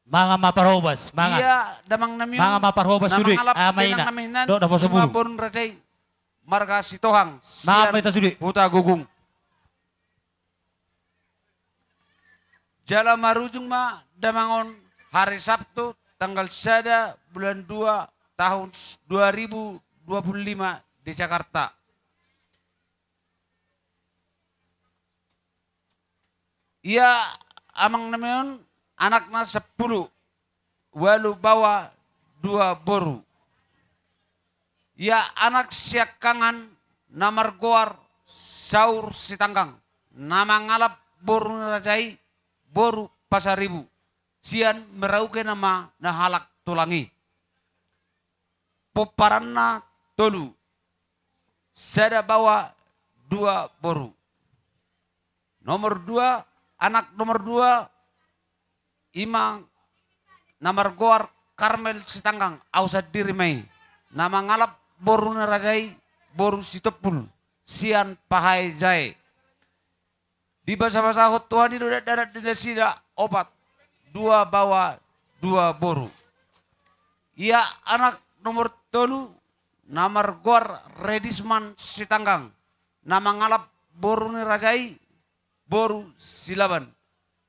Mangan ma parhobas, mangan. Ia damang nami on, mangan ma parhobas na sude, mangalap ama ina, inang nami hinan, dohot na poso bulu. Ima boru ni raja i marga Sitohang, mangan ma ita sude. Sian Huta Gogung. Jala marujung ma damang on hari Sabtu tanggal sada bulan dua tahun s-, dua ribu dua puluh lima di Jakarta. Ia amang nami on anakna sampulu, ualu baoa, dua boru. Ia anak siangkangan na margoar Saur Sitanggang, na mangalap boru ni raja i, boru Pasaribu, sian Merauke nama na halak tulang i. Pomparanna tolu, sada baoa, dua boru. Nomor dua, anak nomor dua, ima na margoar Karmel Sitanggang, au sandiri ma i, na mangalap boru ni raja i, boru Sitompul, sian Pahae Jae. Dibasabasahon Tuhan i do dakdanak ni nasida opat, dua baoa, dua boru. Ia anak nomor tolu, na margoar Redisman Sitanggang, na mangalap boru ni raja i, boru Silaban,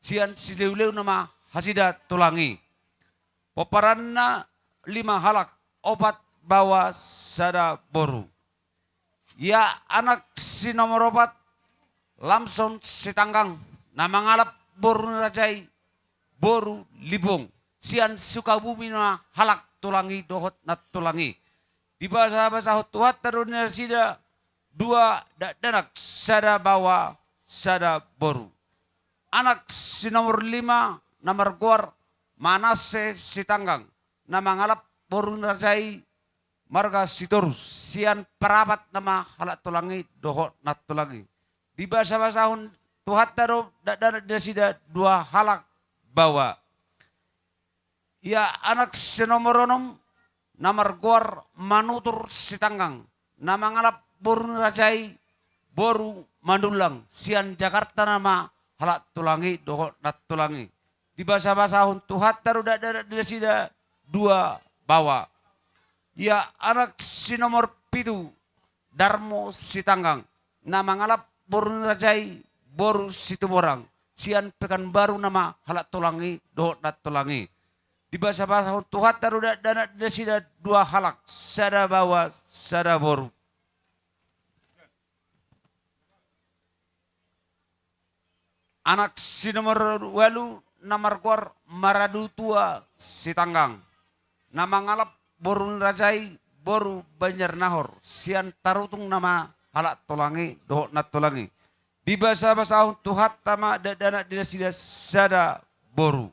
sian Sileuleu nama hasida tulang i. Pomparanna lima halak, opat baoa, sada boru. Ia anak si nomor opat, Lamson Sitanggang, na mangalap boru ni raja i, boru Libong, sian Sukabumi nama halak tulang i dohot nantulang i. Dibasabasahon Tuhanta do nasida dua dakdanak, sada baoa, sada boru. Anak si nomor lima, na margoar Manasse Sitanggang, na mangalap boru ni raja i marga Sitorus, sian Parapat nama halak tulang i dohot nantulang i. Di basa-basahon Tuhanta do dakdanak di nasida dua halak baoa. Ia anak si nomor onom na margoar Manutur Sitanggang, na mangalap boru ni raja i boru Manullang, sian Jakarta nama halak tulang i dohot nantulang i. Di basa-basahon Tuhanta do dakdanak di nasida dua baoa. Ia anak si nomor pitu Darmo Sitanggang, na mangalap boru ni raja i boru Situmorang, sian Pekanbaru nama halak tulang i dohot nantulang i. Di basa-basahon Tuhanta do dakdanak di nasida dua halak, sada baoa sada boru. Anak si nomor ualu na margoar Maradutua Sitanggang, na mangalap boru ni raja i boru Banjarnahor, sian Tarutung nama halak tulang i dohot nantulang i. Di basa-basahon Tuhanta ma dakdanak di nasida sada boru.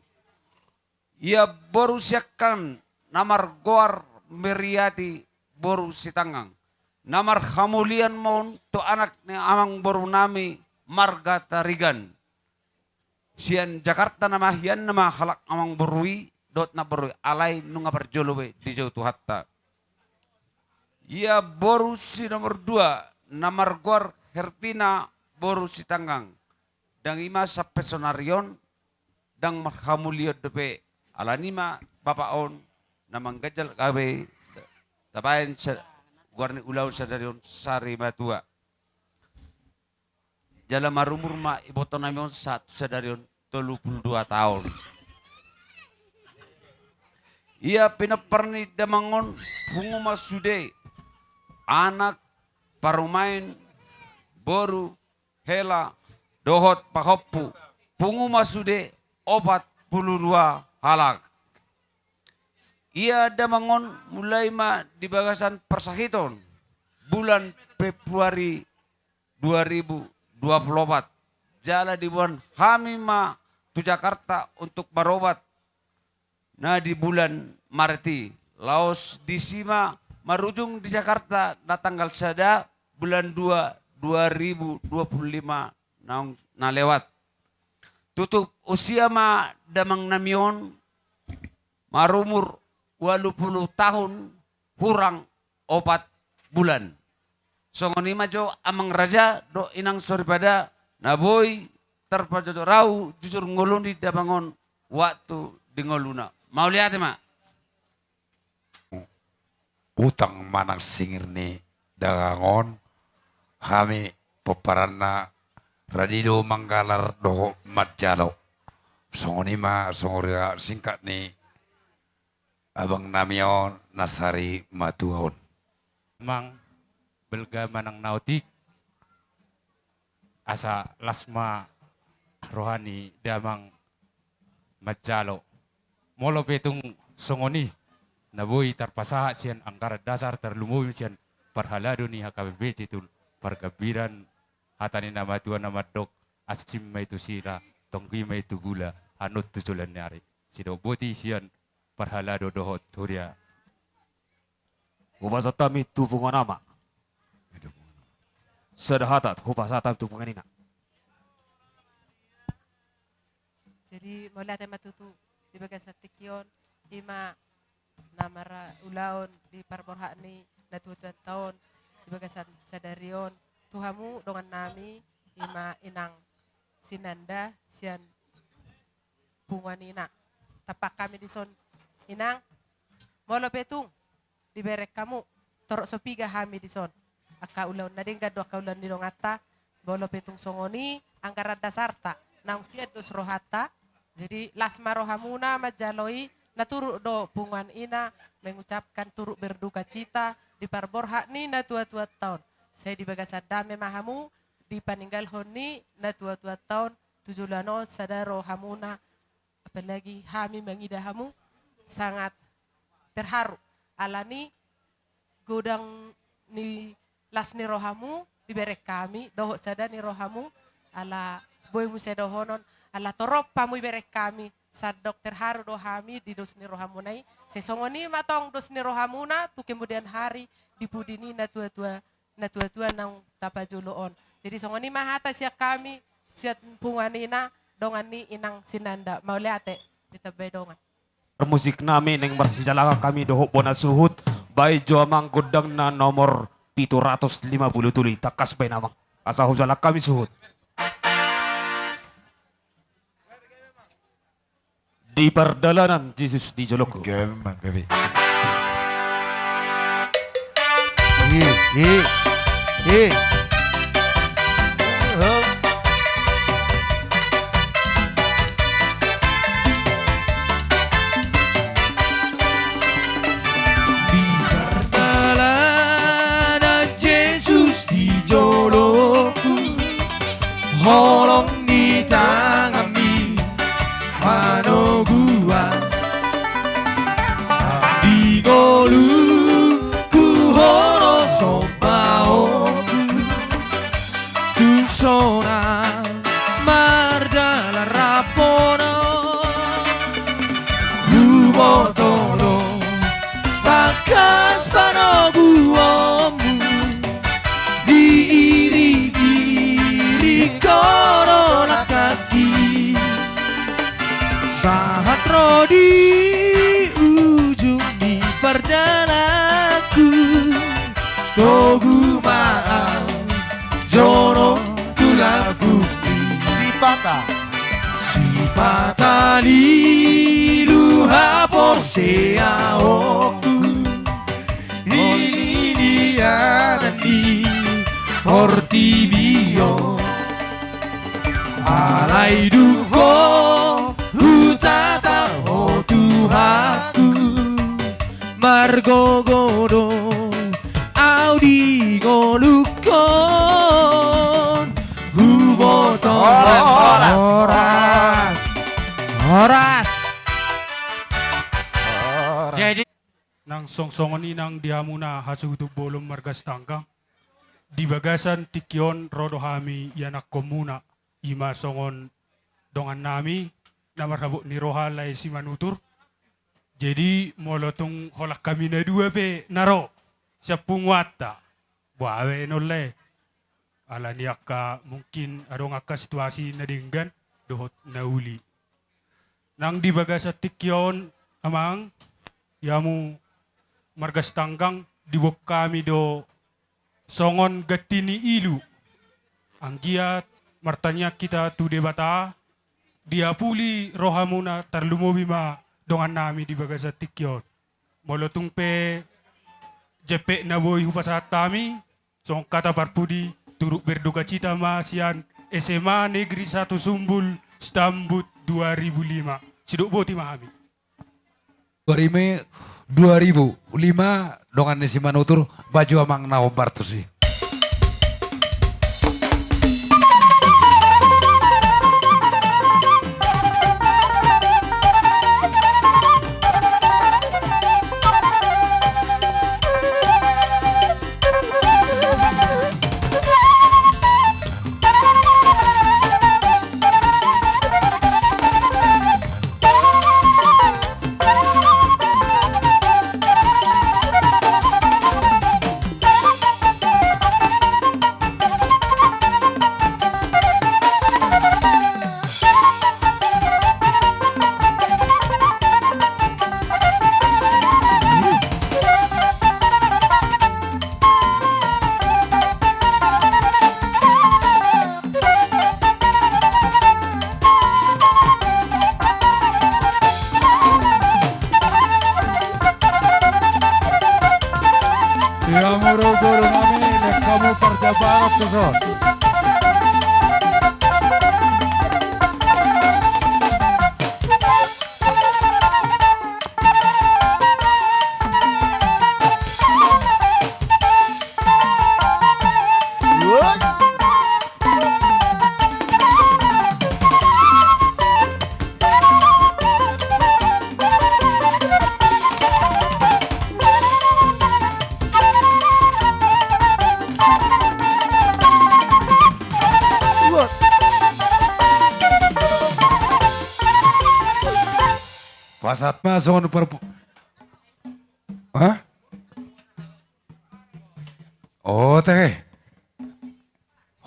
Ia boru siangkangan na margoar Meriati boru Sitanggang, na marhamulian ma on tu anak ni amangboru nami marga Tarigan. Sian Jakarta nama hian nama halak amangboru i dohot namboru i, alai nunga parjolo be dijou Tuhanta. Ia boru si nomor dua na margoar Herpina boru Sitanggang, ndang i ma sampe sonari on ndang marhamulian dope, alani ma bapak on na mangganjal gabe, tabaen sa-, goar ni ulaon sadari on sari matua. Jala marumur ma iboto nami on sahat tu sadari on tolu pulu dua taon. Ia pinompar ni damang on, pungu ma sude, anak, parumaen, boru, hela, dohot pahompu, pungu ma sude opat pulu dua halak. Ia damang on mulai ma di bagasan parsahiton bulan Februari dua ribu dua pulu opat, jala diboan hami ma tu Jakarta untuk marobat. Na di bulan Maret i, laos disi ma marujung di Jakarta na tanggal sada bulan dua, dua ribu dua pulu lima naung na lewat. Tutup usia ma damang nami on, marumur ualu pulu taon hurang opat bulan. Songon i ma jo amang raja dohot inang soripada na boi tarpajojor ahu jujur ngolu ni damang on waktu di ngoluna. Mauliate ma. Utang manang singir ni dagang on, hami pomparanna radi do manggalar dohot manjalo. Songon i ma songon i singkat ni abang nami on na sari matua on. Mang, belga manang na otik, asa las ma roha ni damang manjalo. Molo pe tung songon i, na boi tarpasahat sian anggaran dasar, tarlumobi sian parhalado ni H K B P Citul Pargambiran, hata ni na matua na mandok, ansim ma i tu sila, tonggi ma i tu gula, hanut tu joloan ni ari. Sidok boti sian parhalado dohot huria. Hupasahat hami tu punguan ama. Sada hata hupasahat hami tu punguan ina. Jadi mauliate ma tutu di bagasan tingki on, i ma na marulaon di parborhat ni natuatuanta on di bagasan sadari on tu hamu dongan nami, i ma inang si Nanda sian punguan ina. Tampak hami dison, inang, molo pe tung dibereng hamu, torop so piga hami dison. Angka ulaon na denggan do angka ulaon ni donganta, molo pe tung songon i anggaran dasarta, naung sian dos rohanta. Jadi las ma rohamuna manjalo i, na turut do punguan ina mengucapkan turut berdukacita di parborhat ni natuatuanta on. Sai di bagasan dame ma hamu dipaninggalhon ni natuatuanta on tu joloan on, sada rohamuna, apalagi hami mangida hamu sangat terharu. Alani godang ni las ni rohamu dibereng hami, dohot sada ni rohamu, ala boi muse dohonon, ala torop hamu ibereng hami, sandok terharu do hami di dos ni rohamuna i. Sai songon i ma tong dos ni rohamuna tu kemudian hari di pudi ni natua-tua, natua-tua naung tapajolo on. Jadi songon i ma hata sian hami, sian punguan ina, dongan ni inang Sinanda. Mauliate, ditambai dongan. Musik nami naeng marsijalangan hami dohot bona suhut, baen jo amang gondangna nomor pitu ratus lima pulu tolu i, tangkas baen amang. Asa hujalang hami suhut. Di pardalanan Jesus di jolongku. Gabe, Mang, gabe. Hi, hi, hi. Di pardalanan Jesus di jolongku, holong ni tanganmi manoguan. Di ngolungku hono sombaonku, tung sonang mardalan rap hono. Huboto do tangkas panoguonmu, diiring-iring ho do langkangki sahat ro di ujung ni pardalananku. Togu ma au jolo tu lambungmi. Sipata, sipata lilu haporseaonku, lilianan ni portibi on. Alai dung ho hutata ho Tuhanku, margogo do au di ngolungkon. Huboto. Horas, horas. Horas. Horas. Jadi nang songon i nang di hamuna hasuhuton bolon marga Sitanggang, di bagasan tingki on ro do hami ianakkonmuna, i ma songon dongannami na marhabot ni roha lae Simanutur. Jadi molo tung holan hami na dua pe na ro sian punguanta, boha baenon lae. Ala ni angka mungkin adong angka situasi na denggan dohot na uli. Nang di bagasan tingki on amang, i hamu marga Sitanggang, diboan hami do songon ganti ni ilu. Anggiat martangiang hita tu Debata, diapuli rohamuna, tarlumobi ma dongannami di bagasan tingki on. Molo tung pe jempek na boi hupasahat hami, songon hata parpudi, turut berdukacita ma sian S M A Negeri Satu Sumbul, Stambut dua ribu lima. Sidok boti ma hami. Dua ribu, dua ribu lima, dongan ni Simanutur, baen jo amang na hombar tusi. Ia muru guru nami, nekkon hamu parjabaran tuson. Ma songon parpu-, hah? Oke.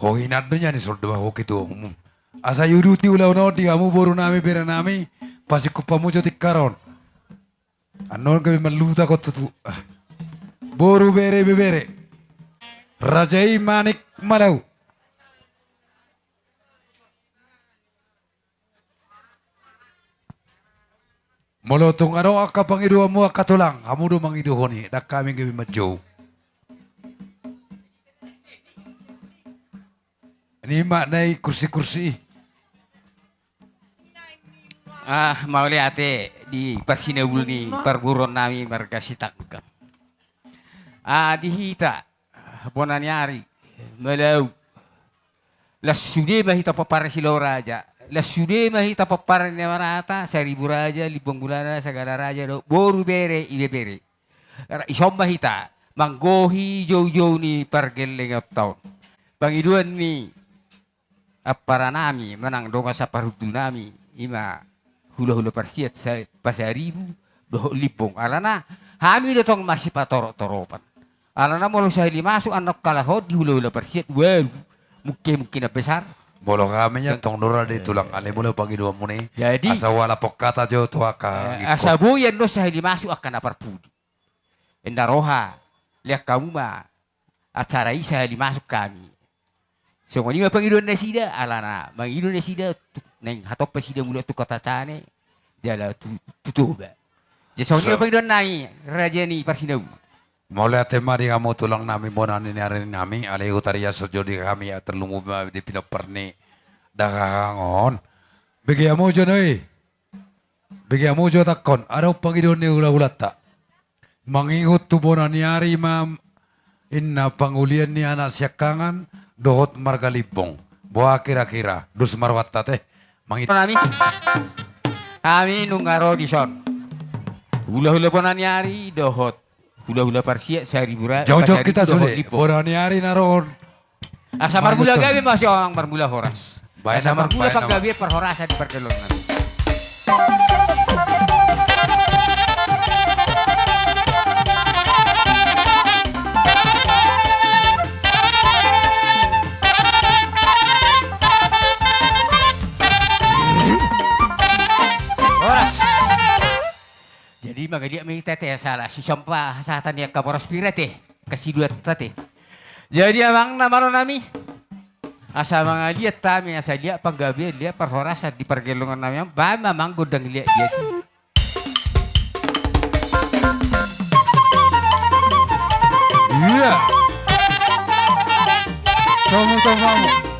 Ho hinan do nian i, songon do ma ho ketua umum. Asa diuduti ulaon on di hamu boru nami, bere nami, pasingkop hamu jo tingkar on. Annon gabe manluta ho tutu. Ah. Boru, bere, ibebere. Raja i Manik Malau. Molo tung adong angka pangidoanmu angka tulang, hamu do mangidohon i, ndang hami gabe manjou. Ni ma na i kursi-kursi i. Ah, mauliate di parsinabul ni parboruon nami marga Sitanggang. Ah, di hita bona ni ari Malau. Las sude ma hita pomparan Silau Raja, las sude ma hita pomparan ni Amarata, Saribu Raja, Limbong Mulana, Sagala Raja, dohot boru, bere, ibebere. Ra-, ison ma hita manggohi joujou ni pargellengonta on. Pangidoan ni ampara nami manang dongan saparhundul nami, i ma hulahula Parsiat, sa-, Pasaribu dohot Limbong. Alana hami do tong masipatorop-toropan. Alana molo sahali masuk annon kalah on di hulahula Parsiat, waduh, mungkin-mungkin na besar. Molo hami nian tong nurang di tulang, ale molo pangidoanmuna i. Jadi, asa hualap hata jo tu angka, eh, asa boi annon sahali masuk angka na parpudi. Enda roha, lean hamu ma acara i sahali masuk hami. Songon i ma pangidoan nasida, alana mangido nasida tu-, naeng hatop nasida mulak tu Kota Cane jala tu, tu Toba. Jadi songon i ma pangidoan nami, raja ni parsinabul. Mauliate ma di hamu tulang nami, bona ni ari nami, alai hutariashon jo di hami, tarlumobi ma di pinompar ni dagahang on. Bege hamu jo nuaeng. Bege hamu jo tangkon, adong pangidoan ni hulahulanta. Mangingot tu bona ni ari ma inna pangulian ni anak siangkangan dohot marga Limbong. Boha kira-kira, dos ma rohanta te. Mangingot. Nami. Hami nunga ro dison. Hulahula bona ni ari dohot hulahula Parsiat, Saribu Ra-, jokjok hita sude, bona ni ari na ro on. Asa marmula gabe ma jo, amang, marmula horas. Baen, amang, baen, amang. Asa marmula panggabean parhorasan di pargellengon nami. Horas. Jadi mangaliat ma hita te, asa las, sisompa hasahatan ni angka boras pira te, angka siduanta te. Jadi amang na malo nami, asa mangaliat hami, asa liat panggabean, liat parhorasan di pargellengon nami, baen ma amang gondang liat-liat. Iya. Tunggu, tunggu.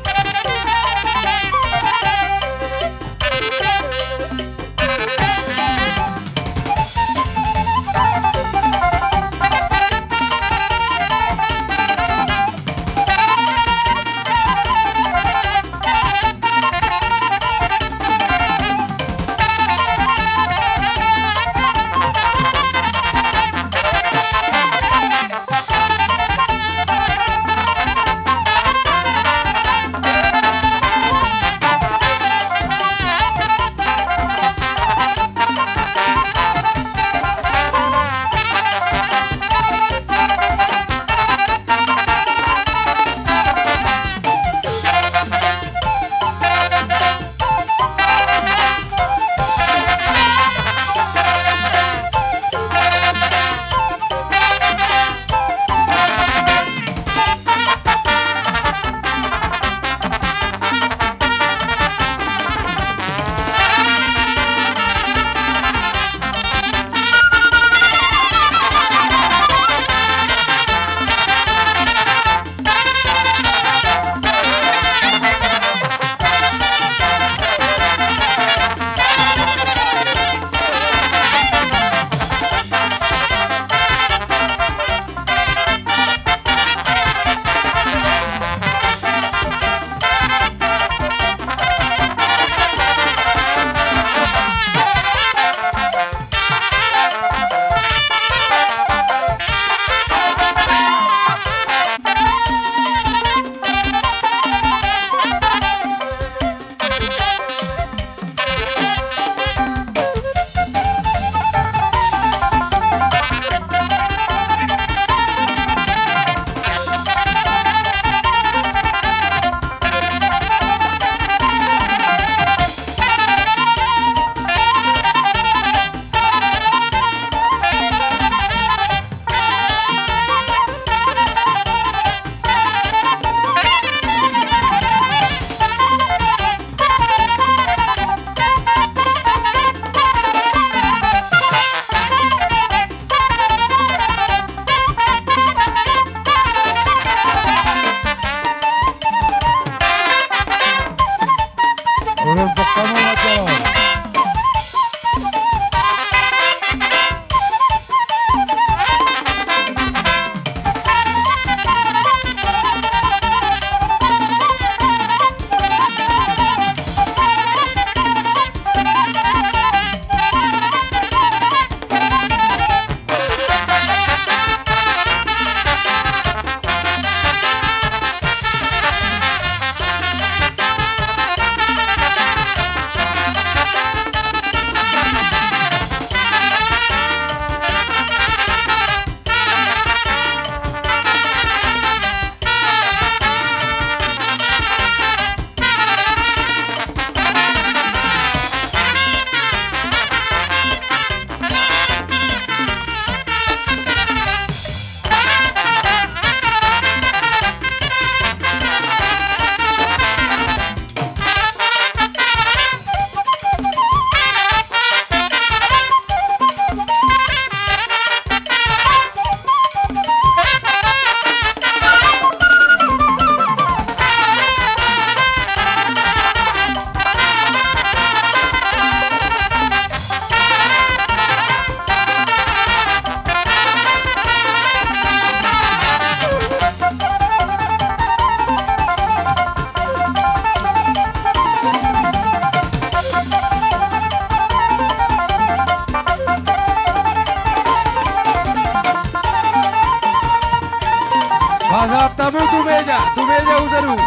Tamu tu meja, tu meja usaru.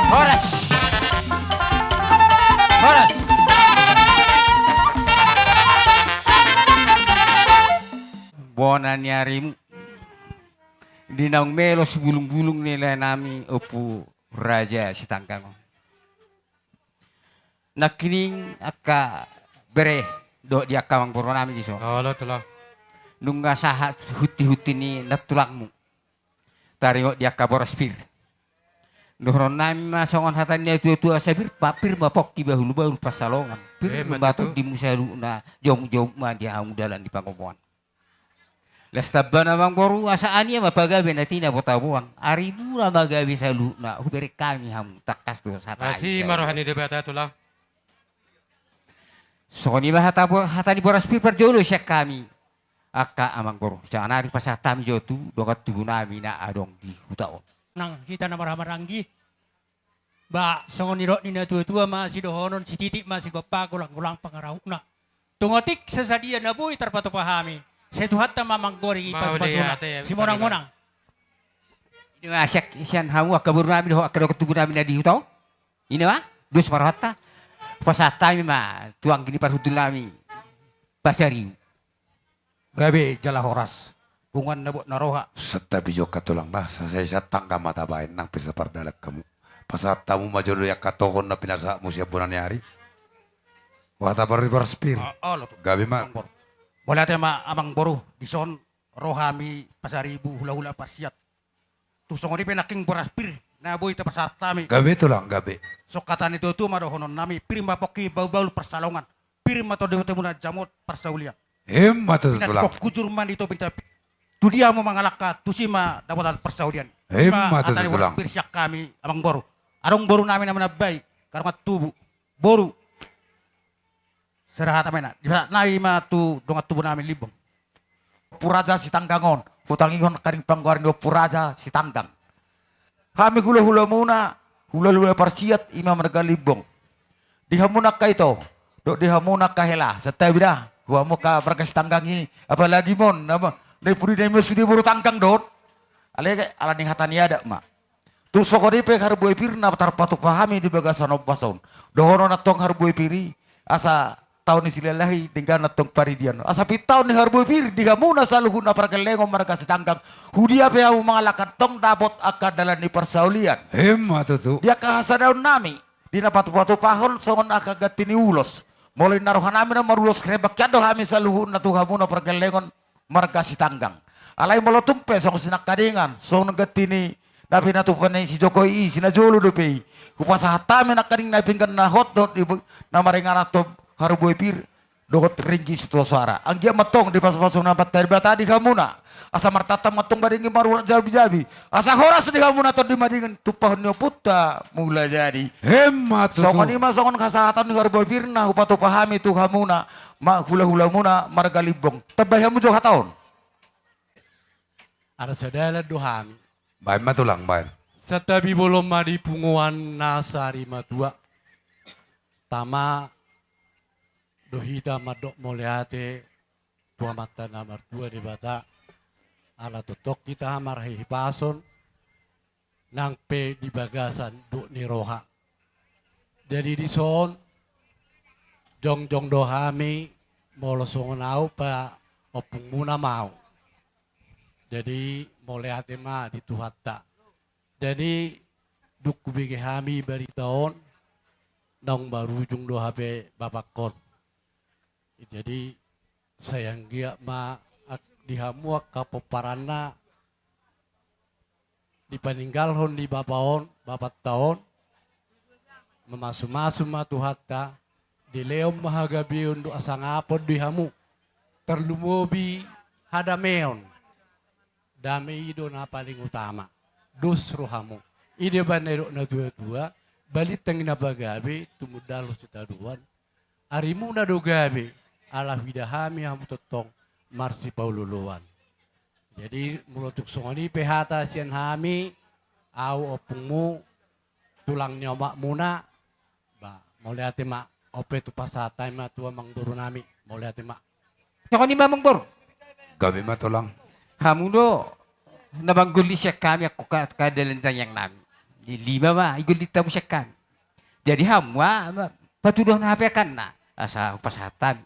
Horas. Horas. Bona ni arimu. Di naung melo sibulungbulung ni laenami Ompu Raja Sitanggang on. Nangkining angka bere dohot di angka amangboru nami dison. Olo, tulang. Nunga sahat huntihunti ni nantulangmu. Taringot di angka boras pir. Dohononnami ma songon hata ni natuatua, asa pir ma pongki, bahulbahul pansalongan. Pir ma tutu. Di hamu saluhutna, jomuk-jomuk ma di hamu dalan ni pangomoan. Las tamba na amangboru, asa ania ma pagabe na tinabotaboan. Arimuna ma gabe saluhutna, hubereng hami hamu tangkas do satahi. Asi ma roha ni Debata, tulang. Songon i ma hata bo-, hata ni boras pir parjolo sian hami angka amangboru. Saonari pasahat hami jo tu dongan tubunami na adong di huta on. Nang hita na marhahamaranggi. Ba songon nidok ni natuatua ma sidohonon, sititik ma sigompa, golanggolang pangarahutna. Tung otik sasadia na boi tarpatupa hami, sai Tuhanta ma manggori pasupasuna. Simonangmonang. I ma sian, sian hamu angka borunami dohot angka dongan tubunami na di huta on. I ma, dos ma rohanta. Pasahat hami ma tu anggi ni parhundulnami Pasaribu. Gabe jala horas. Punguan na bot na roha. Santabi jo angka tulang, na sasaisa tangga ma tabaen, nang pe sapardalan hamu. Pasahat hamu ma jolo angka tohon na pinasahatmu sian bona ni ari. Wata parri boras pir. Gabe ma. Mauliate ma amangboru, dison ro hami Pasaribu, hulahula parsiat. Tung songon i pe nangkin boras pir na boi tapasahat hami. Gabe tulang, gabe. Songon hata ni natuatua ma dohononnami, pir ma pongki, bahulbahul pansalongan. Pir ma tondimuna jamot parsaulian. Emma tutu tulang. Hujur ma di topi ni tapian. Tu dia hamu mangalangka, tusi ma dapotan parsaulian. Emma tutu tulang. Ima hata ni boras pir sian hami amangboru. Adong borunami na manambai, angka dongan tubu. Boru. Sada hata ma i na. Dipasahat nai ma tu dongan tubunami Limbong. Ompu Raja Sitanggang on, hutangihon nangkaning panggoaran ni Ompu Raja Sitanggang. Hami hulahulamuna, hulahula parsiat, ima marga Limbong. Di hamuna angka ito dohot di hamuna angka hela, santabi da. Di hamu angka marga Sitanggang i, apalagi mon, na i pudi na ima sude boru tanggang dohot. Alai ala ni hata ni adat ma. Tung songon i pe harbue pir na tarpatupa hami di bagasan ombas on. Dohonon antong harbue pir i, asa taon ni silalahi, denggan antong paridian. Asa pintaon ni harbue pir di hamuna saluhutna pargellengon marga Sitanggang. Hudia pe hamu mangalangka antong dapot angka dalan ni parsaulian. Emma tutu. Di angka hasadaonnami, di na patupatupahon songon angka ganti ni ulos. Molo inna rohanami na marulos, rembak hian do hami saluhutna tu hamuna pargellengon marga Sitanggang. Alai molo tung pe songon sinangkaningan, songon ganti ni na pinatupa ni si Jokowi i, si na jolo dope i. Hupasahat hami nangkaning na pinggan na hot dohot di bo-, na maringanan antong harbue pir dohot ringgit sitio soara. Anggiat ma antong dipasupasu Amanta Debata di hamuna. Asa martantan ma antong madingin, marurat jabijabi. Asa horas di hamuna tondi madingin, tumpahon ni Ompunta Mulajadi. Emma tutu. Songon i ma songon hasahatan ni harbue pir na hupatupa hami tu hamuna, ma hulahulamuna marga Limbong. Tambai hamu jo hata on. Ala sadalan do hami. Baen ma tulang, baen. Santabi bolon ma di punguan na sarimatua. Tama do hita mandok mauliate tu Amanta na martua Debata. Ala tongtong hita marhahipason, nang pe di bagasan bot ni roha. Jadi dison, jongjong do hami, molo songon au pe ompungmuna ma au. Jadi mauliate ma di Tuhanta. Jadi dung hubege hami barita on, naung marujung do hape bapakon. Jadi sai anggiat ma ak-, di hamu angka pomparanna dipaninggalhon ni bapa on, bapanta on, mamasumasu ma Tuhanta, dilehon ma hagabeon dohot hasangapon di hamu, tarlumobi hadameon. Dame i do na paling utama. Dos rohamu. I do umbahen na nidok natuatua, balintang i na pagabe, tumundalhon sitadoan. Arimuna do gabe, ala huida hami hamu tongtong marsipaolooloan. Jadi molo tung songon i pe hata sian hami, ahu ompungmu, tulang ni omakmuna, ba, mauliate ma, on pe tung pasahat hami ma tu amangboru nami, mauliate ma. Songon i ma amangboru. Gabe ma tulang. Hamu do na manggolli sian hami angka, angka dalan tangiang nami. Di lima ma, i golli hamu sian hami. Jadi hamu ma, ma, patuduhon hape angka na, asa pasahat hami.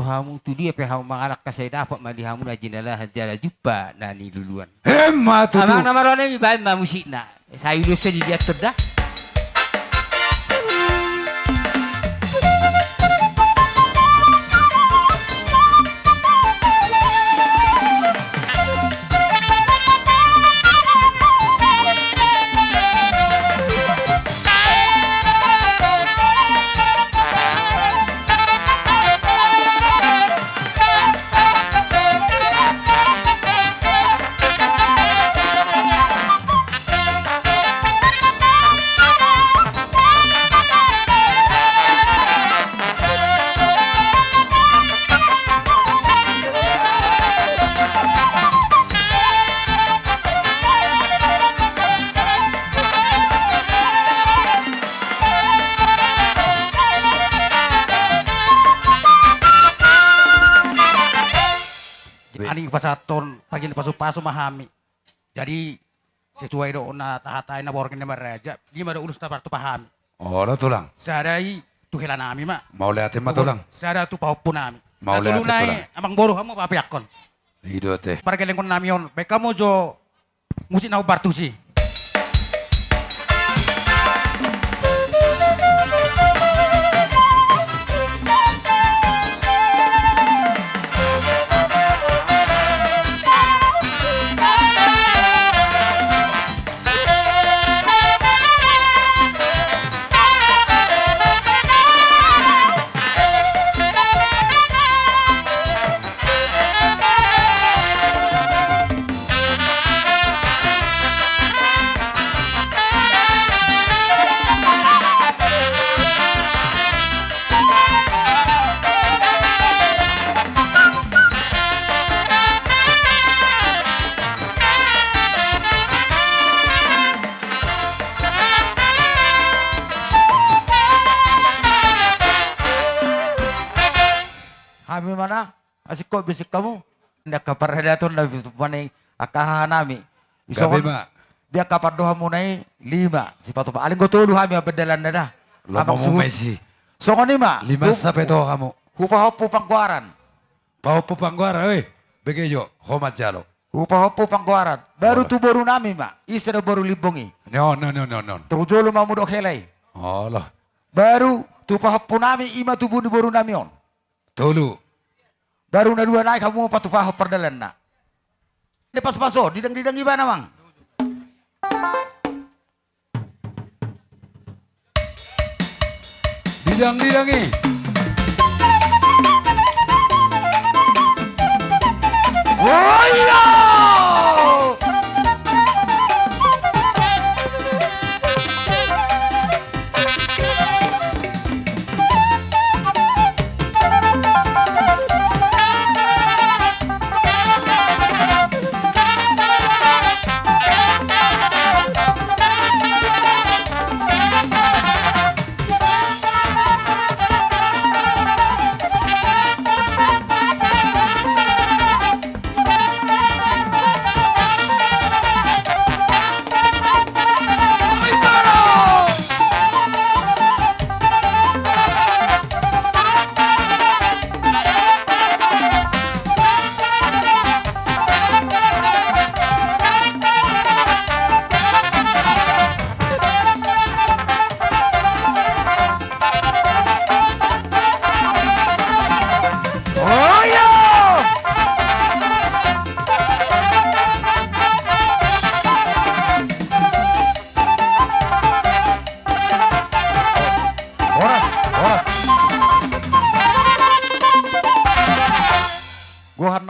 Hamu tu dia pe hamu mangalangka sai dapot ma di hamu na jinalahan jala jumpa na niluluan. Emma tutu. Amang na marone mi baen ma musikna. Sai ulos di dia tu da. Aning pasahathon, pagi ni pasupasu ma hami. Jadi sesuai do na tahatai na borngin ni maraja, lima do ulos na partupa hami. Olo tulang. Sada i tu hela nami ma. Mauliate ma tulang. Sada tu pahompu nami. Mauliate tulang. Natolu nai amangboru hamu papeakkon. I do ate. Pargellenghon nami on, baen hamu jo musik na umbar tusi. Hami ma na, asing ho bisik hamu. Di angka paradaton na pitupa ni angka haha nami. Gabe ma. Di angka pandohanmuna i lima sipatupa. Alai anggo tolu hami amban dalanna da. Lomo mu mesi. Songon i ma. Lima sape to hamu. Hupahompu panggoaran. Pahompu panggoaran, oi. Bege jo, ho manjalo. Hupahompu panggoaran. Baru tu boru nami ma. Ise do boru Limbong i? On, on, on, on, on. Tu jolo ma mudok hela i. Olo. Baru tu pahompu nami, i ma tubu ni boru nami on. Tolu. Baru na dua nai hamu patupahon pardalanna. Di pasupasu, didang-didang ibana, Amang. Didang-didang i. Oh iya!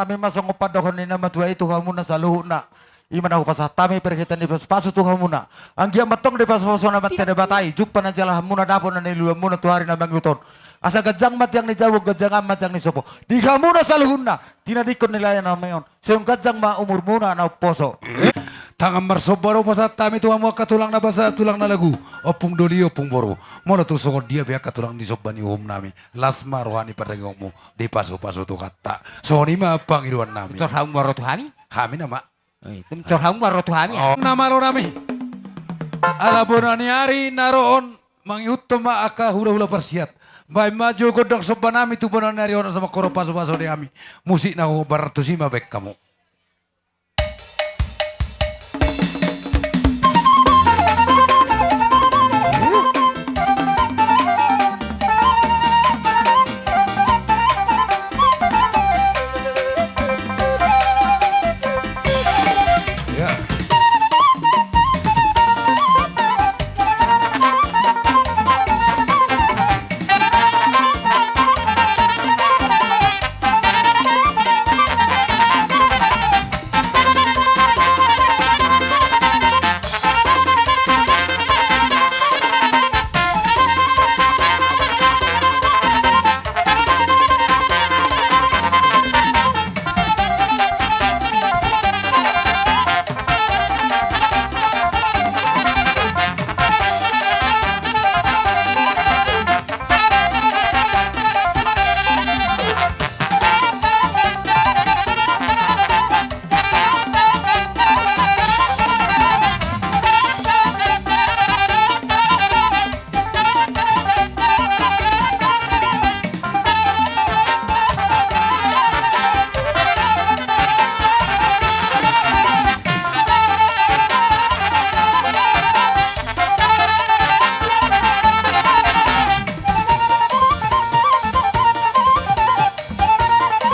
Hami ma songon pandohan ni na matua i tu hamuna saluhutna. I ma na hupasahat hami parhitean ni pasupasu tu hamuna. Anggiat ma antong dipasupasu na mantene batai, jumpang na jala hamuna dapot na niluluanmuna tu ari na mangihut on. Asa ganjang ma tiang ni jabu, ganjang ma tiang ni sopo. Di hamuna saluhutna, tinadingkon ni lae na mangihut on. Sai ganjang ma umurmuna na umposo. Tangan marsomba do hupasahat hami tu hamu angka tulang na basa, tulang na lagu. Ompung doli, ompung boru. Molo tung songon dia pe angka tulang ni somba ni uhum nami. Las ma roha ni pardagingonmu. Dipasupasu Tuhanta. Songon i ma pangidoan nami. Tor hamu ma ro tu hami? Hami nama. Eh, tum tor hamu ma ro tu hami. Oh. Na malo nami. Ala bona ni ari na ro on mangihuthon ma angka hulahula parsiat. Baen ma jo gondang somba nami tu bona ni ari on asa mangkorhon pasupasu di hami. Musik na hugombaran tusi ma baen hamu.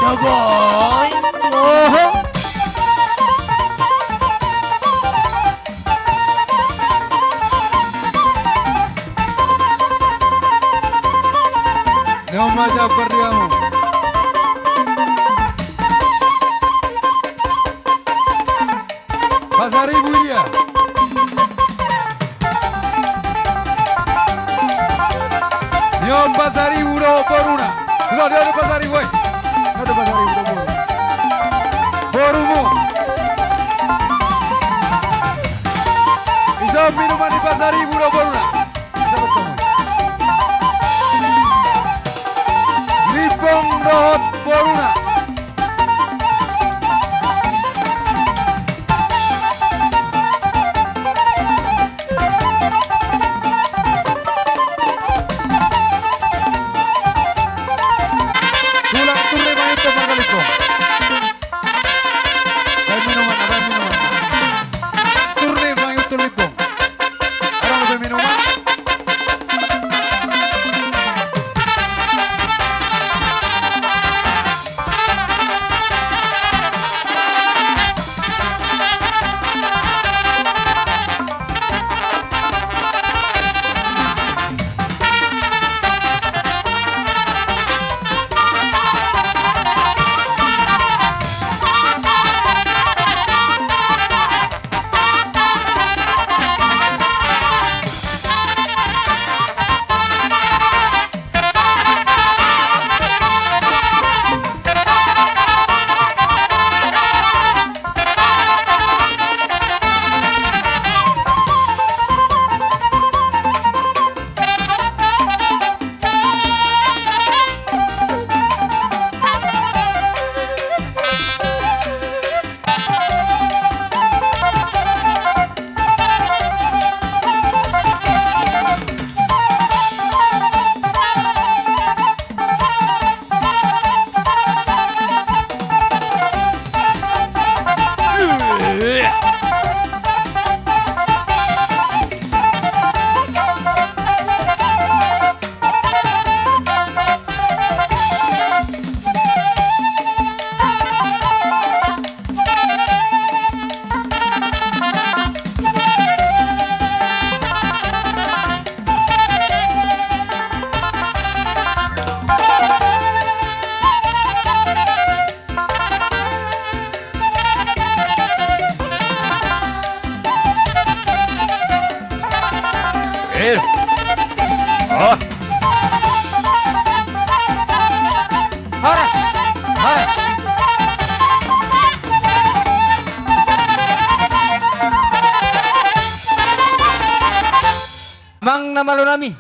Dogoi. Oho. Nama siapa dia? Pasaribu dia. Nyo Pasaribu do boruna. Sudah dia do Pasaribu, woi. Dia do Pasaribu do boru. Borumu. Iso minuman ni Pasaribu do boruna. Iso betul. Na malo nami.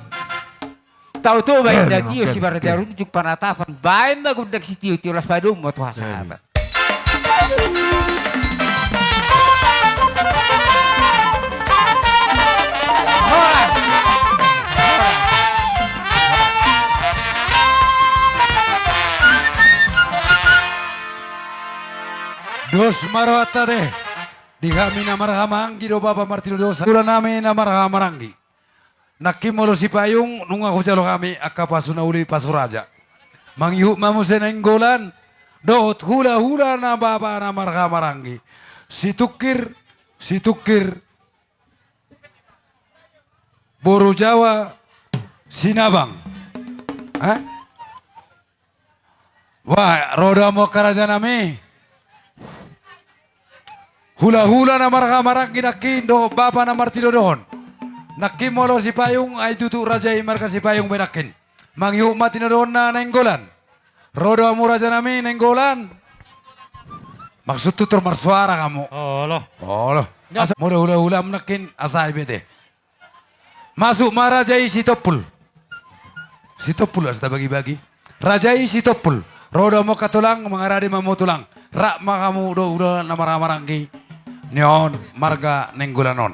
Tau tu baen na tio si barajarung jung panatapan, baen ma gondang sitio-tio, las padomu tu hasahatan. Dos ma rohanta te. Di hami na marhahamaranggi do bapa martinodohon, saulunami na marhahamaranggi. Nangkin molo Sipayung nunga hujalo hami angka pasu na uli, pasu raja. Mangihut ma muse Nainggolan dohot hulahula na bapa na marhahamaranggi. Situngkir, situngkir, boru Jawa, Sinabang. Eh? Wah, ro do hamu angka rajanami. Hulahula na marhahamaranggi nangkin dohot bapa na martinodohon. Nangkin molo Sipayung, ai tutu raja i marga Sipayung be nangkin. Mangihut ma tinodohonna Nainggolan. Ro do hamu rajanami Nainggolan. Maksudhu tor marsuara hamu. Olo. Olo. Asa molo hulahulam nangkin asa i be te. Masuk ma raja i Sitompul. Sitompul asa tabagibagi. Raja i Sitompul. Ro do hamu angka tulang, mangarade ma hamu tulang. Rap ma hamu do hulahula na marhahamaranggi. Ni on marga Nainggolan on.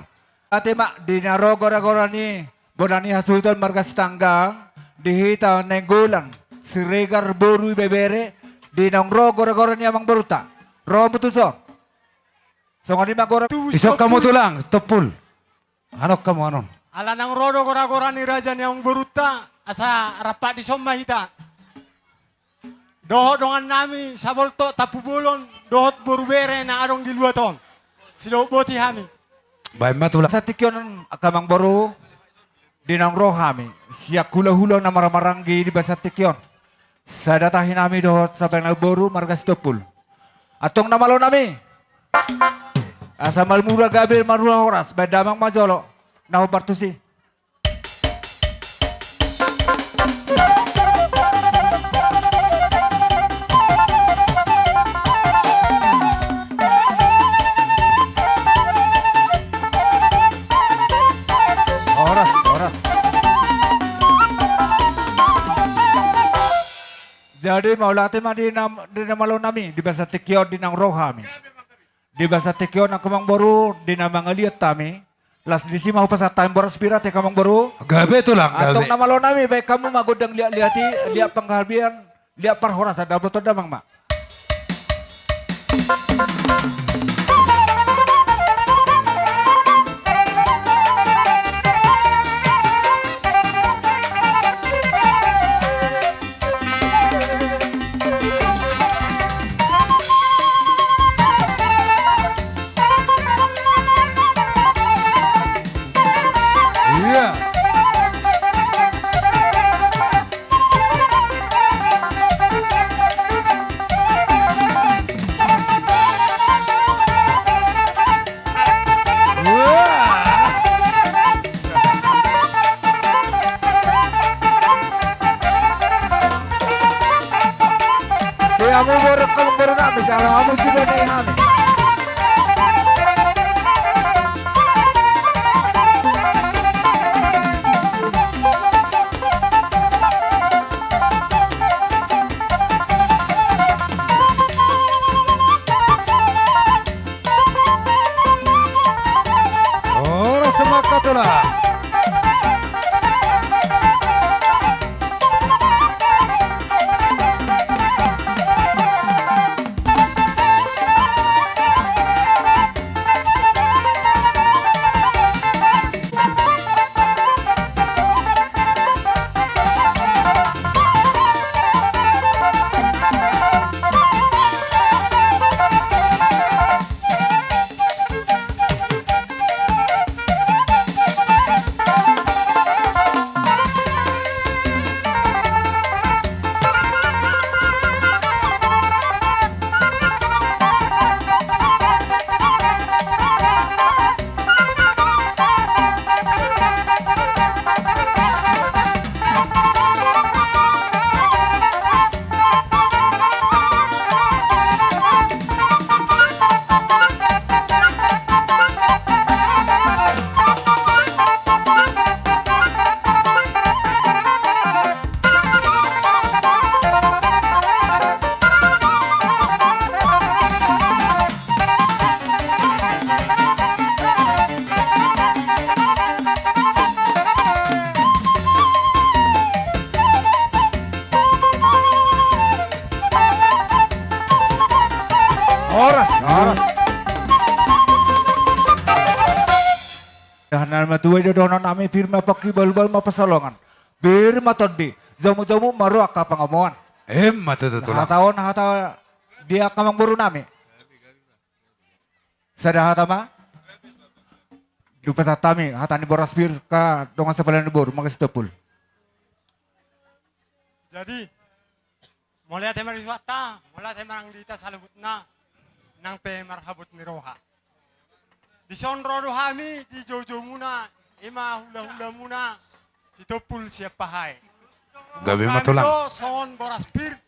Ate ma di na ro goragora ni bona ni hasuhuton marga Sitanggang, di hita Nainggolan, Siregar boru ibebere, di naung ro goragora ni amangborunta. Ro hamu tuson. Songon i ma gora. Isok hamu tulang, Tompul. Anok hamu anon. Ala naung ro do goragora ni raja ni amangborunta, asa rap dison ma hita. Dohot dongannami Saboltok Tampubolon, dohot boru bere na adong di luat on. Sidohot boti hami. Baen ma tulang. Di bagasan tingki on angka amangboru, di naung ro hami sian hulahula na marhahamaranggi di bagasan tingki on. Sada tahinami dohot sada namboru marga Sitompul. Antong na malo nami. Asa marmura gabe marmura horas, baen damang ma jolo. Na hombar tusi. Horas, horas. Jadi mauliate ma di na, di na malo nami, di bagasan tingki on di naung ro hami. Di bagasan tingki on angka amangboru, di na mangaliat hami, laos disi ma hupasahat hami boras pira te angka amangboru. Gabe tulang, gabe. Antong na malo nami, baen hamu ma gondang liatliat i, liat panggabean, liat parhorasan, dapoton damang ma. Iya. Di hamu boru, hamu boru nami, jala hamu sude ni hami. Horas ma angka tulang. Horas. Horas. Dohot na matua i do dohonon nami, pir ma pongki, bahulbahul ma pansalongan, pir ma tondi, jamujamuk ma roha angka pangomoan. Emma tutu, Tulang. Hata on hata di angka amangboru nami. Sada hata ma. Dipasahat hami hata ni boras pir, angka dongan sapala ni boru, mangasi Sitompul. Jadi, mauliate ma di Tuhanta, mauliate ma nang di hita saluhutna, nang pe marhabot ni roha. Dison ro do hami di joujoumuna, i ma hulahulamuna, Sitompul sian Pahae. Gabe ma, Tulang. Umbahen do songon boras pir,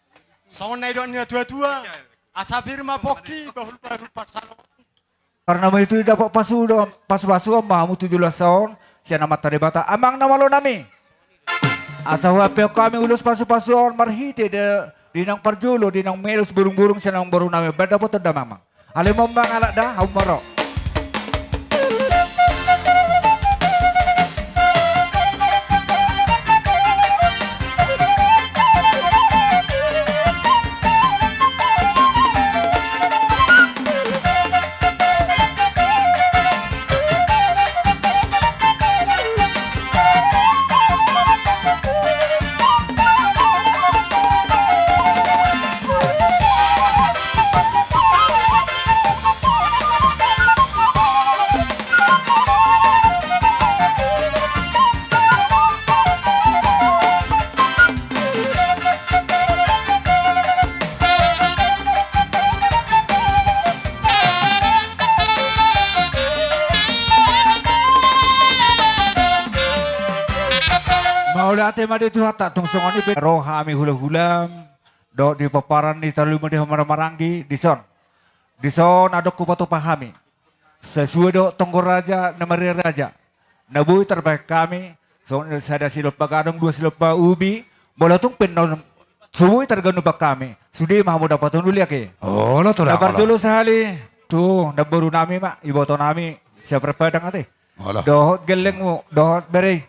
songon na nidok ni natuatua, asa pir ma pongki, bahulbahul pansalongan. Karena molo i dapot pasu do, pasupasu ma hamu tu joloan on sian Amanta Debata, amang na malo nami. Asa huampe hami ulos pasupasu on marhite di, di naung parjolo, di naung melos burungburung sian amangboru nami, baen dapoton damang. Alai ma mangalap da, hamu ma ro. Mauliate ma di Tuhanta, tung songon i pe ro hami hulahulam dohot di pomparan ni Tarlumobi dohot Maranggi dison. Dison adong hupatupa hami. Sesuai dohot tonggo raja na marria raja, na boi tarbahen hami, songon sada silompa gadong, dua silompa ubi, molo tung pe na so boi targanupan hami, sude ma hamu dapoton uli ake. Olo, Tulang, olo. Na parjolo sahali tu namboru nami ma, iboto nami, sian Padang ate. Olo. Dohot gellengmu, dohot bere i.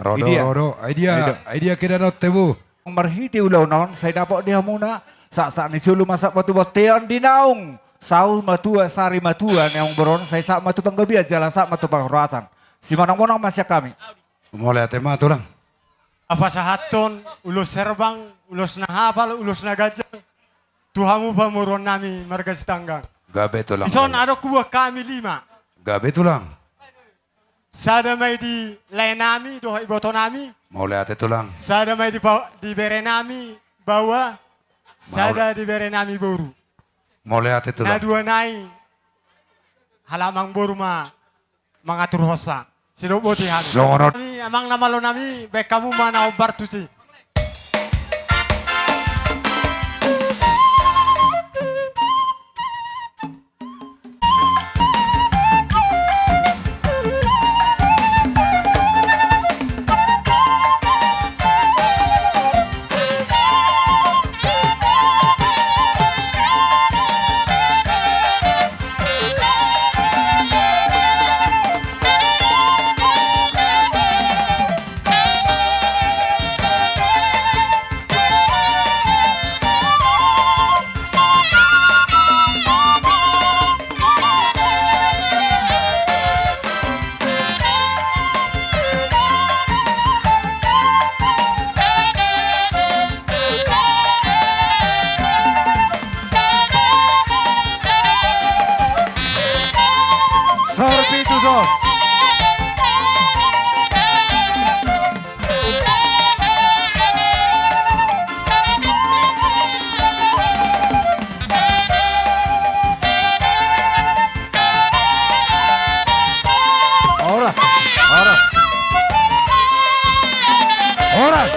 Ro do, ro do. Ai dia, ai dia kedanon tebu. Marhite ulaon on, sai dapot di hamuna, sahat-sahat ni solu ma sahat ma tu bontean, di naung saur matua, sari matua ni amangboru on, sai sahat ma tu panggabean, jala sahat ma tu parhorasan. Simonang-monang ma sian hami. Mauliate ma, Tulang. Pasahathon ulos herbang, ulos na hapal, ulos na ganjang tu hamu pamoruon nami marga Sitanggang. Gabe, Tulang. Dison adong huboan hami lima. Gabe, Tulang. Sada ma i di lae nami dohot iboto nami. Mauliate, Tulang. Sada ma i di pa-, di bere nami baoa. Sada di bere nami boru. Mauliate, Tulang. Na dua nai halak amangboru ma mangaturhonsa. Sidok boti hami. Songon on. Nami, amang na malo nami, baen hamu ma na hombar tusi. Saur pitu, Saur. Horas, horas. Horas.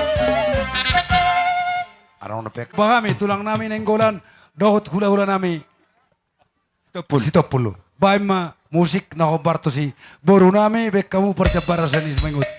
Adong dope. Bahen hami tulang nami Nainggolan dohot hulahula nami Sitompul. Sitompul. Bahen ma musik na hombar tusi boru nami, bahen hamu parjambaran sian i, Simanjungut.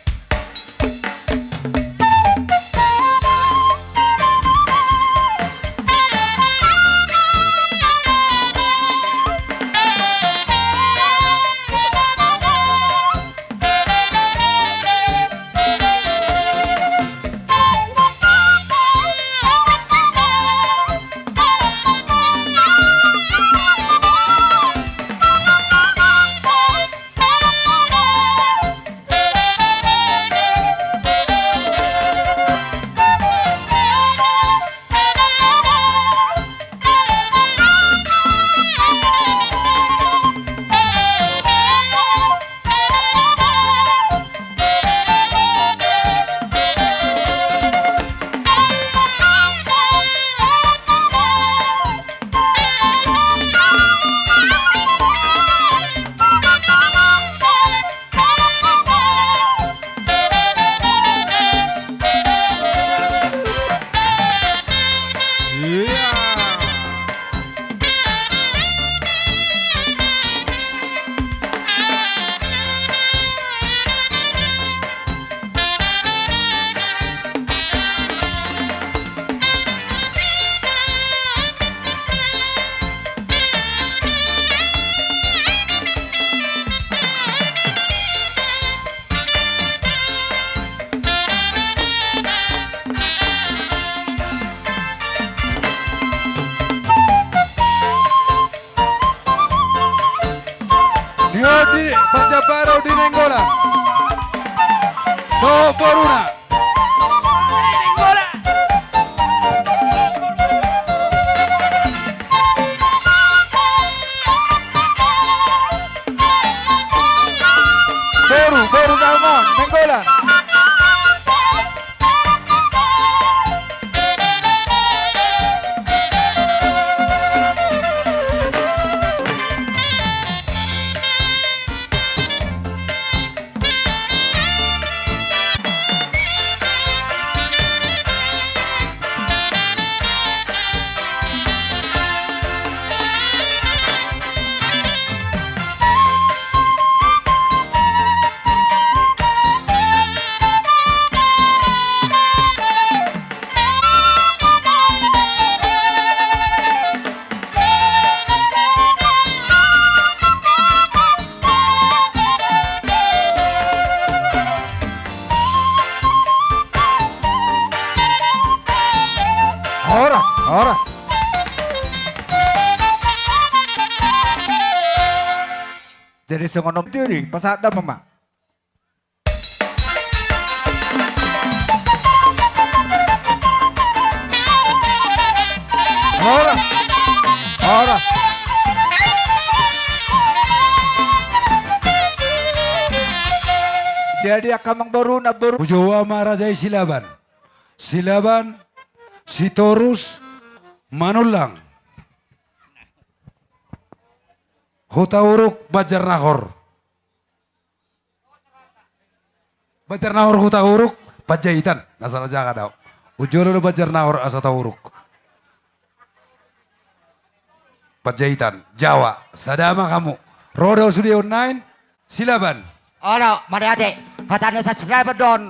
Di Banjarbaru di Nainggolan. Dohot boruna. Boru, boru Nainggolan. Horas, horas. Jadi songon on diri, pasahat damang ma. Horas. Horas. Jadi angka amangboru, namboru. Hujou ma raja i Silaban. Silaban, Sitorus, Manullang. Hutauruk, Banjarnahor. Banjarnahor, Hutauruk, Panjaitan. Na sala jaga do au. Unjolo do Banjarnahor asa Hutauruk. Panjaitan, Jawa, sada ma hamu. Ro do sude on naeng, Silaban. Olo, mauliate. Hata ni Sasilaban do on,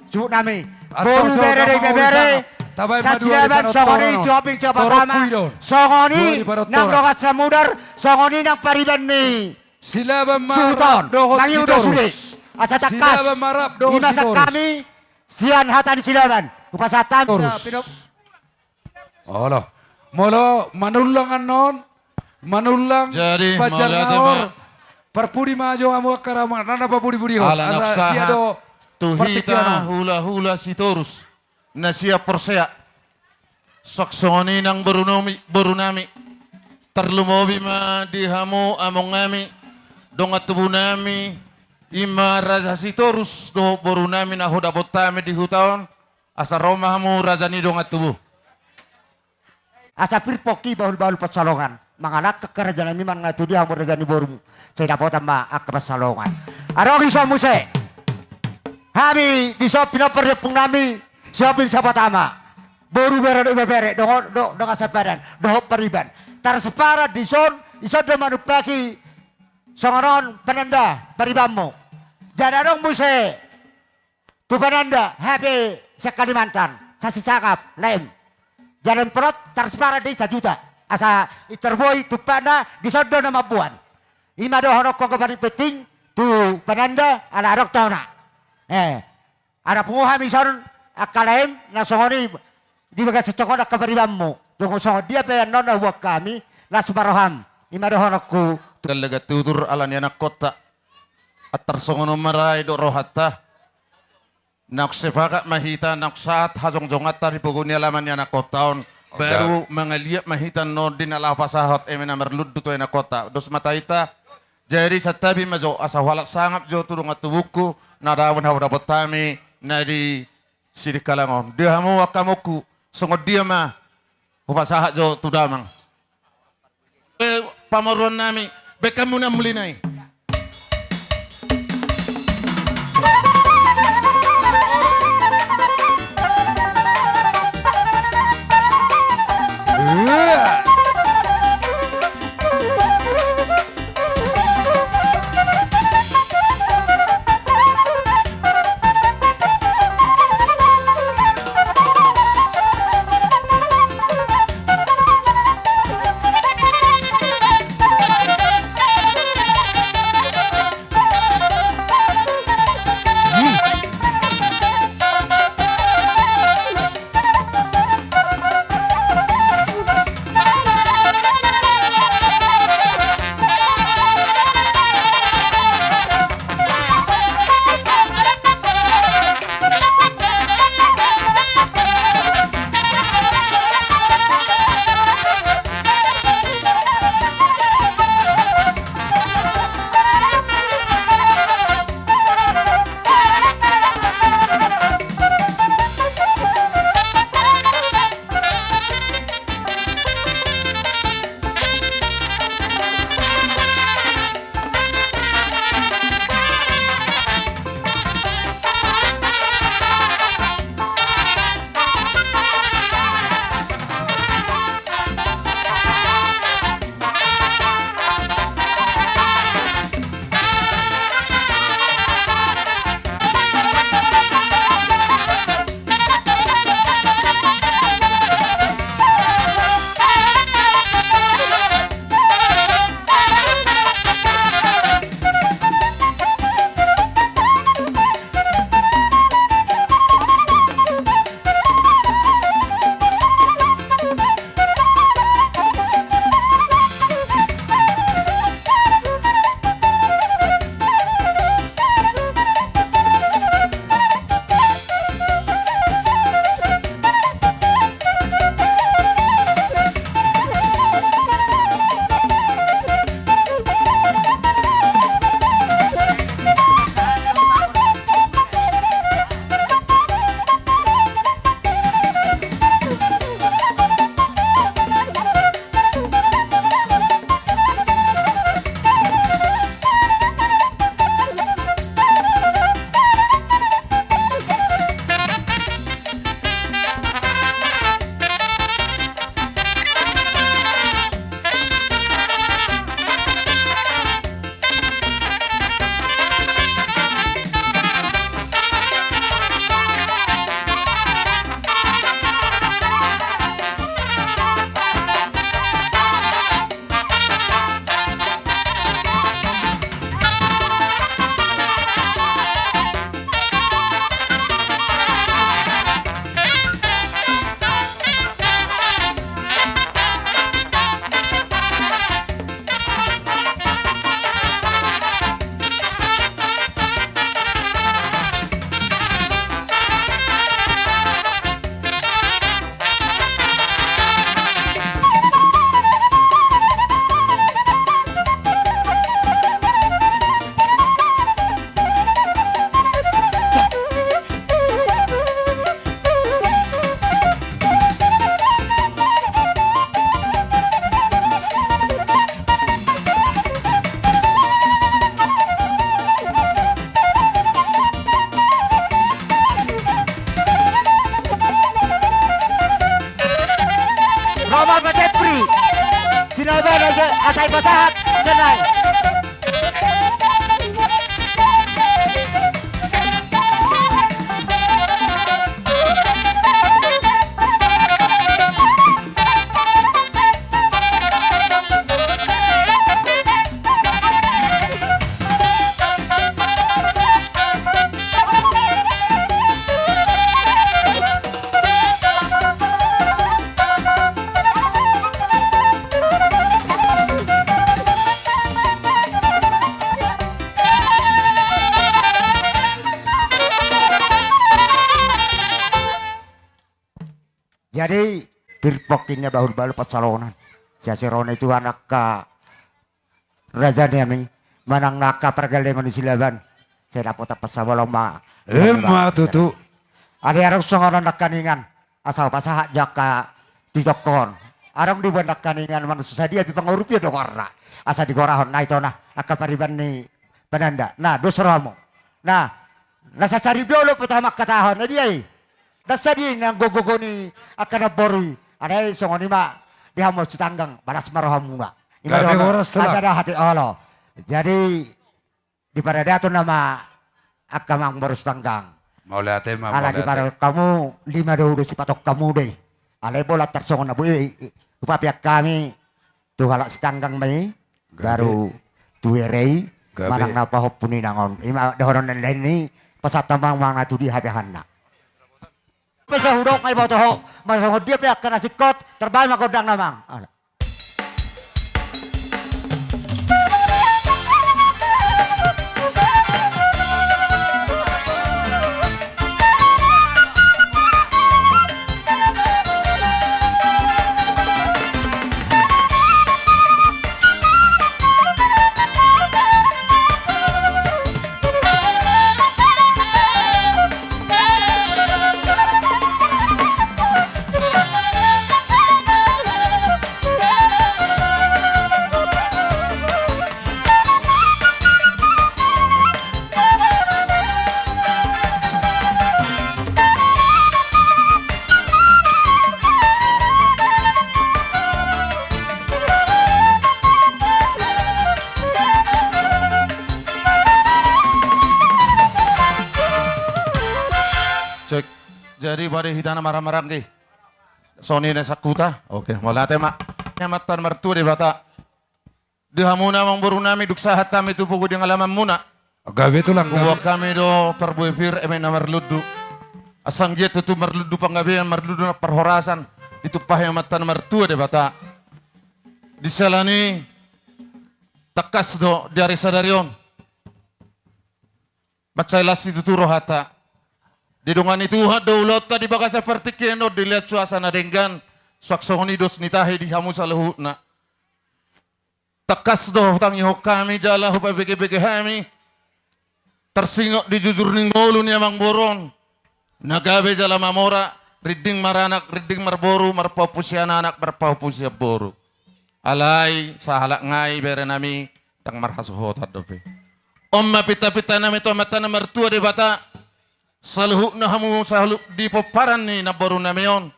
suhut nami. Boru, bere dohot ibebere. Sasilaban songon i, sihombing sihapatama. Songon i nang dongan samudar, songon i nang pariban ni Silaban ma rap dohot Sitorus. Asa tangkas. Silaban ma rap dohot Sitorus. Ima sian hami, sian hata ni Silaban. Hupasahat hami. Olo. Molo Manullang annon, Manullang, Banjarnahor. Parpudi ma jo hamu angka amang, nang na papudi-pudi on. Ala naung sahat tu hita hulahula Sitorus na sian Porsea. Suang songon i nang boru nami, boru nami. Tarlumobi ma di hamu among nami, dongan tubu nami, ima Raja Sitorus dohot boru nami na hudapot hami di huta on. Asa ro ma hamu raja ni dongan tubu. Asa pir pongki bahul-bahul pansalongan. Mangalangka raja nami, manang na tudia hamu raja ni borumu, sai dapotan ma angka pansalongan. Adong dison muse. Hami dison pinompar ni ompung nami, sihombing sihapatama. Boru, bere dohot ibebere, dongan, do, dongan sapadan, dohot pariban. Tarsipadan dison, dison do manumpahi songon on pananda paribanmu. Jadi adong muse tu pananda hape sian Kalimantan, sasisangap, laem. Jadi amplop tarsipadan do i sajuta. Asa intor boi tumpakna, dison do na mamboan. Ima dohononku angka paling penting tu pananda, ala adong tona. Eh, ala pungu hami dison angka laem na songon i di bagasan songon angka paribanmu. Dung songon dia pe annon na huboan hami, las ma roham. Ima dohononku. Galegan tutur ala ni anakkonta. Antar songon on ma ra i dohot rohanta. Naung sepakat ma hita, naung sahat hajongjonganta di pogu ni alaman ni anakkonta on. Baru mangaliat ma hita annon di na laho pasahat eme na marlundu tu anakkonta. Dos ma hita. Jadi santabi ma jo, asa huhalak sangap jo tu dongan tubungku na damang na hudapot hami na di Sidikalang on. Di hamu angka amongku, songon dia ma hupasahat jo tu damang. Eh, pamoruon nami, baen hamu na muli nai. Asa i pasahat, sian i. Jadi, pir pongki na bahul-bahul pansalongan. Sai sirone tu angka raja nami, manang na angka pargalengon ni Silaban. Sai dapotan pansamotan ma. Emma tutu. Alai adong songon on nangkaningan. Asa pasahat jo angka pitongkon. Adong di baen nangkaningan manang so sadia pe pangurupion do goarna. Asa digorahon na i tona angka pariban ni pananda. Na, dos rohamu. Na, na sasari dolo pe tama angka taon. Na dia i. Ndang sadia i nang gogo-gogo ni angka namboru i. Alai songon i ma di hamu Sitanggang, balas ma rohamuna. I ma dohononku, asa da hate olo. Jadi diparadaton nama angka amangboru Sitanggang. Mauliate ma, ala mauliate. Diparadaton hamu lima do ulos sipatong hamu do i. Alai bola tarsongon na boi i, i, hupapeak hami tu halak Sitanggang ma i. Gabe. Baru tu bere i. Gabe. Manang na pahompu ni inang on. I ma dohonon na lain i, pasahat ma manang na tu dia hape hanna. Pe sai hudok ma iboto ho, manang songon dia pe angka na singkot, tarbahen ma gondang na amang. Ala. Cek. Jadi pade hita na marhahamaranggi. Songon i na sangkuta. Oke, mauliate ma. Ni Amanta na martua Debata. Di hamuna amangboru nami, dung sahat hami tu pogu di halamanmuna. Gabe tulang, gabe. Huboan hami do parbue pir eme na marlundu. Asa anggiat tutu marlundu panggabean, marlundu na parhorasan. Ditumpahi Amanta na martua Debata. Di siala ni i, tangkas do di ari sadari on. Mansai las situtu rohanta. Didongani Tuhan do ulaonta di bagasan partingkian on, dilehon suasa na denggan, suang songon i dos ni tahi di hamu saluhutna. Tangkas do hutangihon hami jala hupabege-bege hami. Tarsingot di jujur ni ngolu ni amangboru on. Na gabe jala mamora, rinding maranak, rinding marboru, marpahompu sian anak, marpahompu sian boru. Alai, sahalak ngai bere nami, ndang marhasohotan dope. On ma pinta-pinta nami tu Amanta na martua Debata, saluhutna hamu saluhut di pomparan ni namboru nami on.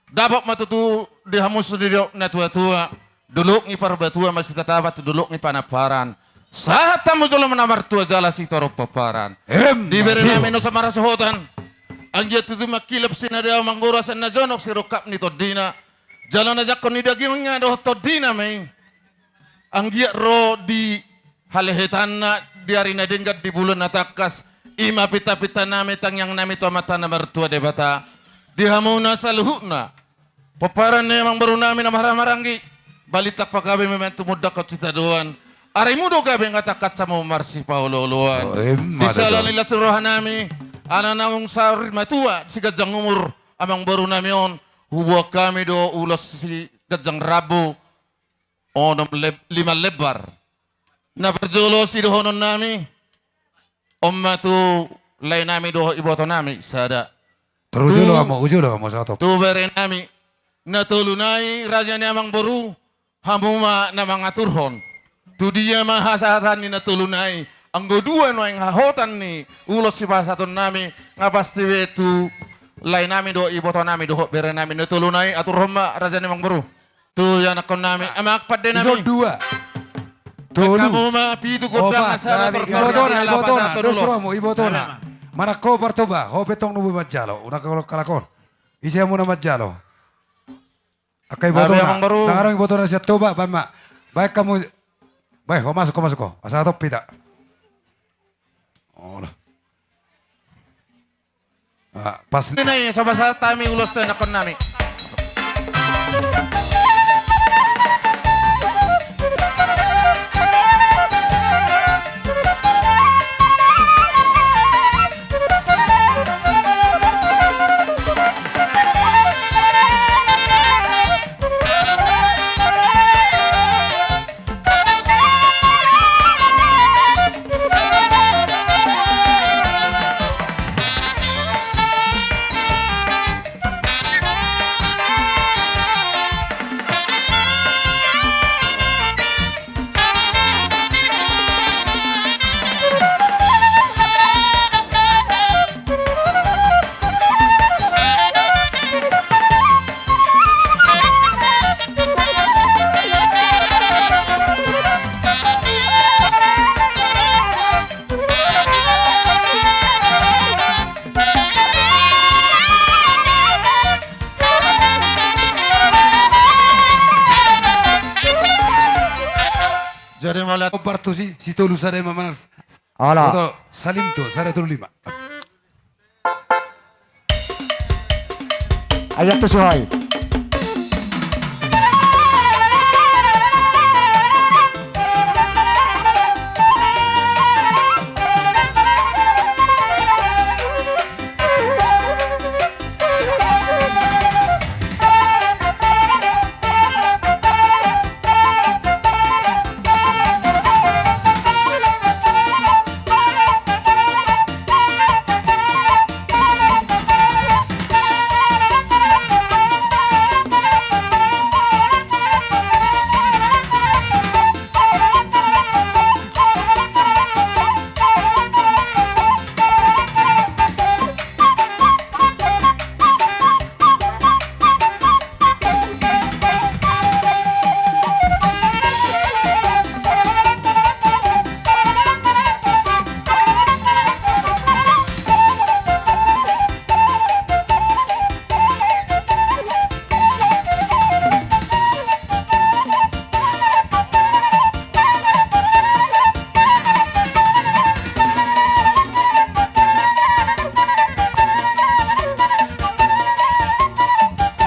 Dapot ma tutu di hamu sude didok natua-tua, dolok ni Parbatuan ma sitatapan tu dolok ni Panamparan. Sahat hamu jolma na martua jala sitorop pomparan. Emma tutu. Di bere nami on so marhasohotan. Anggiat tutu mangkilap sinadao manggora sian na jonok sirungkap ni tondina. Jala na jangkon ni dagingna dohot tondina ma i. Anggiat ro di halehetanna di ari na denggan di bulan na tangkas. I ma pinta-pinta nami, tangiang nami tu Amanta na martua Debata. Di hamuna saluhutna. Pomparan ni amangboru nami na marhahamaranggi. Balintang panggabean ma i tumundalhon sitadoan. Arimu do gabe nga tangkas hamu marsipaolo-oloan. Oh, emma tutu. Di siala ni las ni roha nami. Ala naung saur matua siganjang umur amangboru nami on. Huboan hami do ulos siganjang rambu. Onom leb-, lima lembar. Na parjolo sidohonon nami. On ma tu lae nami dohot iboto nami sada. Tarujolo tu hamu, ujolo hamu sahat. Tu bere nami. Na tolu nai raja ni amangboru. Hamu ma na mangaturhon. Tu dia ma hasahatan ni na tolu nai. Anggo dua nuaeng hahotan ni ulos sipasahaton nami. Nga pasti be tu lae nami dohot iboto nami dohot bere nami na tolu nai. Aturhon ma raja ni amangboru. Tu ianakkon nami, amang pande nami. Dison dua. Tolu. Hamu ma pitu gondang. Opat. Ibotona, ibotona. Dos rohamu, ibotona. Manang ho Partoba, ho pe tong na boi manjalo. Unang ho kalak on. Ise hamu na manjalo? Angka ibotona. Ndang adong ibotona sian Toba, baen ma. Baen hamu. Baen, ho masuk, ho masuk ho. Asa hatop hita. Olo. Ah, pas. Nai, so pasahat hami ulos tu ianakkon nami. Jadi mauliate. Hombar tusi, si tolu sada lima manang. Ala. Salim tu sada tolu lima. Ayat tu suhai.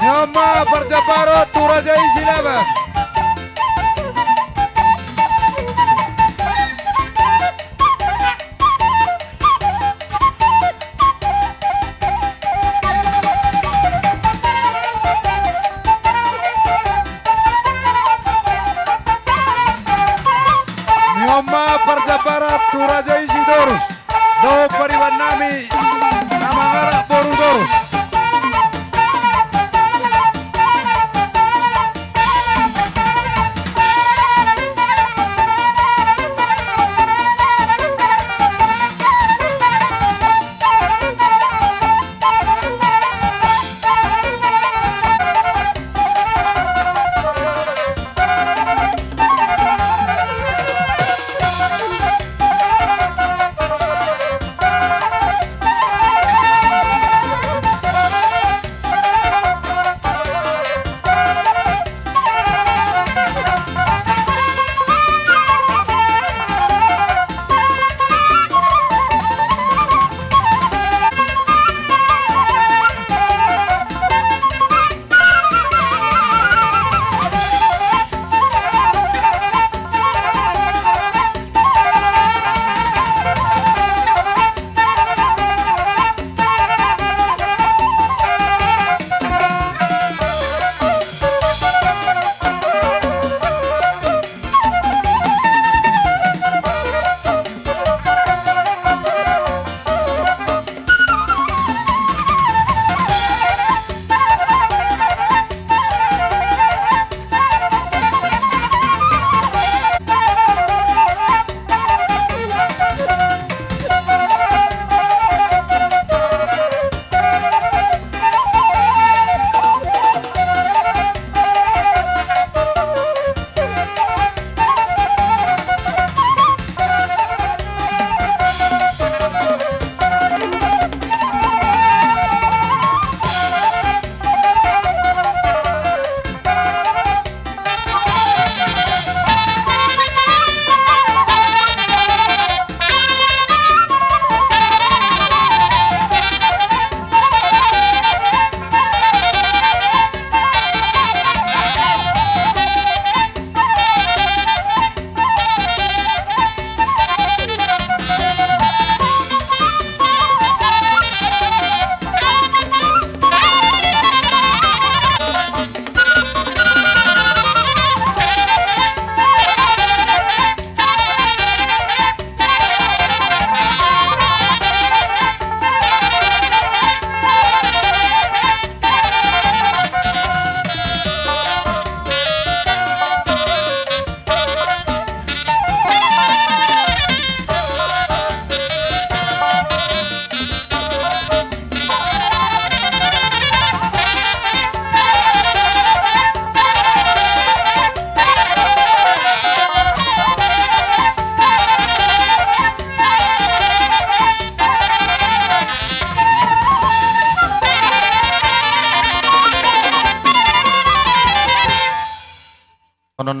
Ni on ma parjambaran tu Raja Isi Laban. Ni on ma parjambaran tu Raja Isi Torus dohot pariban nami na mangalap boru Torus.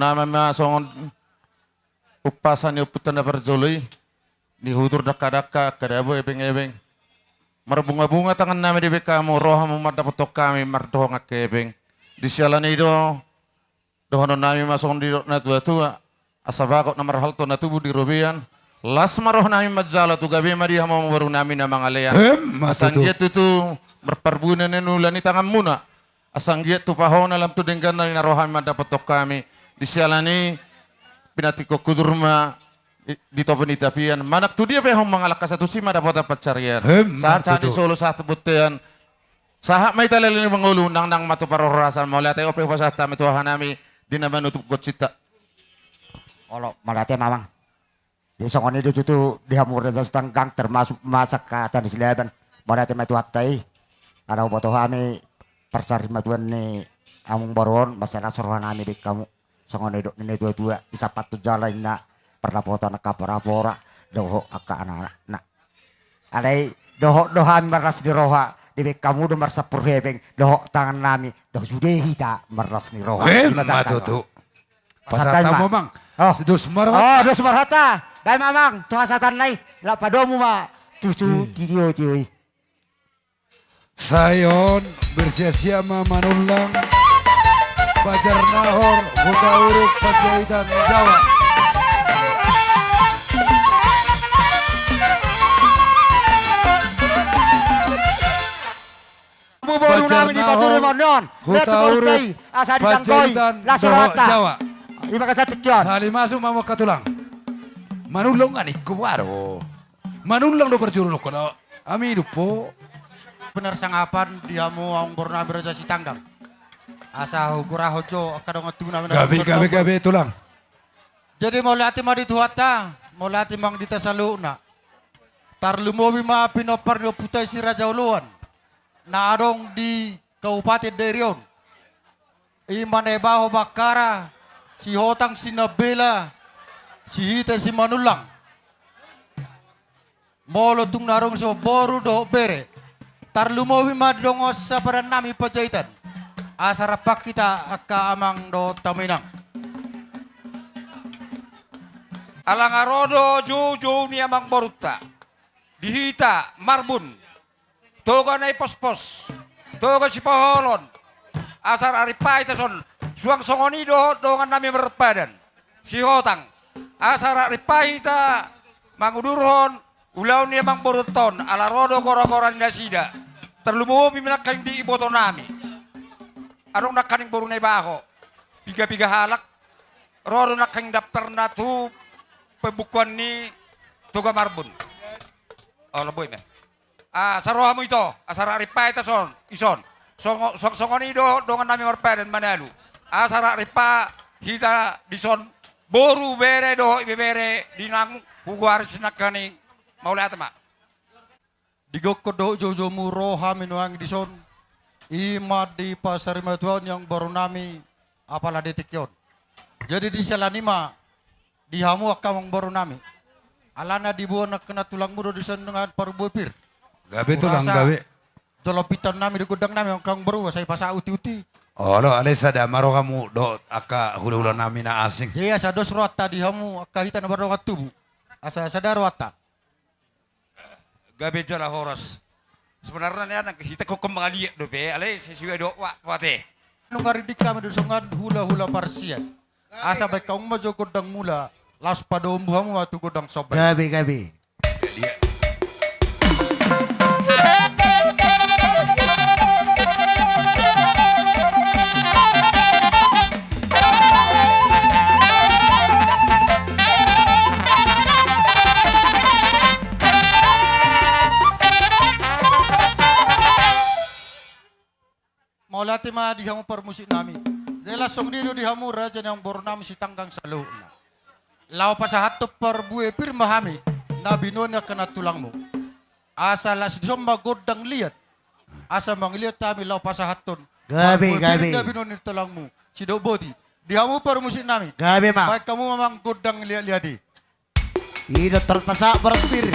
Nama ma songon umpasa ni ompunta na parjolo i, ni hutur dangka-dangka, angka dabo ebeng-ebeng. Marbunga-bunga tangan nami dibahen hamu, ro hamu mandapothon hami mardohongan hepeng. Di siala ni i do, dohonon nami ma songon didok na tua-tua, asa bagot na marhalto na tubu di robean, las ma roha nami manjalo tu gabe ma di hamu amangboru nami na mangalean. Asa anggiat tutu marparbue na niula ni tanganmuna. Asa anggiat tu pahona lam tu denggan na roha nami mandapothon hami. Di siala ni i, pinantikhon hujur ma di, di topi ni tapian. Manang tu dia pe hamu mangalangka, asa tusi ma dapotan pansarian. Sahat-sahat ni solu, sahat tu bontean. Sahat ma hita leleng mangolu, nangnang ma tu parhorasan. Mauliate, on pe hupasahat hami tu aha nami di na manutup gonsinta. Olo, mauliate ma amang. Jadi songon i do tutu di hamu Raja Sitanggang, termasuk ma sian hata ni Silaban. Mauliate ma tu hata i. Ala huboto hami parsarimatua ni amangboru on, mansai las roha nami di hamu. Songon i didok ni na tua-tua, disampathon jala inna, pardapotan angka pora-pora dohot angka anak-anakna. Alai dohot do hami marlas ni roha, dibahen hamu do marsampur hepeng dohot tangan nami, do sude hita marlas ni roha. Ima ma tutu. Pasahat hamu ma amang. Dos marhata. Dos marhata. Bahen ma amang tu hasahatanna i, laho padomu ma tutu tio-tio i. Sai on, bersiap-siap ma Manullang, Banjarnahor, Hutauruk, Panjaitan, Jawa. Boru nami di Paturuan on, Hutauruk, Panjaitan, Jawa. Ima gabe sahat tingki on. Sahali masuk ma hamu angka tulang. Manullang ningku, waduh. Manullang do parjolo dohonon. Ami dupo. Pinarsangapan di hamu amangboru nami Raja Sitanggang. Asa hugurahon jo angka dongan tubu nami. Gabe, gabe, gabe tulang. Jadi mauliate ma di Tuhanta, mauliate ma di hita saluhutna. Tarlumobi ma pinompar ni ompunta i Si Raja Oloan na adong di Kabupaten Dairi on. Ima Naibaho, Bakkara, Sihotang, Sinambela, Sihite, Simanullang. Molo tung na adong songon boru dohot bere, tarlumobi ma di dongan sapadan nami Panjaitan. Asa rap hita angka amang dohot hamu inang. Ala nga ro do jou-jou ni amangborunta di hita Marbun. Toga na i pospos, toga sipaholon. Asa rap rimpa hita son, suang songon i dohot dongan nami marpadan Sihotang. Asa rap rimpa hita mangudurhon ulaon ni amangborunta on, ala ro do gora-gora ni nasida. Tarlumobi ma nangkaning di iboto nami. Adong nangkaning boru Naibaho, piga-piga halak, ro do nangkaning daptarna tu pembukuan ni Toga Marbun. Olo, boi ma. Asa ro hamu ito, asa rap rimpa hita son, dison. Songo-, song-, songon i dohot dongan nami marpadan Manalu. Asa rap rimpa hita dison, boru, bere dohot ibebere di naung hugoari sinangkaning. Mauliate ma. Di gokhon dohot jou-joumu ro hami nuaeng dison, ima di pasarimatuaon ni amangboru nami apala di tingki on. Jadi di siala ni i ma di hamu angka amangboru nami. Alana diboan angka na tulangmu do dison dengan parbue pir. Gabe tulang, gabe. Jolo pinta nami di gondang nami angka amangboru, asa dipasahat uti-uti. Olo, alai sada ma rohamu dohot angka hula-hula nami na asing. Jadi asa dos rohanta di hamu angka hita na mardongan tubu. Asa sada rohanta. Gabe jala horas. Sebenarna nian hita hohom mangaliat dope, alai sesuai dohot waktu ate. Nunga rindik hami do songon hula-hula parsian. Asa baen hamu ma jo gondang mula, laos padomu hamu ma tu gondang somba. Gabe, gabe. Mauliate ma di hamu parmusik nami. Jelas songon i do di hamu raja ni amangboru nami Sitanggang saluhutna. Laho pasahathon parbue pir ma hami na binoan ni angka na tulangmu. Asa las dison ma gondang liat. Asa mangaliat hami laho pasahathon. Gabe, gabe. Pir na binoan ni tulangmu. Sidok boti. Di hamu parmusik nami. Gabe ma. Baen hamu ma amang gondang liat-liat i. I do tarpasahat parbue pir.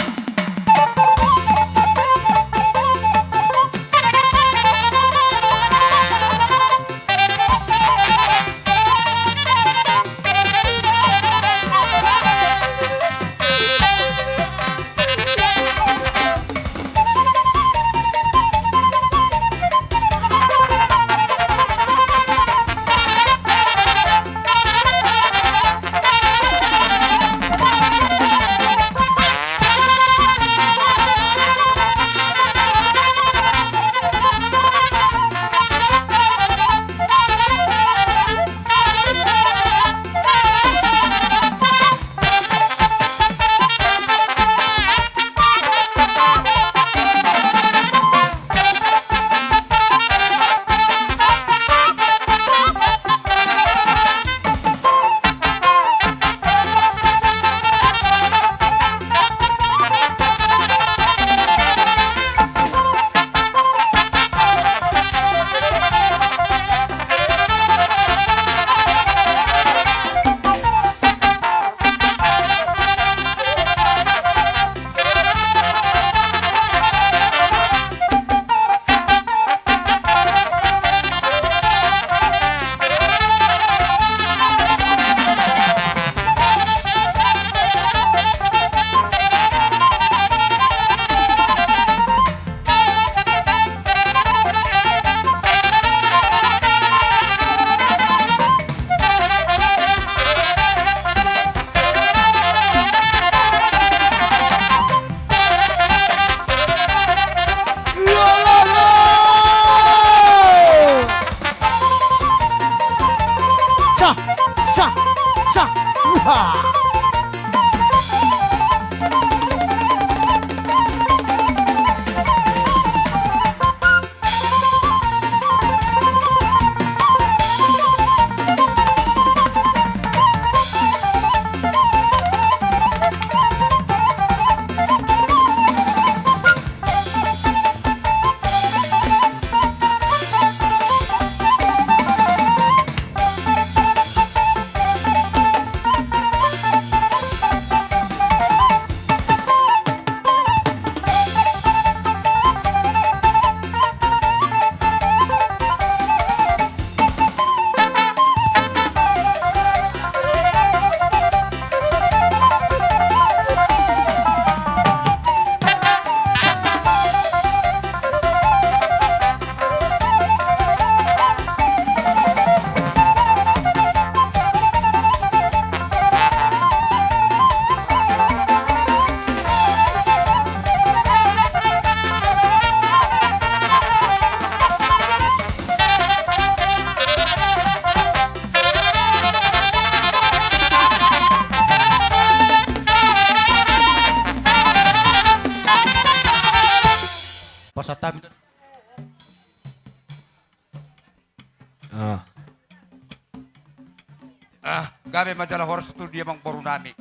Gabe ma jala horas tutu di amangboru nami.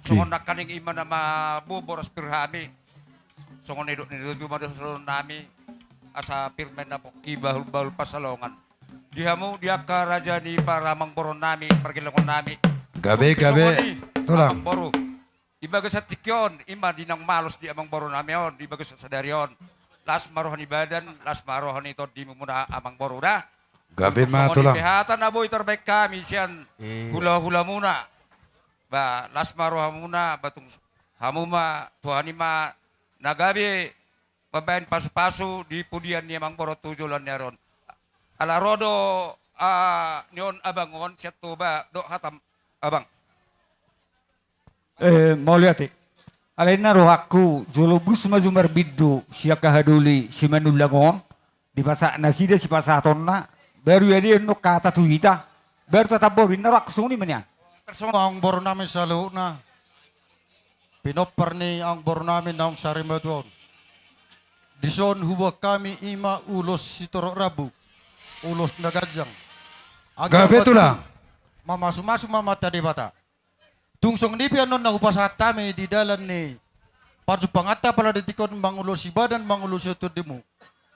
Songon nangkaning i ma na mamboan boras pir hami. Songon nidok ni natuatua ma dohonon nami. Asa pir ma na pongki bahulbahul pansalongan. Di hamu di angka raja ni para amangboru nami, pargellengon nami. Gabe, gabe. Tulang. Amangboru. Di bagasan tingki on, i ma di naung malos di amangboru nami on, di bagasan sadari on. Las ma roha ni badan, las ma roha ni tondimu muna amangboru da. Gabe ma tulang. Songon i pe hata na boi tarbaen hami sian hulahulamuna. Ba, las ma rohamuna, ba tung hamu ma, Tuhan i ma na gabe mambaen pasupasu di pudian ni amangboru tu joloan ni ari on. Ala ro do, ah, ni on abang on, sian Toba do hatam abang. Eh, mauliate. Alai na rohangku, jolo bus ma jumarbindu sian angka hadoli Simanullang on, dipasahat nasida sipasahatonna, baru ia dia nunga hata tu hita, baru tatamboru, na rohangku songon i ma nian. Tarsongon amangboru nami saluhutna, pinompar ni amangboru nami naung sarimatua on. Dison huboan hami i ma ulos sitorop rambu, ulos na ganjang. Gabe tulang. Mamasumasu ma amanta Debata. Tung songon i pe annon na hupasahat hami di dalan ni parjumpanganta pala di tingki on mangulosi badan, mangulosi tondimu.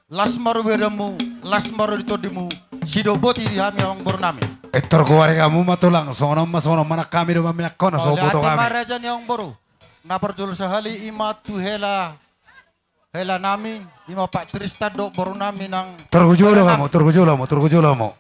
Las ma ro badanmu, las ma ro di tondimu, sidok boti di hami amangboru nami. Pintor goari hamu ma tulang, songon on ma, songon on ma nang hami do mameakkon, so boto hami. Mauliate ma raja ni amangboru. Na parjolo sahali i ma tu hela, hela nami, i ma Pak Tristan dohot boru nami nang. Pintor hujolo hamu, pintor hujolo hamu, pintor hujolo hamu.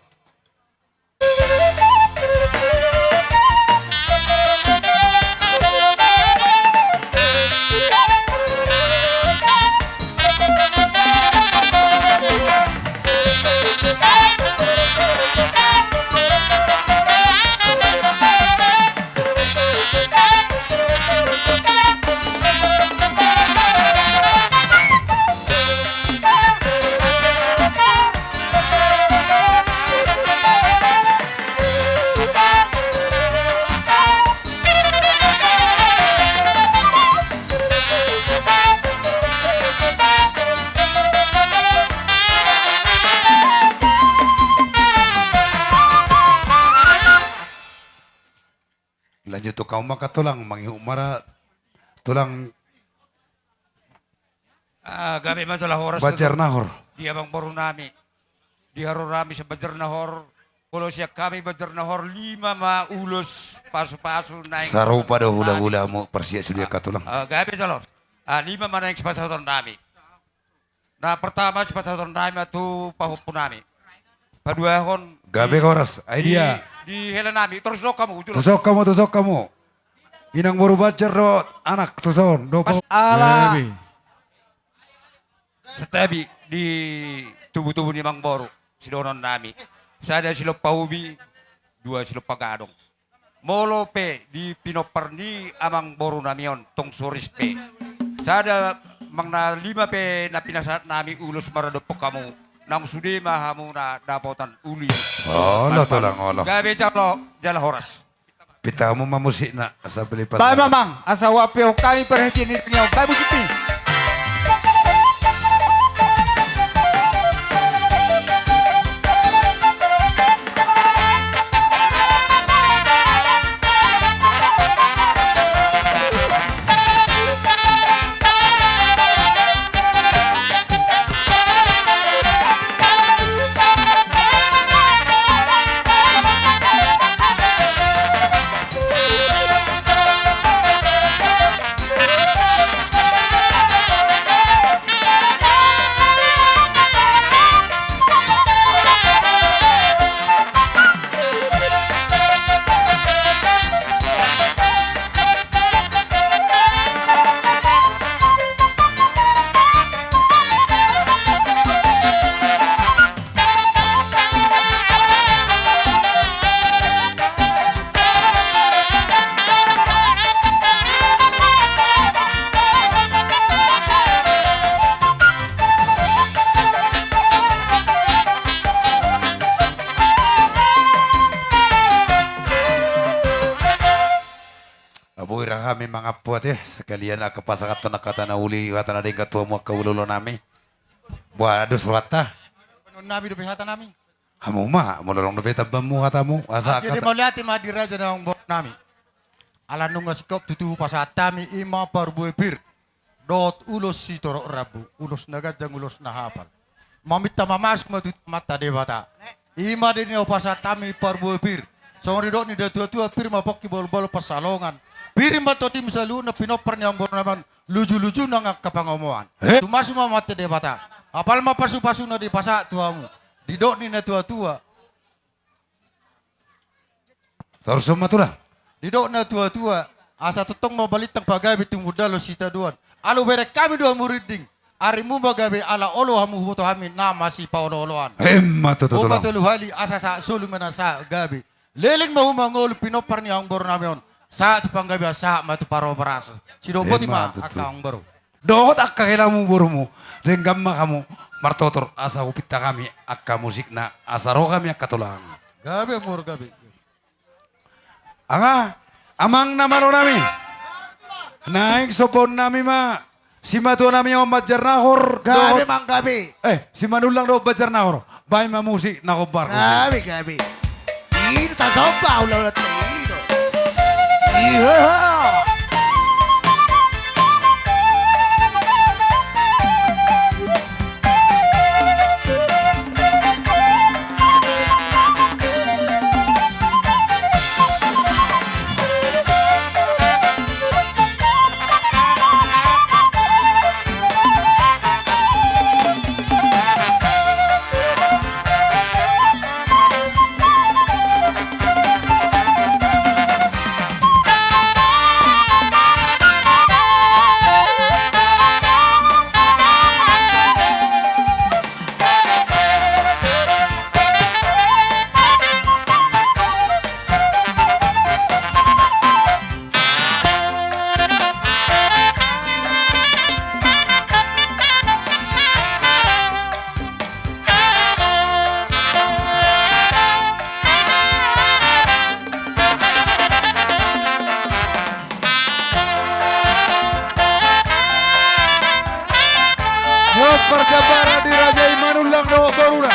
Lanjut tu hamu ma angka tulang, mangihut ma ra tulang. Ah, gabe ma jala horas. Banjar Nahor. Di amangboru nami. Di haroronami sian Banjar Nahor. Molo sian hami Banjar Nahor lima ma ulos pasupasu naeng. Sarupa do hulahulamu parsiat sude angka tulang. Ah, gabe jala horas. Ah, lima ma naeng sipasahaton nami. Na pertama sipasahaton nami ma tu pahompu nami. Paduahon. Gabe horas, ai dia. Di hela nami, torus hamu, torus hamu, torus hamu. Inang boru Banjar do anak, torus on, do pahompu. Ala. Santabi di tubutubu ni amangboru, sidohonon nami. Sada silompa ubi, dua silompa gadong. Molo pe di pinompar ni amangboru nami on tong so ris pe. Sada manang na lima pe na pinasahat nami ulos maradophon hamu. Naung sude ma hamu na dapotan uli. Olo tulang, olo. Gabe jala, jala horas. Pinta hamu ma musikna, asa beli pas. Baen ma amang, asa huampe hami parhatian ni dunia on. Baen musik ni. Boi ra hami mangampu ate, sekalian angka pasahathon angka hata na uli, hata na denggan tu hamu angka hulahula nami. Boha dos rohanta? Panon nami dope hata nami. Hamu ma, molo adong dope tambamu hatamu, asa angka. Jadi mauliate ma di raja nang boru nami. Ala nunga singkop tutu pasahat hami i ma parbue pir dohot ulos sitorop rambu, ulos na ganjang, ulos na hapal. Maminta mamasu ma tu Amanta Debata. I ma di na hupasahat hami parbue pir. Songon didok ni natuatua, pir ma pongki, bolbolon pansalongan. Pir ma tondim saluhutna pinompar ni amangboru nami on, lujuluju nang angka pangomoan. Eh? Tumasu ma Amanta Debata. Apal ma pasupasuna dipasahat tu hamu. Didok ni natuatua. Tarushon ma tulang. Didok natuatua, asa tongtong ma balintang pagabe, tumundalhon sitadoan. Alu bereng hami do hamu rinding. Arimu ma gabe ala olo hamu, huboto hami na masipaolooloan. Emma tutu tulang. Opat tolu hali asa sahat solu ma na sahat gabe. Leleng ma hamu mangolu pinompar ni amangboru nami on. Sahat tu panggabean, sahat ma tu parhorasan. Sidoboti ma angka amangboru. Dohot angka helamu borumu, denggan ma hamu martotor asa hupinta hami angka musikna asa ro hami angka tulang. Gabe mur gabe. Anga, amang na malo nami. Naeng sombaon nami ma simatua nami on Banjar Nahor. Gabe dohot mang gabe. Eh, Simanullang dohot Banjar Nahor. Baen ma musik na hombar. Gabe gabe. Ido tasomba ulaon i do. Iha. Parjambaran di Raja Simanullang dohot boruna.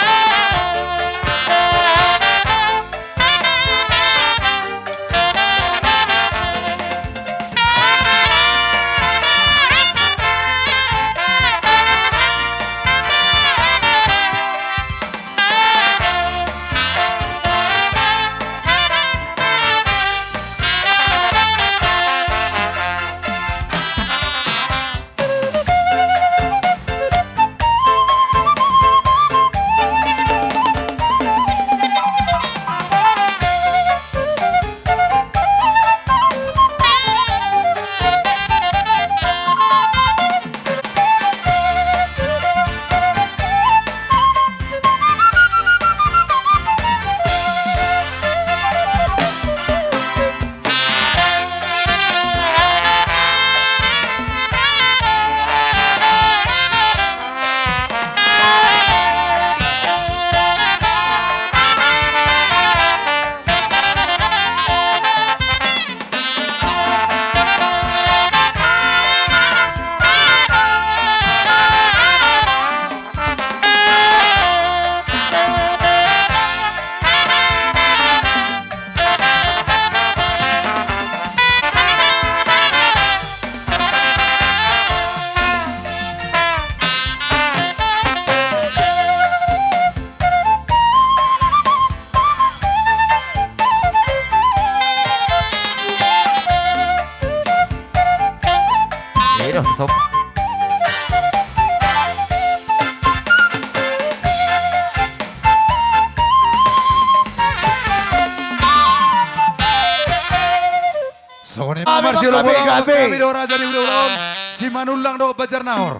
Songon i ma marsiolop-olop hami do raja ni hulahula on, Simanullang dohot Banjar Nahor.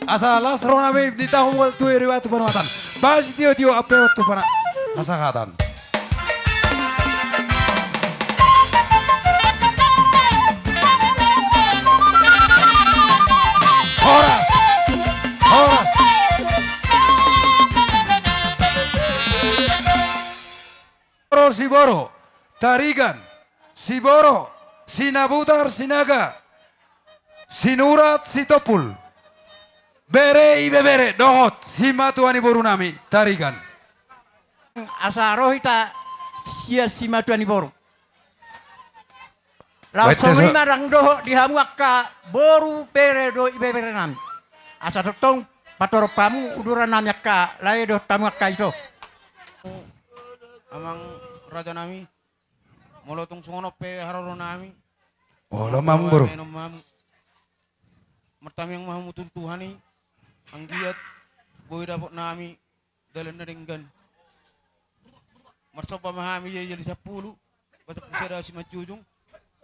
Asa las roha nami di tahu tu eri batu panuatan. Bahen sitiotio ampe on tu panahatan. Horas. Horas. Siboro, Siboro, Tarigan, Siboro, Sinabutar, Sinaga, Sinurat, Sitompul, bere, ibebere, dohot simatua ni boru nami, Tarigan. asa ro hita sian simatua ni boru. Laos songon i ma ndang dohot di hamu angka boru, bere dohot ibebere nami. Asa tongtong patorop hamu uduran nami angka lae dohot hamu angka ito. Amang raja nami, molo tung songon on pe haroro nami. Olo ma amang boru. Martamiang ma hamu tu Tuhan i, anggiat boi dapot nami dalan na denggan. Marsomba ma hami ia ia di sampulu, batak pusada simanjujung,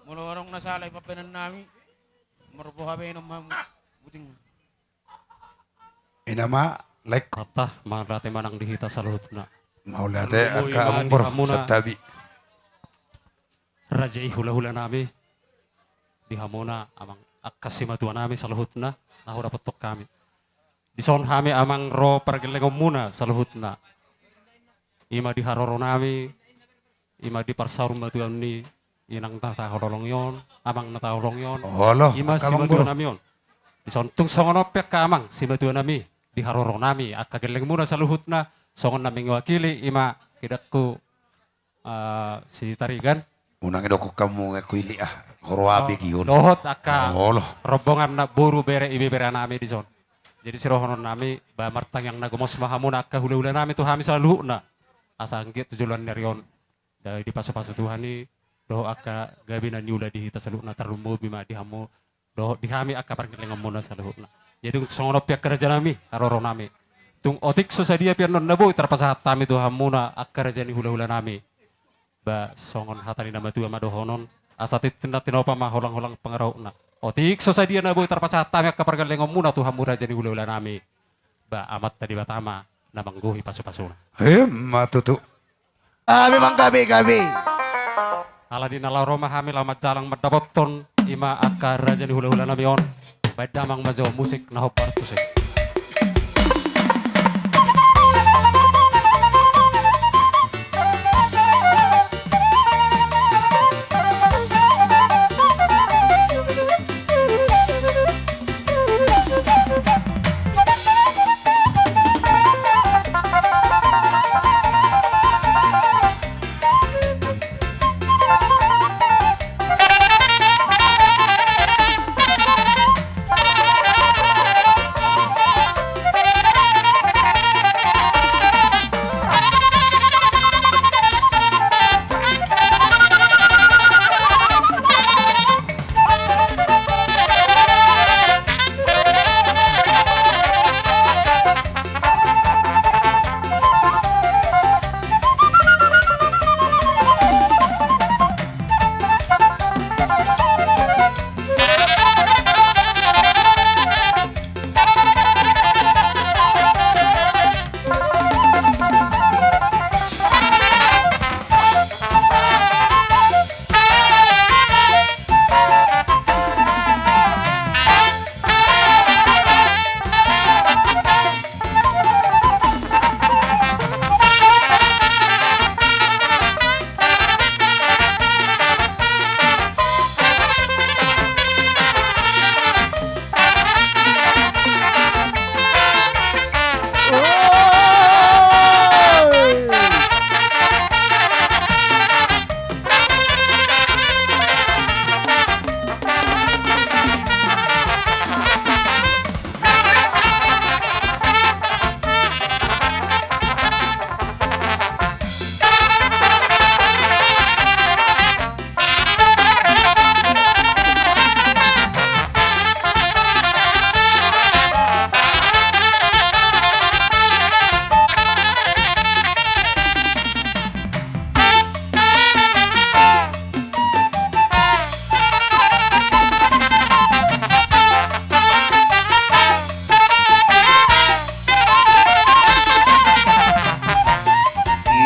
molo adong na sala i pambahenan nami, marboha bahenon ma hamu, buting. Ina ma, lek. Hata, mauliate ma nang di hita saluhutna. Mauliate, angka amang boru, santabi. Raja i hulahula nami, di hamuna amang angka simatua nami saluhutna, na hudapothon hami. Dison hami amang ro pargellengonmuna saluhutna. Ima di haroro nami, ima di parsaurmatuaon ni inang na taholongi on, amang na taholongi on. Olo, ima angka amang boru. Simatua nami on. Dison tung songon on pe angka amang simatua nami, di haroro nami, angka gellengmuna saluhutna, songon na mewakili ima hidangku, eh, Sitarigan. Unang idokkon hamu nga kuili ah, horo abeg i on. Dohot angka, olo, rombongan na boru, bere, ibebere nami dison. Jadi sidohonon nami, ba martangiang na gomos ma hamuna angka hulahula nami tu hami saluhutna. Asa anggiat tu joloan ni ari on, da-, dipasupasu Tuhan i dohot angka gabe na niula di hita saluhutna, tarlumobi ma di hamu dohot di hami angka pargellengonmuna saluhutna. Jadi tung songon on pe angka raja nami, haroro nami. Tung otik so sadia pe annon na boi tarpasahat hami tu hamuna angka raja ni hulahula nami. Ba songon hata ni na matua ma dohonon, asa tintin na tinopa ma holangholang pangarahutna. Otik so sadia na boi tarpasahat hami angka pargellengonmuna tu hamu raja ni hulahula nami. Ba Amanta Debata ma na manggohi pasupasuna. Ima tutu. Gabe ma, gabe, gabe. Alani na laho ro ma hami laho manjalang mandapothon ima angka raja ni hulahula nami on. Baen damang ma jo musik na hombar tusi.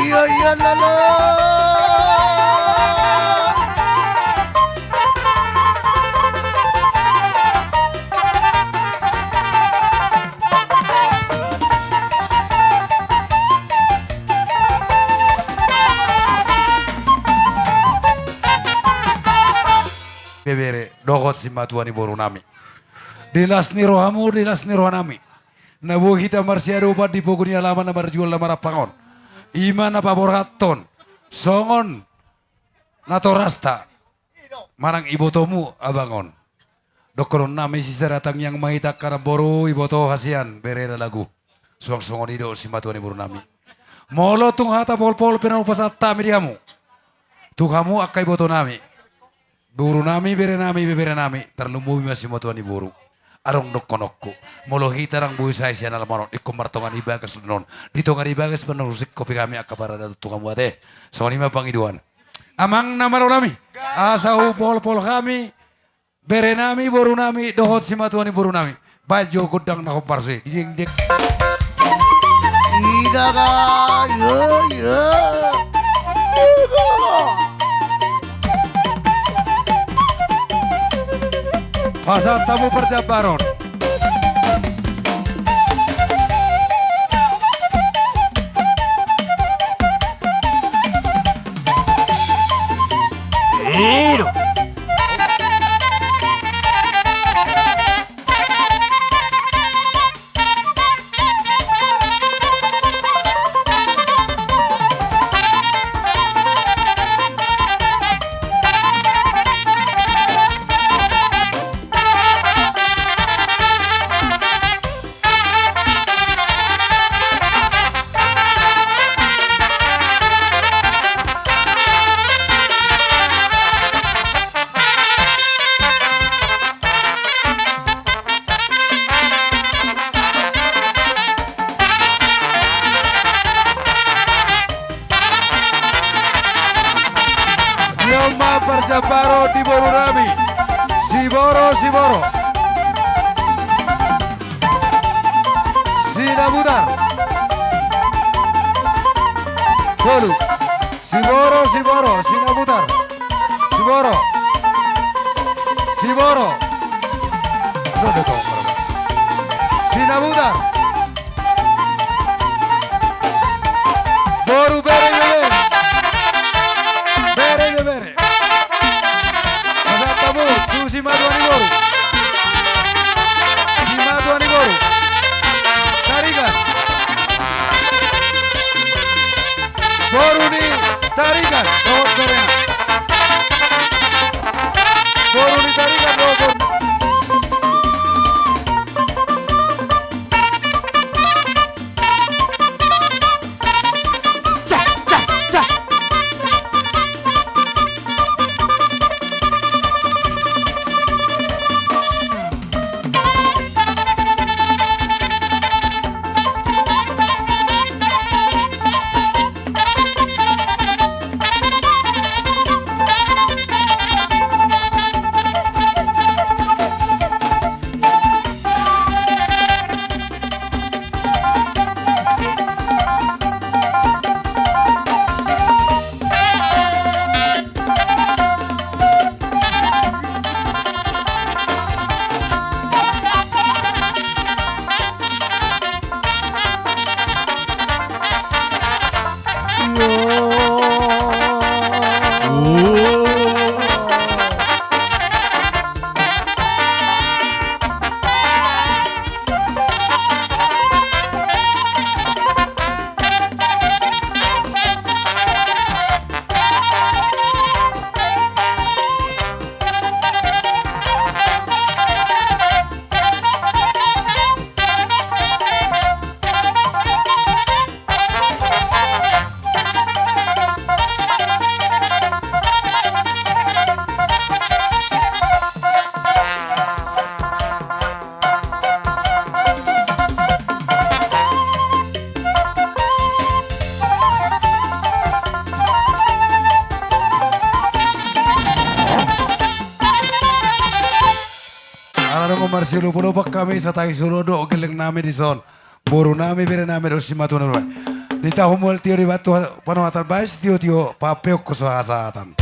Iya, iya, lalo. Bebere, dohot simatua ni boru nami. Di las ni rohamu, di las ni roha nami. Na boi hita marsiadopan di pogu ni alaman na marjual na marampang on. I ma na paborhathon songon natorasta manang ibotomu abang on. Dohononnami sisada tangiang ma hita angka namboru, iboto, hasian, bere, lalagu. Suang songon i do simatua ni borunami. Molo tung hata polpol pe na hupasahat hami di hamu, tu hamu angka ibotonami, borunami, berenami, ibeberenami, tarlumobi ma simatua ni boru. Adong dohononku, molo hita ndang boi sae sian alaman on, ingkon martonga ni bagas do on. Di tonga ni bagas pe na husingkop hami angka paradaton tu hamu ate. Songon i ma pangidoan. Amang na malo nami, asa hupolpol hami berenami, borunami dohot simatua ni borunami. Baen jo gondang na hombar so i. Dideng deng. Ida ga, iya, iya. Ida ga. Pasahat hamu parjambaron. Ido. Dia ma parjambaron di borunami. Siboro, siboro. Sinabutar. Tolu. Siboro, siboro, sinabutar. Siboro. Siboro. Sinabutar. Boru, bere, bere. Bere, bere. Pasahat hamu tu simatua ni boru. Simatua ni boru. Tarigan. Boru ni Tarigan dohot berea. Boru ni Tarigan dohot boru. Ala nunga marsiolopolopan hami, sai tahi solo do gelleng nami dison. Boru nami, bere nami dohot simatua nami. Di tahu mual tio di batu panuhatan, baen sitiotio papeok so hasahatan.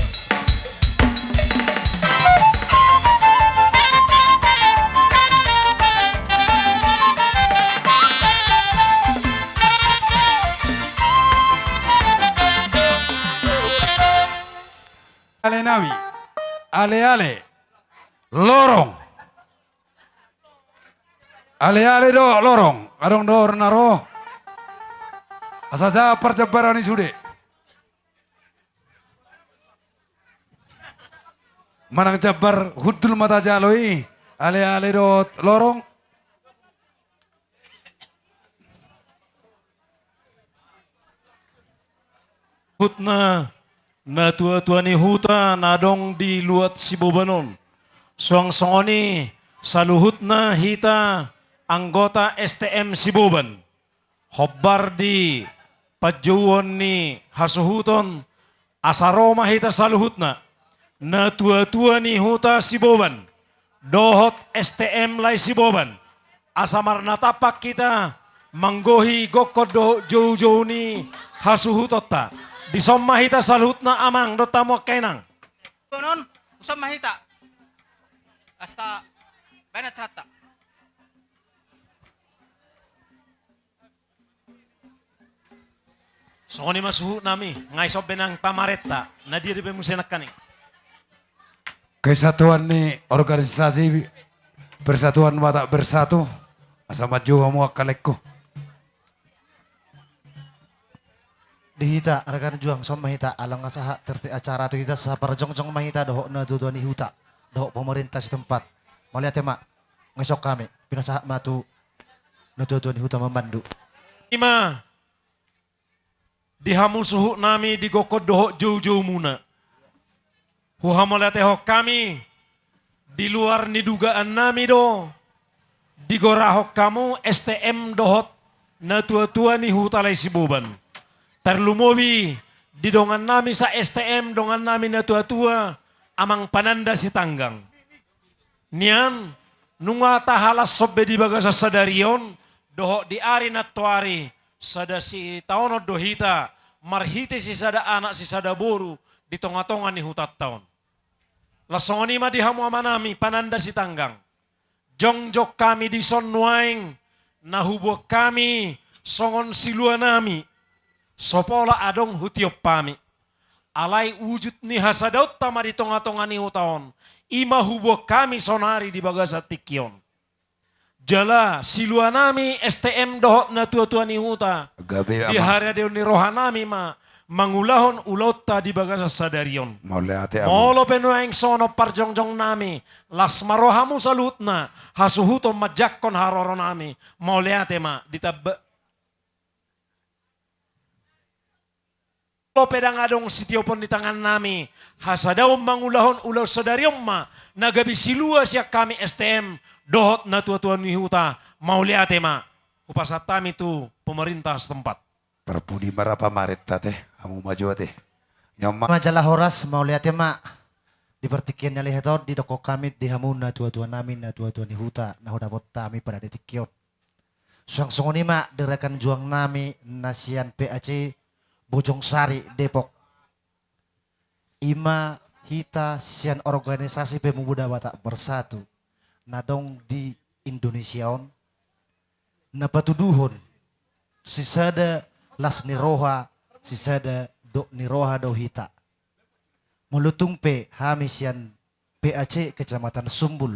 Ale nami, ale ale. Lorong. Ale ale do lorong, adong do na ro. Asa sahat parjambaran i sude. Manang jambar hundul ma tajalo i, ale-ale dohot lorong. Saluhutna natua-tua ni huta na adong di luat Siboban on. Suang songon i saluhutna hita anggota S T M Siboban. Hombar di panjouon ni hasuhuton, asa ro ma hita saluhutna natua-tua ni huta Siboban dohot S T M Lai Siboban, asa marnatampak hita manggohi gokhon dohot joujou ni hasuhutonta. Dison ma hita saluhutna amang dohot hamu angka inang. Bonon, uson ma hita. Asta, baen acaranta. Songon i ma suhut nami, nga ison be nang pamarenta, na dia dope muse nangkaning. Kesatuan ni organisasi Persatuan Batak Bersatu, asa manjou hamu angka laengku. Di hita, rekan juang, son ma hita, ala nga sahat tertib acara tu hita, saparjongjong ma hita dohot natua-tua ni huta, dohot pemerintah setempat. Mauliate ma, nga ison hami, pinasahat ma tu natua-tua ni huta mamandu. Ima di hamu suhut nami di gokhon dohot joujoumuna. Huhamauliatehon hami, di luar ni dugaan nami do, digorahon hamu S T M dohot natua-tua ni huta Lai Siboban. Tarlumobi di dongan nami sa S T M, dongan nami natua-tua, amang Pananda Sitanggang. Nian, nunga tahalashon be di bagasan sadari on, dohot di ari nantoari, sada sitaonon do hita, marhite sisada anak sisada boru, di tonga-tonga ni hutanta on. Laos songon i ma di hamu amanami, Pananda Sitanggang. Jongjong hami dison nuaeng, na huboan hami songon siluanami, so pola adong hutiop hami. Alai wujud ni hasadaonta ma di tonga-tonga ni huta on, i ma huboan hami sonari di bagasan tingki on. Jala siluanami S T M dohot natua-tua ni huta, gabe di amang, haradeon ni rohanami ma mangulahon ulaonta di bagasan sadari on. Mauliate amang. Molo pe nuaeng songon parjongjong nami, las ma rohamu saluhutna, hasuhuton manjangkon haroronami. Mauliate ma, ditamba. Molo pe ndang adong sitiopon ni tangannami, hasadaon mangulahon ulaon sadari on ma, na gabe silua sian hami S T M, dohot natua-tua ni huta, mauliate ma, hupasahat hami tu pemerintah setempat. Parpudi ma ra pamarenta te, hamu ma jo ate. Nion ma. Ma jala horas, mauliate ma, di partingkian ni ari on, didokkon hami, di hamu natua-tua nami, natua-tua ni huta, na hudapot hami pada di tingki on. Suang songon i ma di rekan juang nami na sian P A C Bojong Sari Depok. I ma hita sian organisasi Pemuda Batak Bersatu na adong di Indonesia on, na patuduhon sisada las ni roha, sisada dok ni roha do hita. Molo tung pe hami sian P A C Kecamatan Sumbul,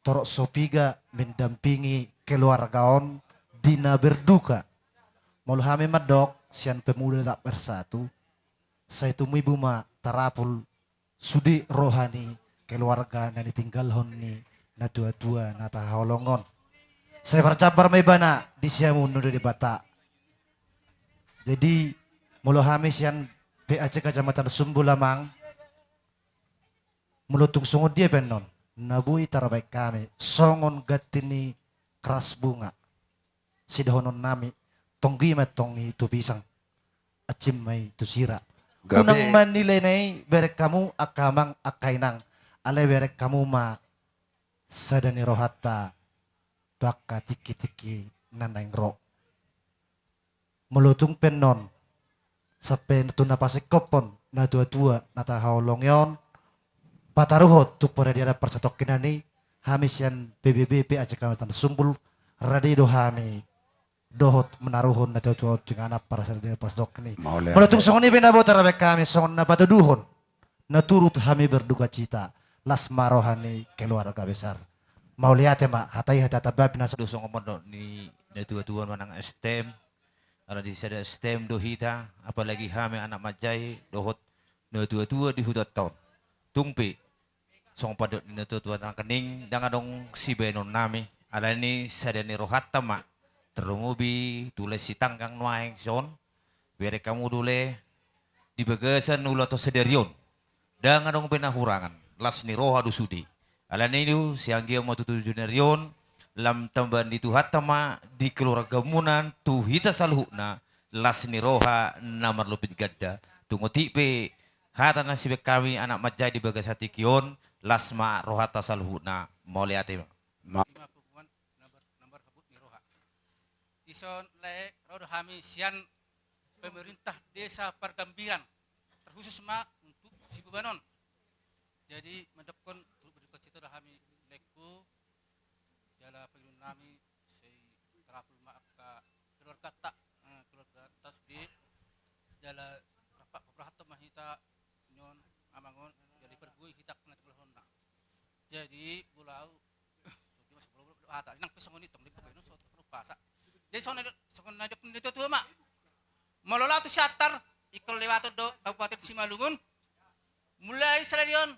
torop so piga mendampingi keluarga on di na berduka. Molo hami mandok sian Pemuda Batak Bersatu, sai tumibu ma tarapul sude roha ni keluarga na nitinggalhon ni natua-tua na tahaholongi on. Sai marjambar ma ibana di siamun ni Debata. Jadi, molo hami sian P A C Kecamatan Sumbul amang, molo tung songon dia pe annon, na boi tarbaen hami songon ganti ni keras bunga. Sidohonon nami, tonggi ma tonggi tu pisang, ancim ma i tu sira. Gabe. Unang manilai na i bereng hamu angka amang angka inang, alai bereng hamu ma sada ni rohanta tu angka tingki-tingki na naeng ro. Molo tung pe annon, sampe tu na pasingkophon natua-tua na tahaholongi on, pataruhon tu paradiana parsatongkinan i, hami sian P B B P A C Kecamatan Sumbul, rade do hami dohot manaruhon natua-tua on tu inganan parsatongkinan i. Mauliate. Molo tung songon i pe na boi tarbaen hami songon na patuduhon, na turut hami berduka cita, las ma roha ni keluarga besar. Mauliate ma, hata i hata tamba pinasahat. Songon mandok ni natua-tua manang S T M, Ala ni sada S T M do hita, apalagi hami anak manjae dohot natuatua di hutanta on. Tung pe songon pandok ni natuatua nangkining, ndang adong sibaenonnami, ala ni sada ni rohanta ma, tarlumobi tu lae Sitanggang nuaeng son, bereng hamu do lae di bagasan ulaonta sadari on. Ndang adong be na hurangan, las ni roha do sude. Ala ni i do, sai anggiat ma tutu di ari on, lam tambaan ni Tuhanta ma di keluargamuna, tu hita saluhutna, las ni roha na marlompit ganda. Tung otik pe hata na sibaen hami anak manjae di bagasan tingki on, las ma rohanta saluhutna. Mauliate ma. Ma- Ima punguan nambar, nambar habot ni roha. Dison lae ro do hami sian pemerintah desa Pargambiran, terkhusus ma untuk Sibubanon. Jadi mandokkon turut berduka cita do hami laengku, jala pangidoannami sai tarapul ma angka keluargata, eh, keluargata sude, jala rap paborhathon ma hita nion amang on, jala dipargogoi hita angka na jumlahonna. Jadi molo au songon dia ma, songon dia ma hata, nang pe songon i tong, di pokokna so terlupa sa. Jadi songon na, songon na didok ni natuatua ma. Molo lao tu Siantar, ingkon lewaton do Kabupaten Simalungun. Mulai sadari on,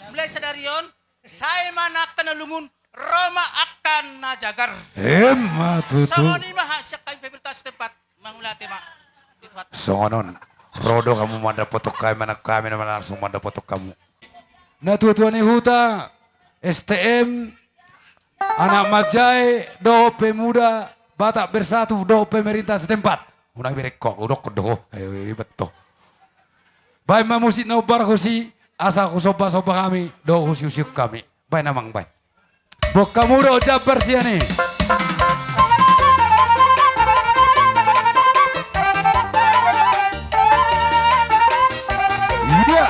mulai sadari on, sai ma na angka na lungun, ro ma angka na jagar. Emma tutu. Songon i ma hata sian hami pemerintah setempat. Mauliate ma. Songon on. Ro do hamu mandapothon hami, manang hami na langsung mandapothon hamu. Natuatua ni huta, S T M, anak manjae dohot pemuda Batak Bersatu dohot pemerintah setempat. Unang bereng ho, hudokkon do ho. Ayo, ribet ho. Baen ma musik na hombar husi, asa husombasomba hami dohot husiusiup hami. Baen amang, baen. Boan hamu do jambar sian i. Iya.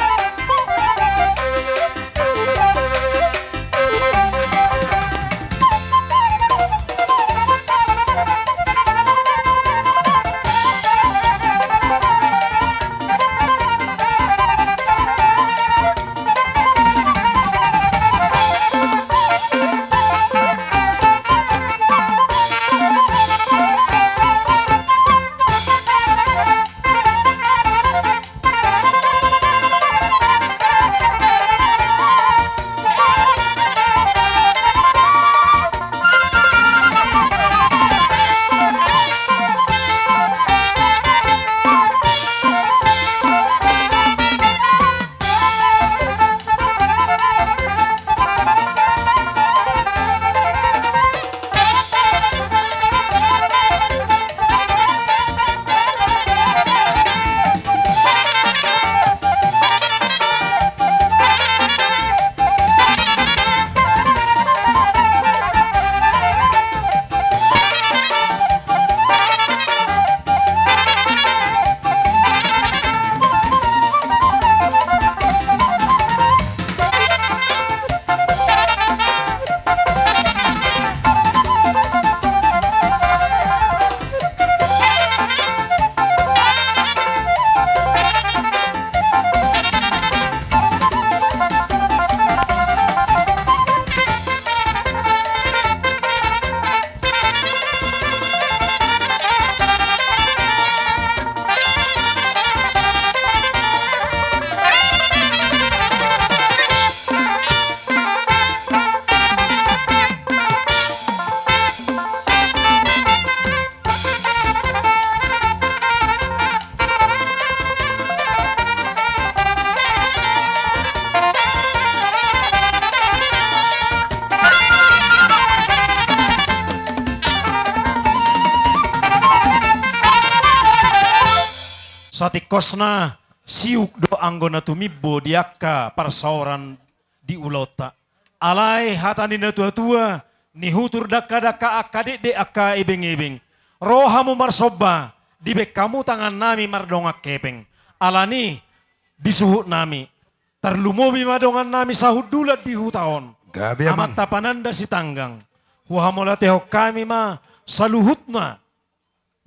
Satingkosna, siuk do anggo na tumimbo di angka parsaoran di ulaonta. Alai hata ni natuatua, nihutur dangkadangka angka dekdek angka ebengebeng. Ro hamu marsomba, dibaen hamu tangannami mardongan hepeng. Ala ni i, di suhutnami, tarlumobi ma dongannami sahundulan di huta on. Gabe, amang. Amanta Pananda Sitanggang. Huhamauliatehon hami ma saluhutna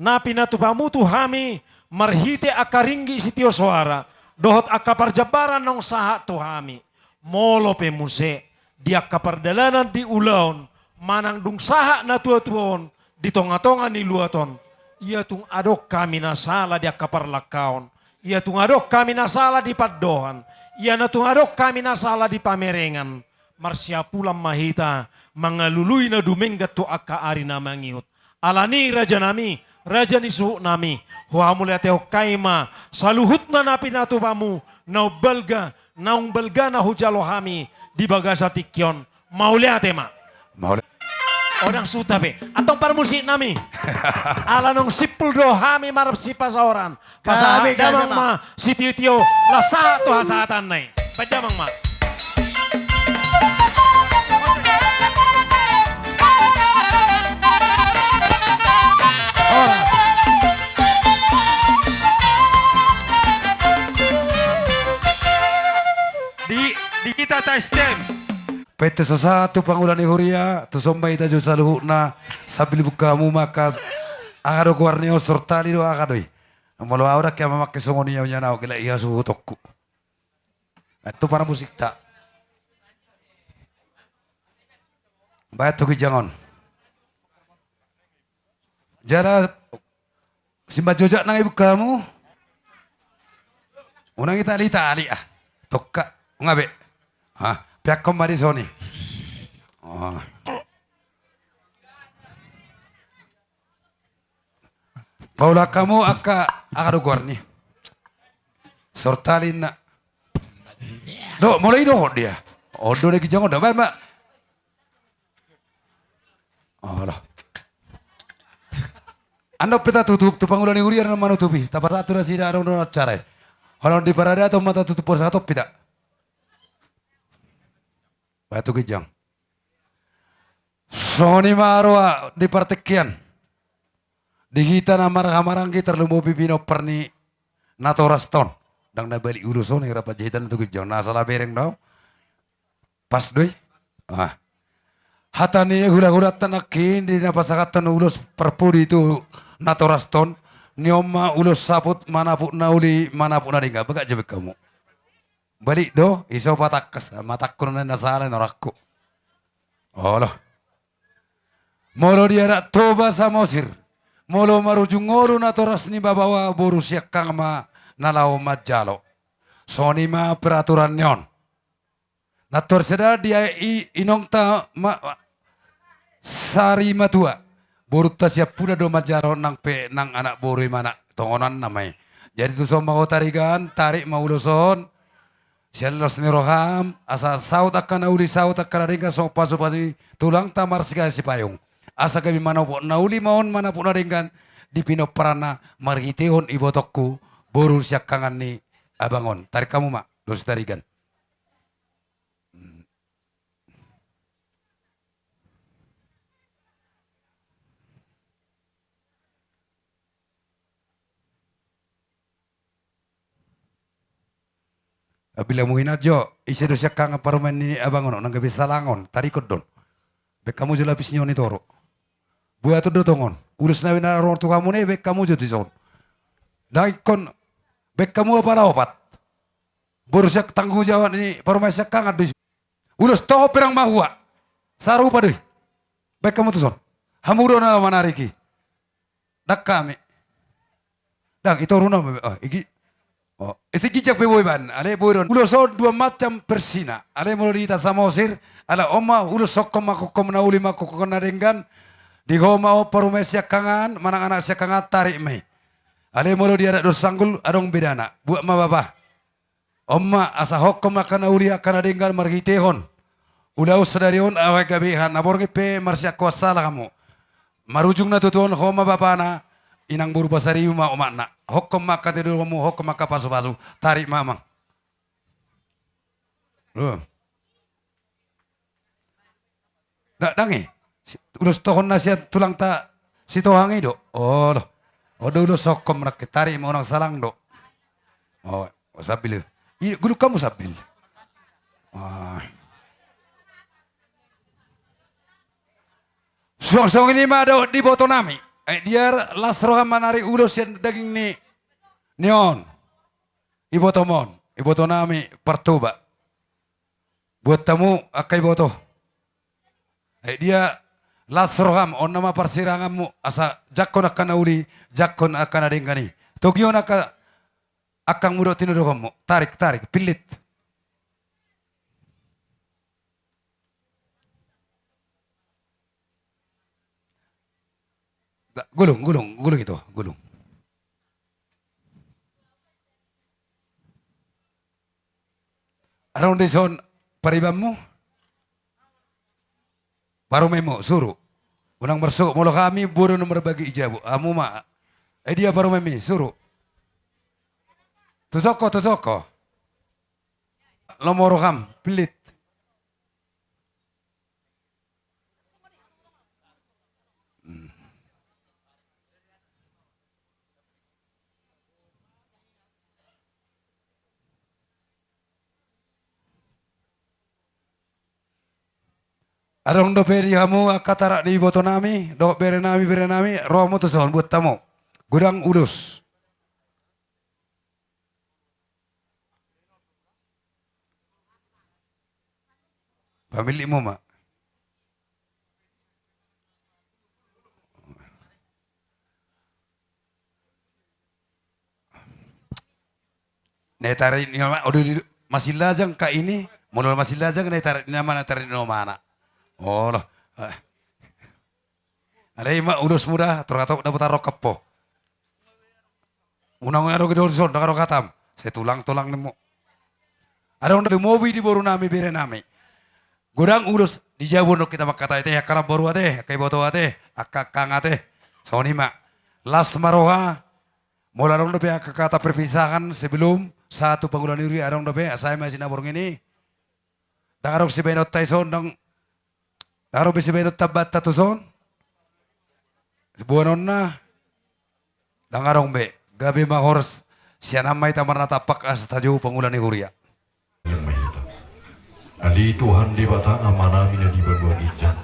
na pinatupamu tu hami marhite angka ringgit sitio soara, dohot angka parjambaran naung sahat tu hami. Molo pe muse, di angka pardalanan di ulaon, manang dung sahat natuatua on, di tonga-tonga ni luat on, ia tung adong hami na sala di angka parlangkaon, ia tung adong hami na sala di pandohan, ia na tung adong hami na sala di pamerengan, marsiapulan ma hita mangalului na dumenggan tu angka ari na mangihut. Alani i raja nami, raja ni suhut nami, huhamauliatehon hami ma saluhutna na pinatupamu, naung balga, naung balga na hujalo hami di bagasan tingki on. Mauliate ma. Mauliate. Ndang suhut hape. Antong parmusik nami. Ala naung simpul do hami marsipasaoran. Pasahat damang ma sitiotio, laos sahat tu hasahatanna i. Baen damang ma. Di, di kita ta S T M. Pete so sahat tu pangula ni huria, tu son ma hita jo saluhutna, sambil buka hamu maka, aha do goar ni on, sortali do, aha do i. Molo au dang hea mamangke songon i au nian, au gelleng i hasuhutonku. Antong parmusikta. Baen tu ginjang on. Jala simanjojak nang i buka hamu. Unang itali-itali ah. Tokka. Nga be. Ah, peakkon ma di soni. Oh. Paulak hamu angka, aha do goar ni. Sortali na. Do, molo i dohot dia. On do na ginjang on da. Baen ma. Olo. Andon pe tatutup, tu pangula ni huria na manutupi. Tapasahat tu nasida adong do acara i. Holan di parade atau ma tatutup porsatu pita. Baen tu ginjang. Songon i ma roha di partingkian. Di hita na marhahamaranggi tarlumobi pinompar ni natorasta on. Ndang na balik ulos on, hira panjahitan tu ginjang. Na sala bereng do. Pas do i. Ah. Hata ni hulahulanta nangkin di na pasahathon ulos parpudi tu natorasta on. Ni on ma ulos saput manaput na uli manaput na denggan. Bagak jo baen hamu. Balik do, iso patangkas, matangkon na sala na rangku. Olo. Molo di adat Toba Samosir, molo marujung ngolu natoras ni baoa, boru siangkangan ma na laho manjalo. Songon i ma peraturan ni on. Na tor sada di i, inongta ma, Sari Matua. Borunta Siampudan do manjalo, nang pe nang anak boru i ma na tongonanna ma i. Jadi tu son ma ho Tarigan, tarik ma ulos on. Sian las ni roham, asa saut angka na uli, saut angka na denggan, songon pasupasu ni tulangta Marsigae Sipayung. Asa gabe manopot na uli ma on, manaput na denggan di pinomparanna marhitehon ibotongku, boru siangkangan ni abang on. Tarik hamu ma, dos Tarigan. Apila muhinan jo, ise do siangkangan parumaen ni abang on, nang gabe salang on, tarikon do on. Baen hamu jo lapis ni on i toru. Buat do tongon. Ulos na binaen na ro tu hamu na i, baen hamu jo tu son. Ndang ingkon, baen hamu apala opat. Boru siak tanggung jawab ni parumaen siangkangan do i. Ulos toho pe ndang mahua. Sarupa do i. Baen hamu tu son. Hamu do na manariki. Ndang hami. Ndang, i toru nama. Oh, igi. Oh, isi ginjang pe boi baen. Alai boi do on. Ulos on dua macam versina. Alai molo di hita Samosir. Ala on ma ulos hohom manghophop na uli, manghophop na denggan. Di ho ma on parumaen siangkangan, manang anak siangkangan, tarik ma i. Alai molo di adat Dosanggul, adong bedana. Buat ma bapa. On ma, asa hohom angka na uli, angka na denggan marhitehon ulaon sadari on, asa gabe hata na borngin pe marsiangkuan sala hamu. Marujung na tutu on, ho ma bapana, inang boru Pasaribu ma omakna. Hohom ma angka na denggan, hohom ma angka pasupasu, tarik ma amang. Loh. Ndang, ndang i. Si-, ulos tohon na sian tulangta Sitohang i do. Olo. On do ulos hohom nangkin, tarik ma, unang salang do. Oh, sambil. I, gulung hamu sambil. Ah. Suang songon i ma dohot di iboto nami. Ai dia las roha manari ulos sian daging ni, ni on. Ibotom on, iboto nami Partoba. Buat hamu angka iboto. Ai dia Las roham, on nama parsiranganmu, asa jangkon angka na uli, jangkon angka na denggan i. Togihon angka, angkang mudok tinodohonmu. Tarik, tarik, pillit. Da, gulung, gulung, gulung itu, gulung. Adong dison paribanmu? Parumaenmu, suru. Unang marsogot, molo hami boru na marbagi i jabu. Hamu ma. Eh, dia parumaenmi, suru. Tusok ho, tusok ho. Lomo roham, pillit. Hmm. Adong dope di hamu angka tarak ni ibotonami, dohot berenami, berenami, ro hamu tuson, buat hamu. Godang ulos. Pamillitmu ma. Na i tarik ni oma, odo di, masih lajang ka ini, molo masih lajang na i tarik ni oma, na i tarik ni omana. Olo. Alai ma ulos muda, tor hatop dapotan rongkap ho. Unang adong do dison, ndang adong hatam. Sai tulang, tulang nimmu. Adong do lumobi di borunami, berenami. Godang ulos di jabu on hita mangkatai ate, angka namboru ate, angka iboto ate, angka angkang ate. Songon i ma. Las ma roha. Molo adong dope angka kata perpisahan sebelum sahat tu pangula ni huria, adong dope, asa i ma si na borngin i. Ndang adong sibaenonta dison, ndang, ndang adong be sibaenonta banta tuson. Siboanonna. Ndang adong be. Gabe ma horas. Sian an ma hita marnatampak asa tajou pangula ni huria. Ale Tuhan Debata Amanami na di banua ginjang,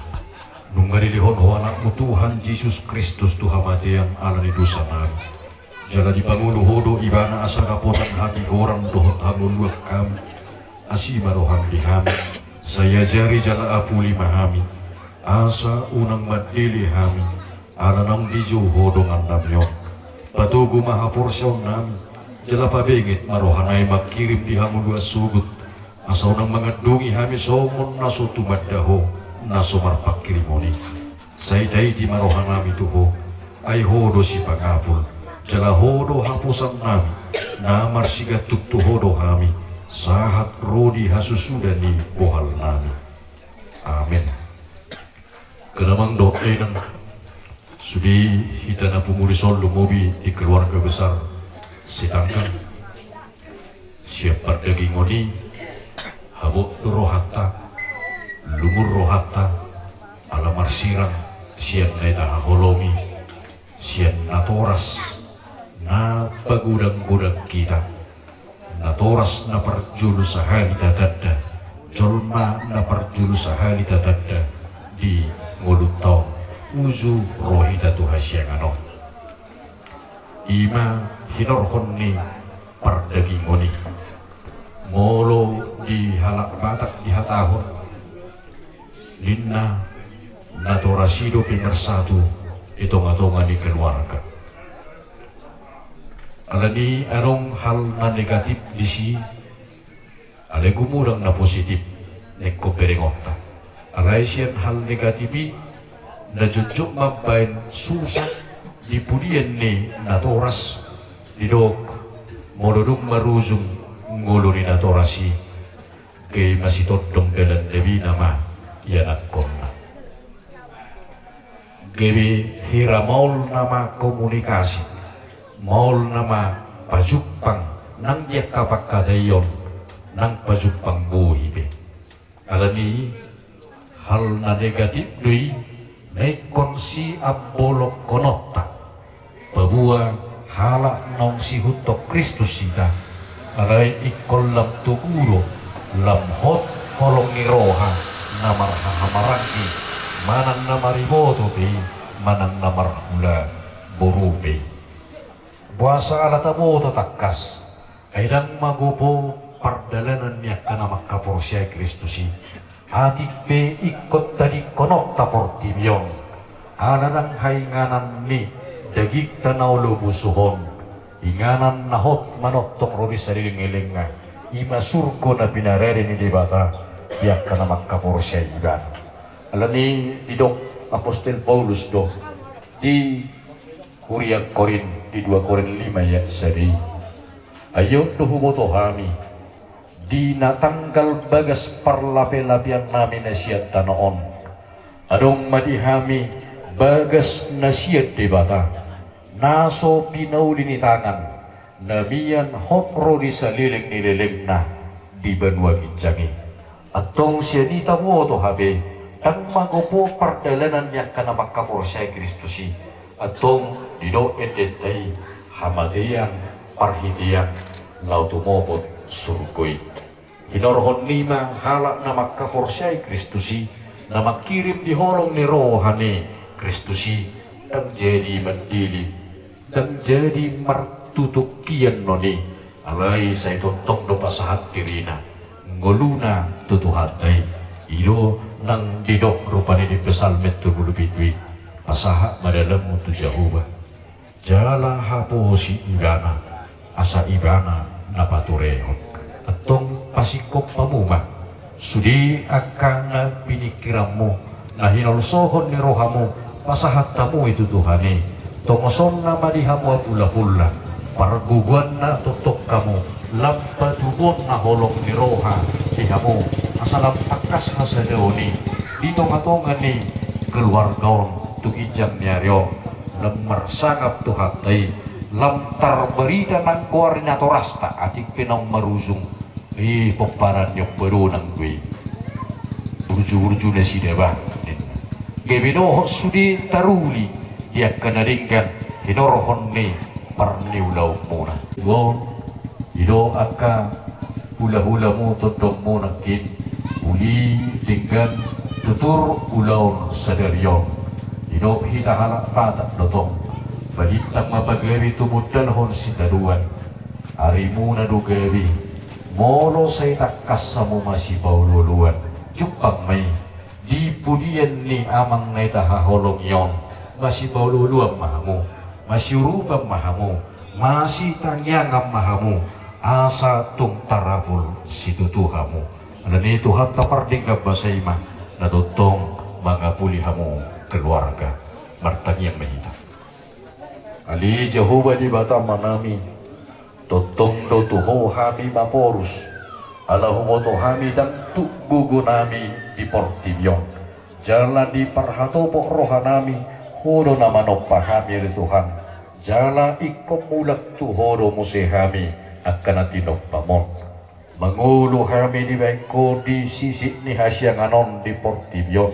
nunga dilehon Ho Anakmu Tuhan Jesus Kristus tu hamatean ala ni dosanami, jala dipangolu Ho do Ibana asa dapotan hatigoran dohot hangoluan hami. Asi ma roham di hami, sai ajari jala apuli ma hami, asa unang mandele hami, ala naung dijou Ho dongannami on. Patogu ma haporseaonnami, jala pabenget ma roha na i mangkirim di hangoluan sogot, asa unang mangandungi hami songon na so tumanda Ho, na so marpangkirimon i. Sai taiti ma rohanami tu Ho, ai Ho do Sipangapul, jala Ho do haposannami, na marsigantung tu Ho do hami, sahat ro di hasusuda ni bohalnami. Amen. Angka amang dohot inang, sude hita na pungu dison lumobi di keluarga besar Sitanggang. Sian pardagingon i, habot do rohanta, lungun rohanta, ala marsirang sian na hita haholongi, sian natoras na pagodang-godang hita, natoras na parjolo sahali tatanda, jolma na parjolo sahali tatanda di ngolunta on, uju ro hita tu hasiangan on. I ma hinorhon ni pardagingon i. Molo di halak Batak dihatahon, ninna, natoras i dope marsatu di tonga-tonga ni keluarga. Alani adong hal na negatif disi, alai gumodang na positif, na ingkon berengonta. Alai sian hal negatif i, na jotjot mambaen susa di pudian ni natoras, didok, molo dung marujung ngolu ni natoras i, gabe masitondong dalan nabina ma ianakhonna. Gabe hira maol nama komunikasi, maol nama pajumpang nang di angka pangkataion, nang pajumpang bohi pe. Alani i, hal na negatif do i na ingkon siambolonghononta. Paboa halak naung sihuthon Kristus hita, alai ingkon lam togu do, lam hot holong ni roha na marhahamaranggi, manang na mariboto pe i, manang na marhula boru pe i. Boasa ala taboto tangkas, ai ndang magopo pardalanan ni angka na mangkaporseai Kristus i. Atik pe ingkon tadingkononta portibi on, ala ndang hainganan ni dagingta na olo busuhon, inganan na hot manongtong ro di saleleng ni lelengna, i ma surgo na pinarade ni Debata di angka na mangkaporseai ibana. Alani i didok apostel Paulus do di huria Korint, di dua Korint lima ayat sada i: Ai on do huboto hami, di na tanggal bagas parlapelapeannami na sian tano on, adong ma di hami bagas na sian Debata, na so pinauli ni tangan, na mian hot ro di saleleng ni lelengna di banua ginjang i. Antong sian i taboto hape, ndang magopo pardalanan ni angka na mangkaporseai Kristus i. Antong didok endenta i, hamatean parhitean laho tumopot surgo i. Hinorhon ni i ma halak na mangkaporseai Kristus i, na mangkirim di holong ni roha ni Kristus i, ndang jadi mandele, ndang jadi martutukian non i, alai sai tongtong do pasahat dirina, ngoluna tu Tuhanta i. I do nang didok rupani di Psalmen tolu pulu pitu i: Pasahat ma dalanmu tu Jahowa, jala haposi Ibana, asa Ibana na paturehon. Antong pasingkop hamu ma sude angka na piningkiranmu, na hinolsohon ni rohamu, pasahat hamu i tu Tuhan i. Tongosonna ma di hamu apulapula, pargogoanna tongtong hamu, lam patubuhon na holong ni roha di hamu, asa lam tangkas hasadaon i di tongatonga ni keluarga on tu ginjang ni ari on. Lam marsangap Tuhanta i, lam tarbarita nang goar ni natorasta, atik pe naung marujung, i pomparan ni ompu do nang do i, burjuburju nasida bah, ninna. Gabe dohot sude taruli di angka na denggan hinorhon ni parniulaonmuna. Ido, ido angka hulahulamu, tondongmu nangkin, uli denggan tutur ulaon sadari on. Ido hita halak Batak do tong, balintang ma pagabe tumundalhon sitadoan. Arimuna do gabe, molo sai tangkas hamu masipaolooloan. Jumpang ma i di pudian ni Amang na hita haholongi on, masipaolooloan ma hamu, masiurupan ma hamu, masitangiangan ma hamu, asa tung tarapul situtu hamu. Alani i Tuhanta pardenggan basa i ma na tongtong mangapuli hamu keluarga. Martangiang ma hita. Ale Jahowa Debata Amanami, tongtong do tu Ho hami maporus, ala huboto hami ndang tuk gogonami di portibi on. Jala di parhatopot rohanami, Ho do na manompa hami ale Tuhan. Jala ingkon mulak tu Ho do muse hami angka na tinompam on. Mangolu hami dibahen Ho di sisik ni hasiangan on di portibi on.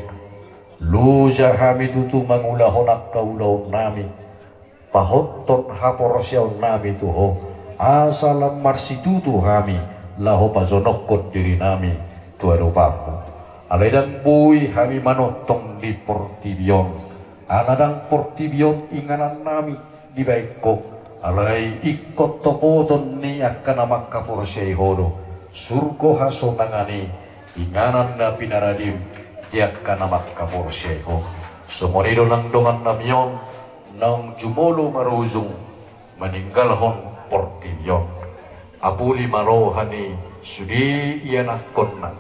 Loja hami tutu mangulahon angka ulaonnami, pahothon haporseaonnami tu Ho, asa lam marsitutu hami laho pajonokhon dirinami tu adopanMu. Alai ndang boi hami manongtong di portibi on, ala ndang portibi on inganannami dibahen Ho, alai ingkon topoton ni angka na mangkaporseai Ho do surgo hasonangan i, inganan na pinaradeM di angka na mangkaporseai Ho. Songon i do nang dongannami on naung jumolo marujung maninggalhon portibi on. Apuli ma roha ni sude ianakhonna,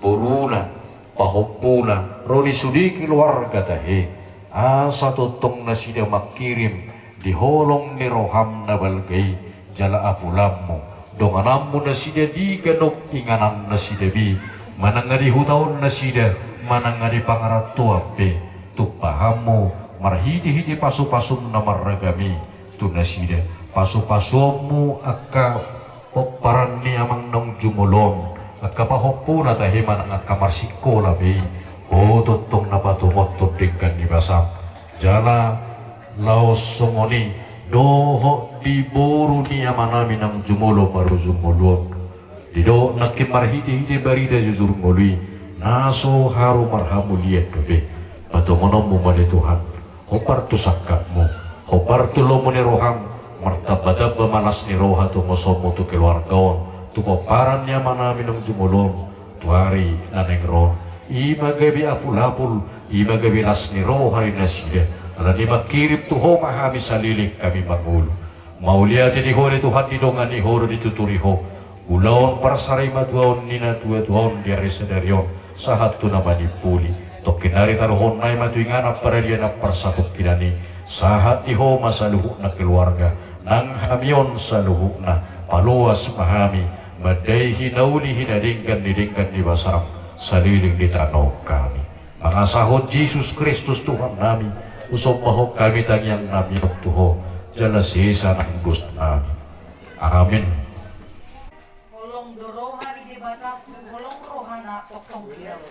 boruna, pahompuna, ro di sude keluarga tahe, asa tongtong nasida mangkirim di holong ni rohaM na balga i jala apulanMu, dongananMu nasida di ganup inganannasida be, manang na di huta on nasida, manang na di pangarantoan pe, tumpahanMu marhitehite pasupasuM na marragam i tu nasida, pasupasuonMu angka pomparan ni amang naung jumolo on, angka pahompuna tahe manang angka marsikola be i, Ho tongtong na patungothon denggan ni basaM. Jala laos songon i dohot di boru ni amanami naung jumolo marujung ngolu on. Didok nangkin marhitehite barita jujur ngolu i, na so haru marhamulian dope. PatungononMu ma ale Tuhan. Hombar tu sangkapMu, hombar tu lomo ni rohaM, martambatamba ma las ni roha tu ngosonMu tu keluarga on, tu pomparan ni amanami naung jumolo on, Ari na naeng ro on, i ma gabe apulapul, i ma gabe las ni roha ni nasida. Alani i mangkirim tu Ho ma hami saleleng hami mangolu. Mauliate di Ho, ale Tuhan, didongani Ho do dituturi Ho ulaon parsarimatuaon ni natuatua on di ari sadari on sahat tu na manimpuli. Tongkin nari taruhon nai ma tu inganan paradianan parsatongkinan i, sahat di Ho ma saluhutna keluarga nang hami on saluhutna. Paloas ma hami mandaihi na uli i na denggan ni denggan ni basaM saleleng di tano on hami. Mangasahon Jesus Kristus Tuhannami, husombahon hami tangiangnami on tu Ho, jala sesa nang dosanami. Amin. Holong do roha ni Debata, holong rohana tongtong di ahu.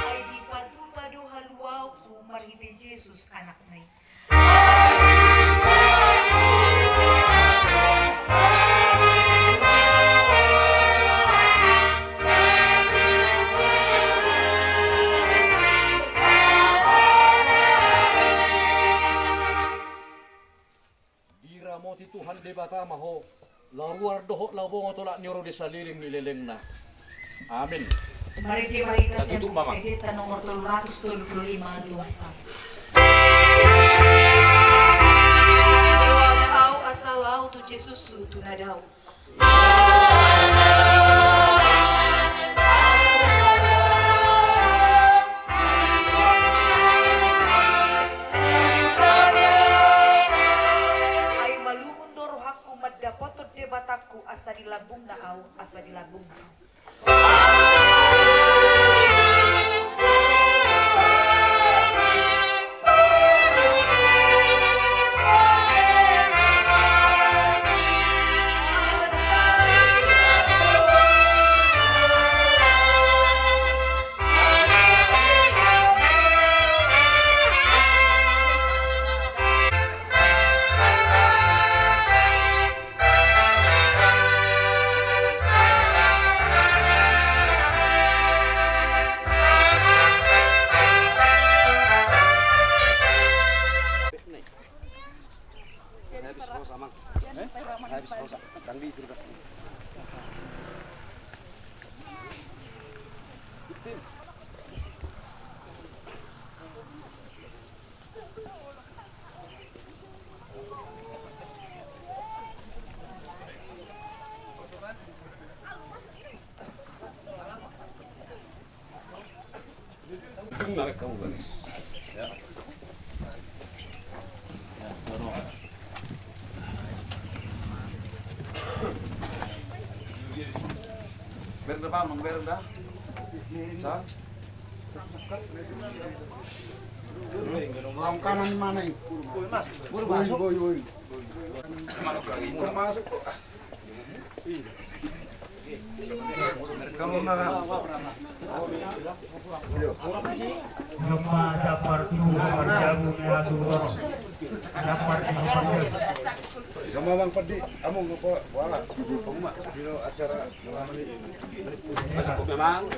Ai dipatupa do haluaonku marhite Jesus Anakna i. Diramoti Tuhan Debata ma ho, laho ruar dohot laho bongot olat ni ro di saleleng ni lelengna. Amin. Mari di ma hita. Tatutup, Mamang. Endenta nomor tolu ratus tolu pulu lima, luas ahu. Luas ahu asa laho tu Jesus, tu na dao. Ai malungun do rohangku mandapothon Debatangku, asa di lambungna ahu, asa di lambungna ahu. Bereng da, Bang, bereng da. Sa? Orang kanan mana ini? Woi, woi, woi. Masuk kok. Sama Bang Pedi, among apa? Wala, di acara malam ini. Masuk kok memang.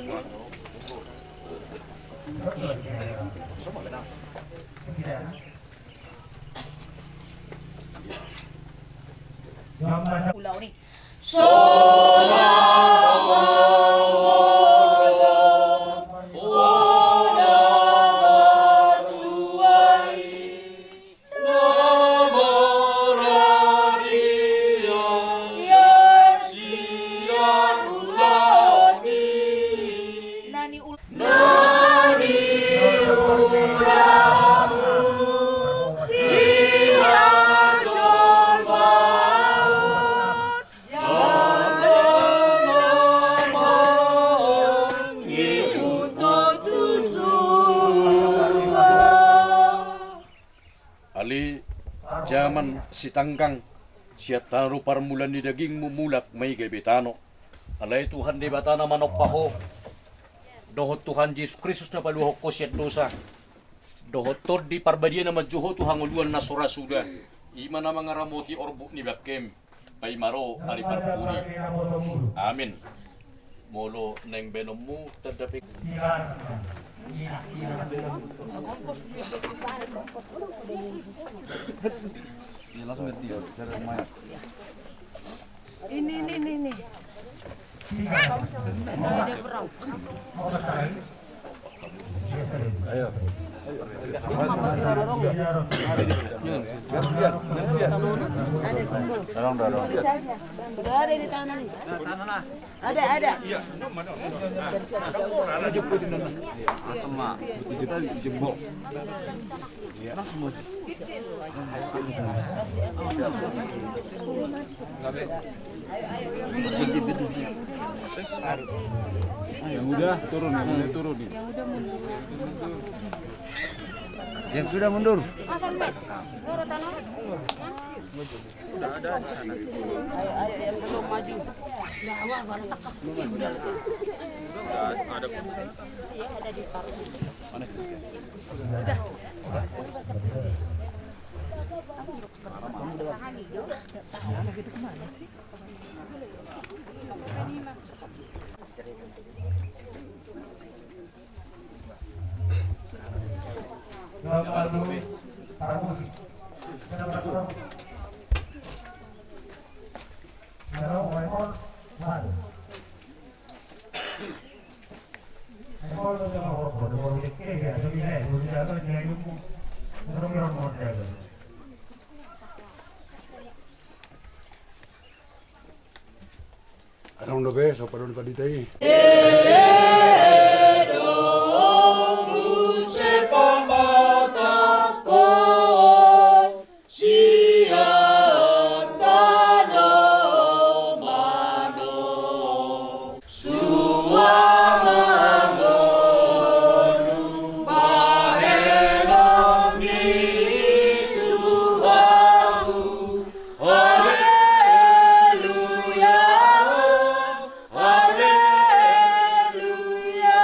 Ulaon i. Ale, jaman sitanggang, sian tano do parmulaan ni dagingmu, mulak ma i gabe tano. Alai Tuhan Debata na manompa ho, dohot Tuhan Jesus Kristus na paluahon ho sian dosa, dohot Tondi Parbadia na manjou ho tu hangoluan na so ra suda, i ma na mangaramoti orbuk ni bangkem, paima ro ari parpudi. Amin. Molo naeng baenonmu tanda pe. Ini, ini, ini, ini. Ada, ada. Ada, ada. Asam, Mak. Yang udah turun, yang udah turun nih. Yang sudah mundur. Udah ada di sana. Ayo, ayo, yang belum maju. Udah ada. Iya, ada di paru. Mana? Udah. Adong dope, so padon pandita i. Haleluya, haleluya.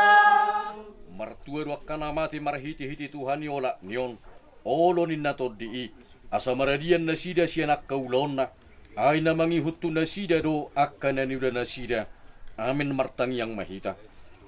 Martua do angka na mate marhitehite Tuhan i olat ni on, olo ninna tondi i, asa maradian nasida sian angka ulaonna, ai na mangihut tu nasida do angka na niulanasida. Amen. Martangiang ma hita.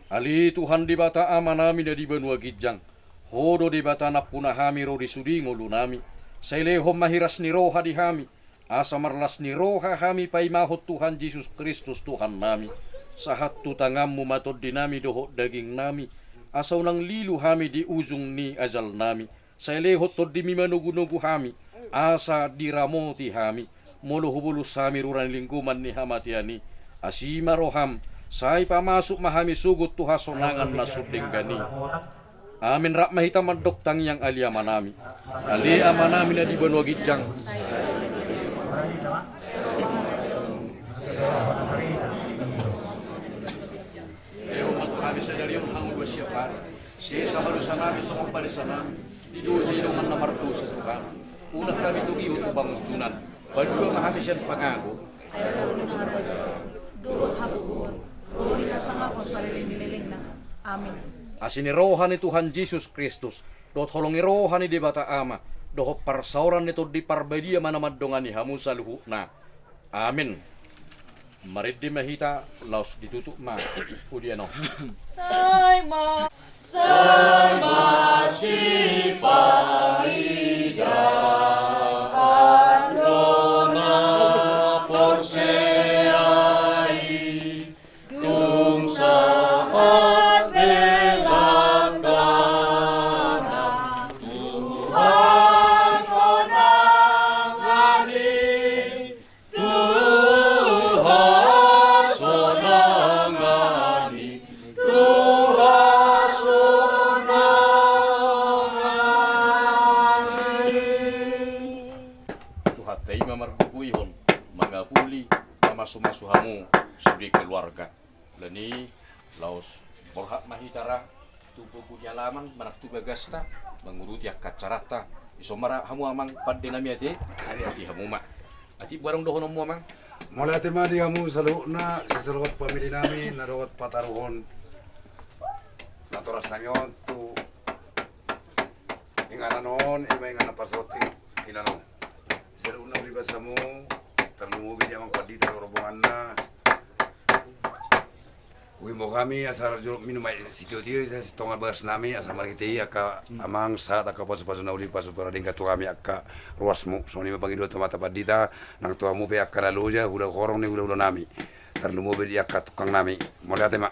Ale Tuhan Debata Amanami na di banua ginjang, Ho do Debata nampuna hami ro di sude ngolunami. Sai lehon ma hiras ni roha di hami, asa marlas ni roha hami paimahon Tuhan Jesus Kristus Tuhannami. Sahat tu tanganmu ma tondinami dohot dagingnami, asa unang lilu hami di ujung ni ajalnami. Sai lehon tondimi manogunogu hami, asa diramoti hami, molo hubolus hami rura ni linggoman ni hamatean i. Asi ma roham, sai pamasuk ma hami sogot tu hasonangan na sun denggan i. Amen. Rap ma hita mandok tangiang Ale Amanami. Ale Amanami na di banua ginjang. Lehon ma tu hami sadari on hangoluan siapari. Sesa ma dosanami songon panesanami di dosa ni dongan na mardosa tu hami. Unang hami togihon tu pangunjunan. Palua ma hami sian pangago. Ai Ho do na harajaon, dohot hagogoon, ro di hasangapon saleleng ni lelengna. Amen. Asi ni roha ni Tuhan Jesus Kristus, dohot holong ni roha ni Debata Ama, dohot parsaoran ni Tondi Parbadia ma na mandongani hamu saluhutna. Amen. Marende ma hita, laos ditutup ma uli annon. Sai ma, sai ma sipaidaan do na porsea i, dung sahat be langkana tu hasonangan i. Tu hasonangan i, tu hasonangan i. Tuhanta i ma margogoihon, mangapuli, mamasumasu hamu sude keluarga. Alani, laos borhat ma hita ra tu pogu ni alaman, manang tu bagasta, mangurupi angka acaranta. Dison ma ra hamu amang pandenami ate, hati-hati hamu ma. Atik, boha adong dohononmu amang? Mauliate ma di hamu saluhutna, sisaluhut familinami, na dohot pataruhon natoras nami on tu inganan on, ima inganan parsaotik inganan on. Saluhutna ulibas hamu, tarlumobi di amang pandita dohot rombonganna. Huimbau hami asa jolo minum aek sitio-tio di tonga bagas nami, asa marhite i angka amang sahat angka pasu-pasu na uli pasu paradingka tu hami angka ruasmu. Songon i ma pangidoan tu Amanta Pandita, nang tu hamu pe angka na loja, hula horong ni hula-hula nami. Tarlumobi di angka tungkang nami. Mauliate ma.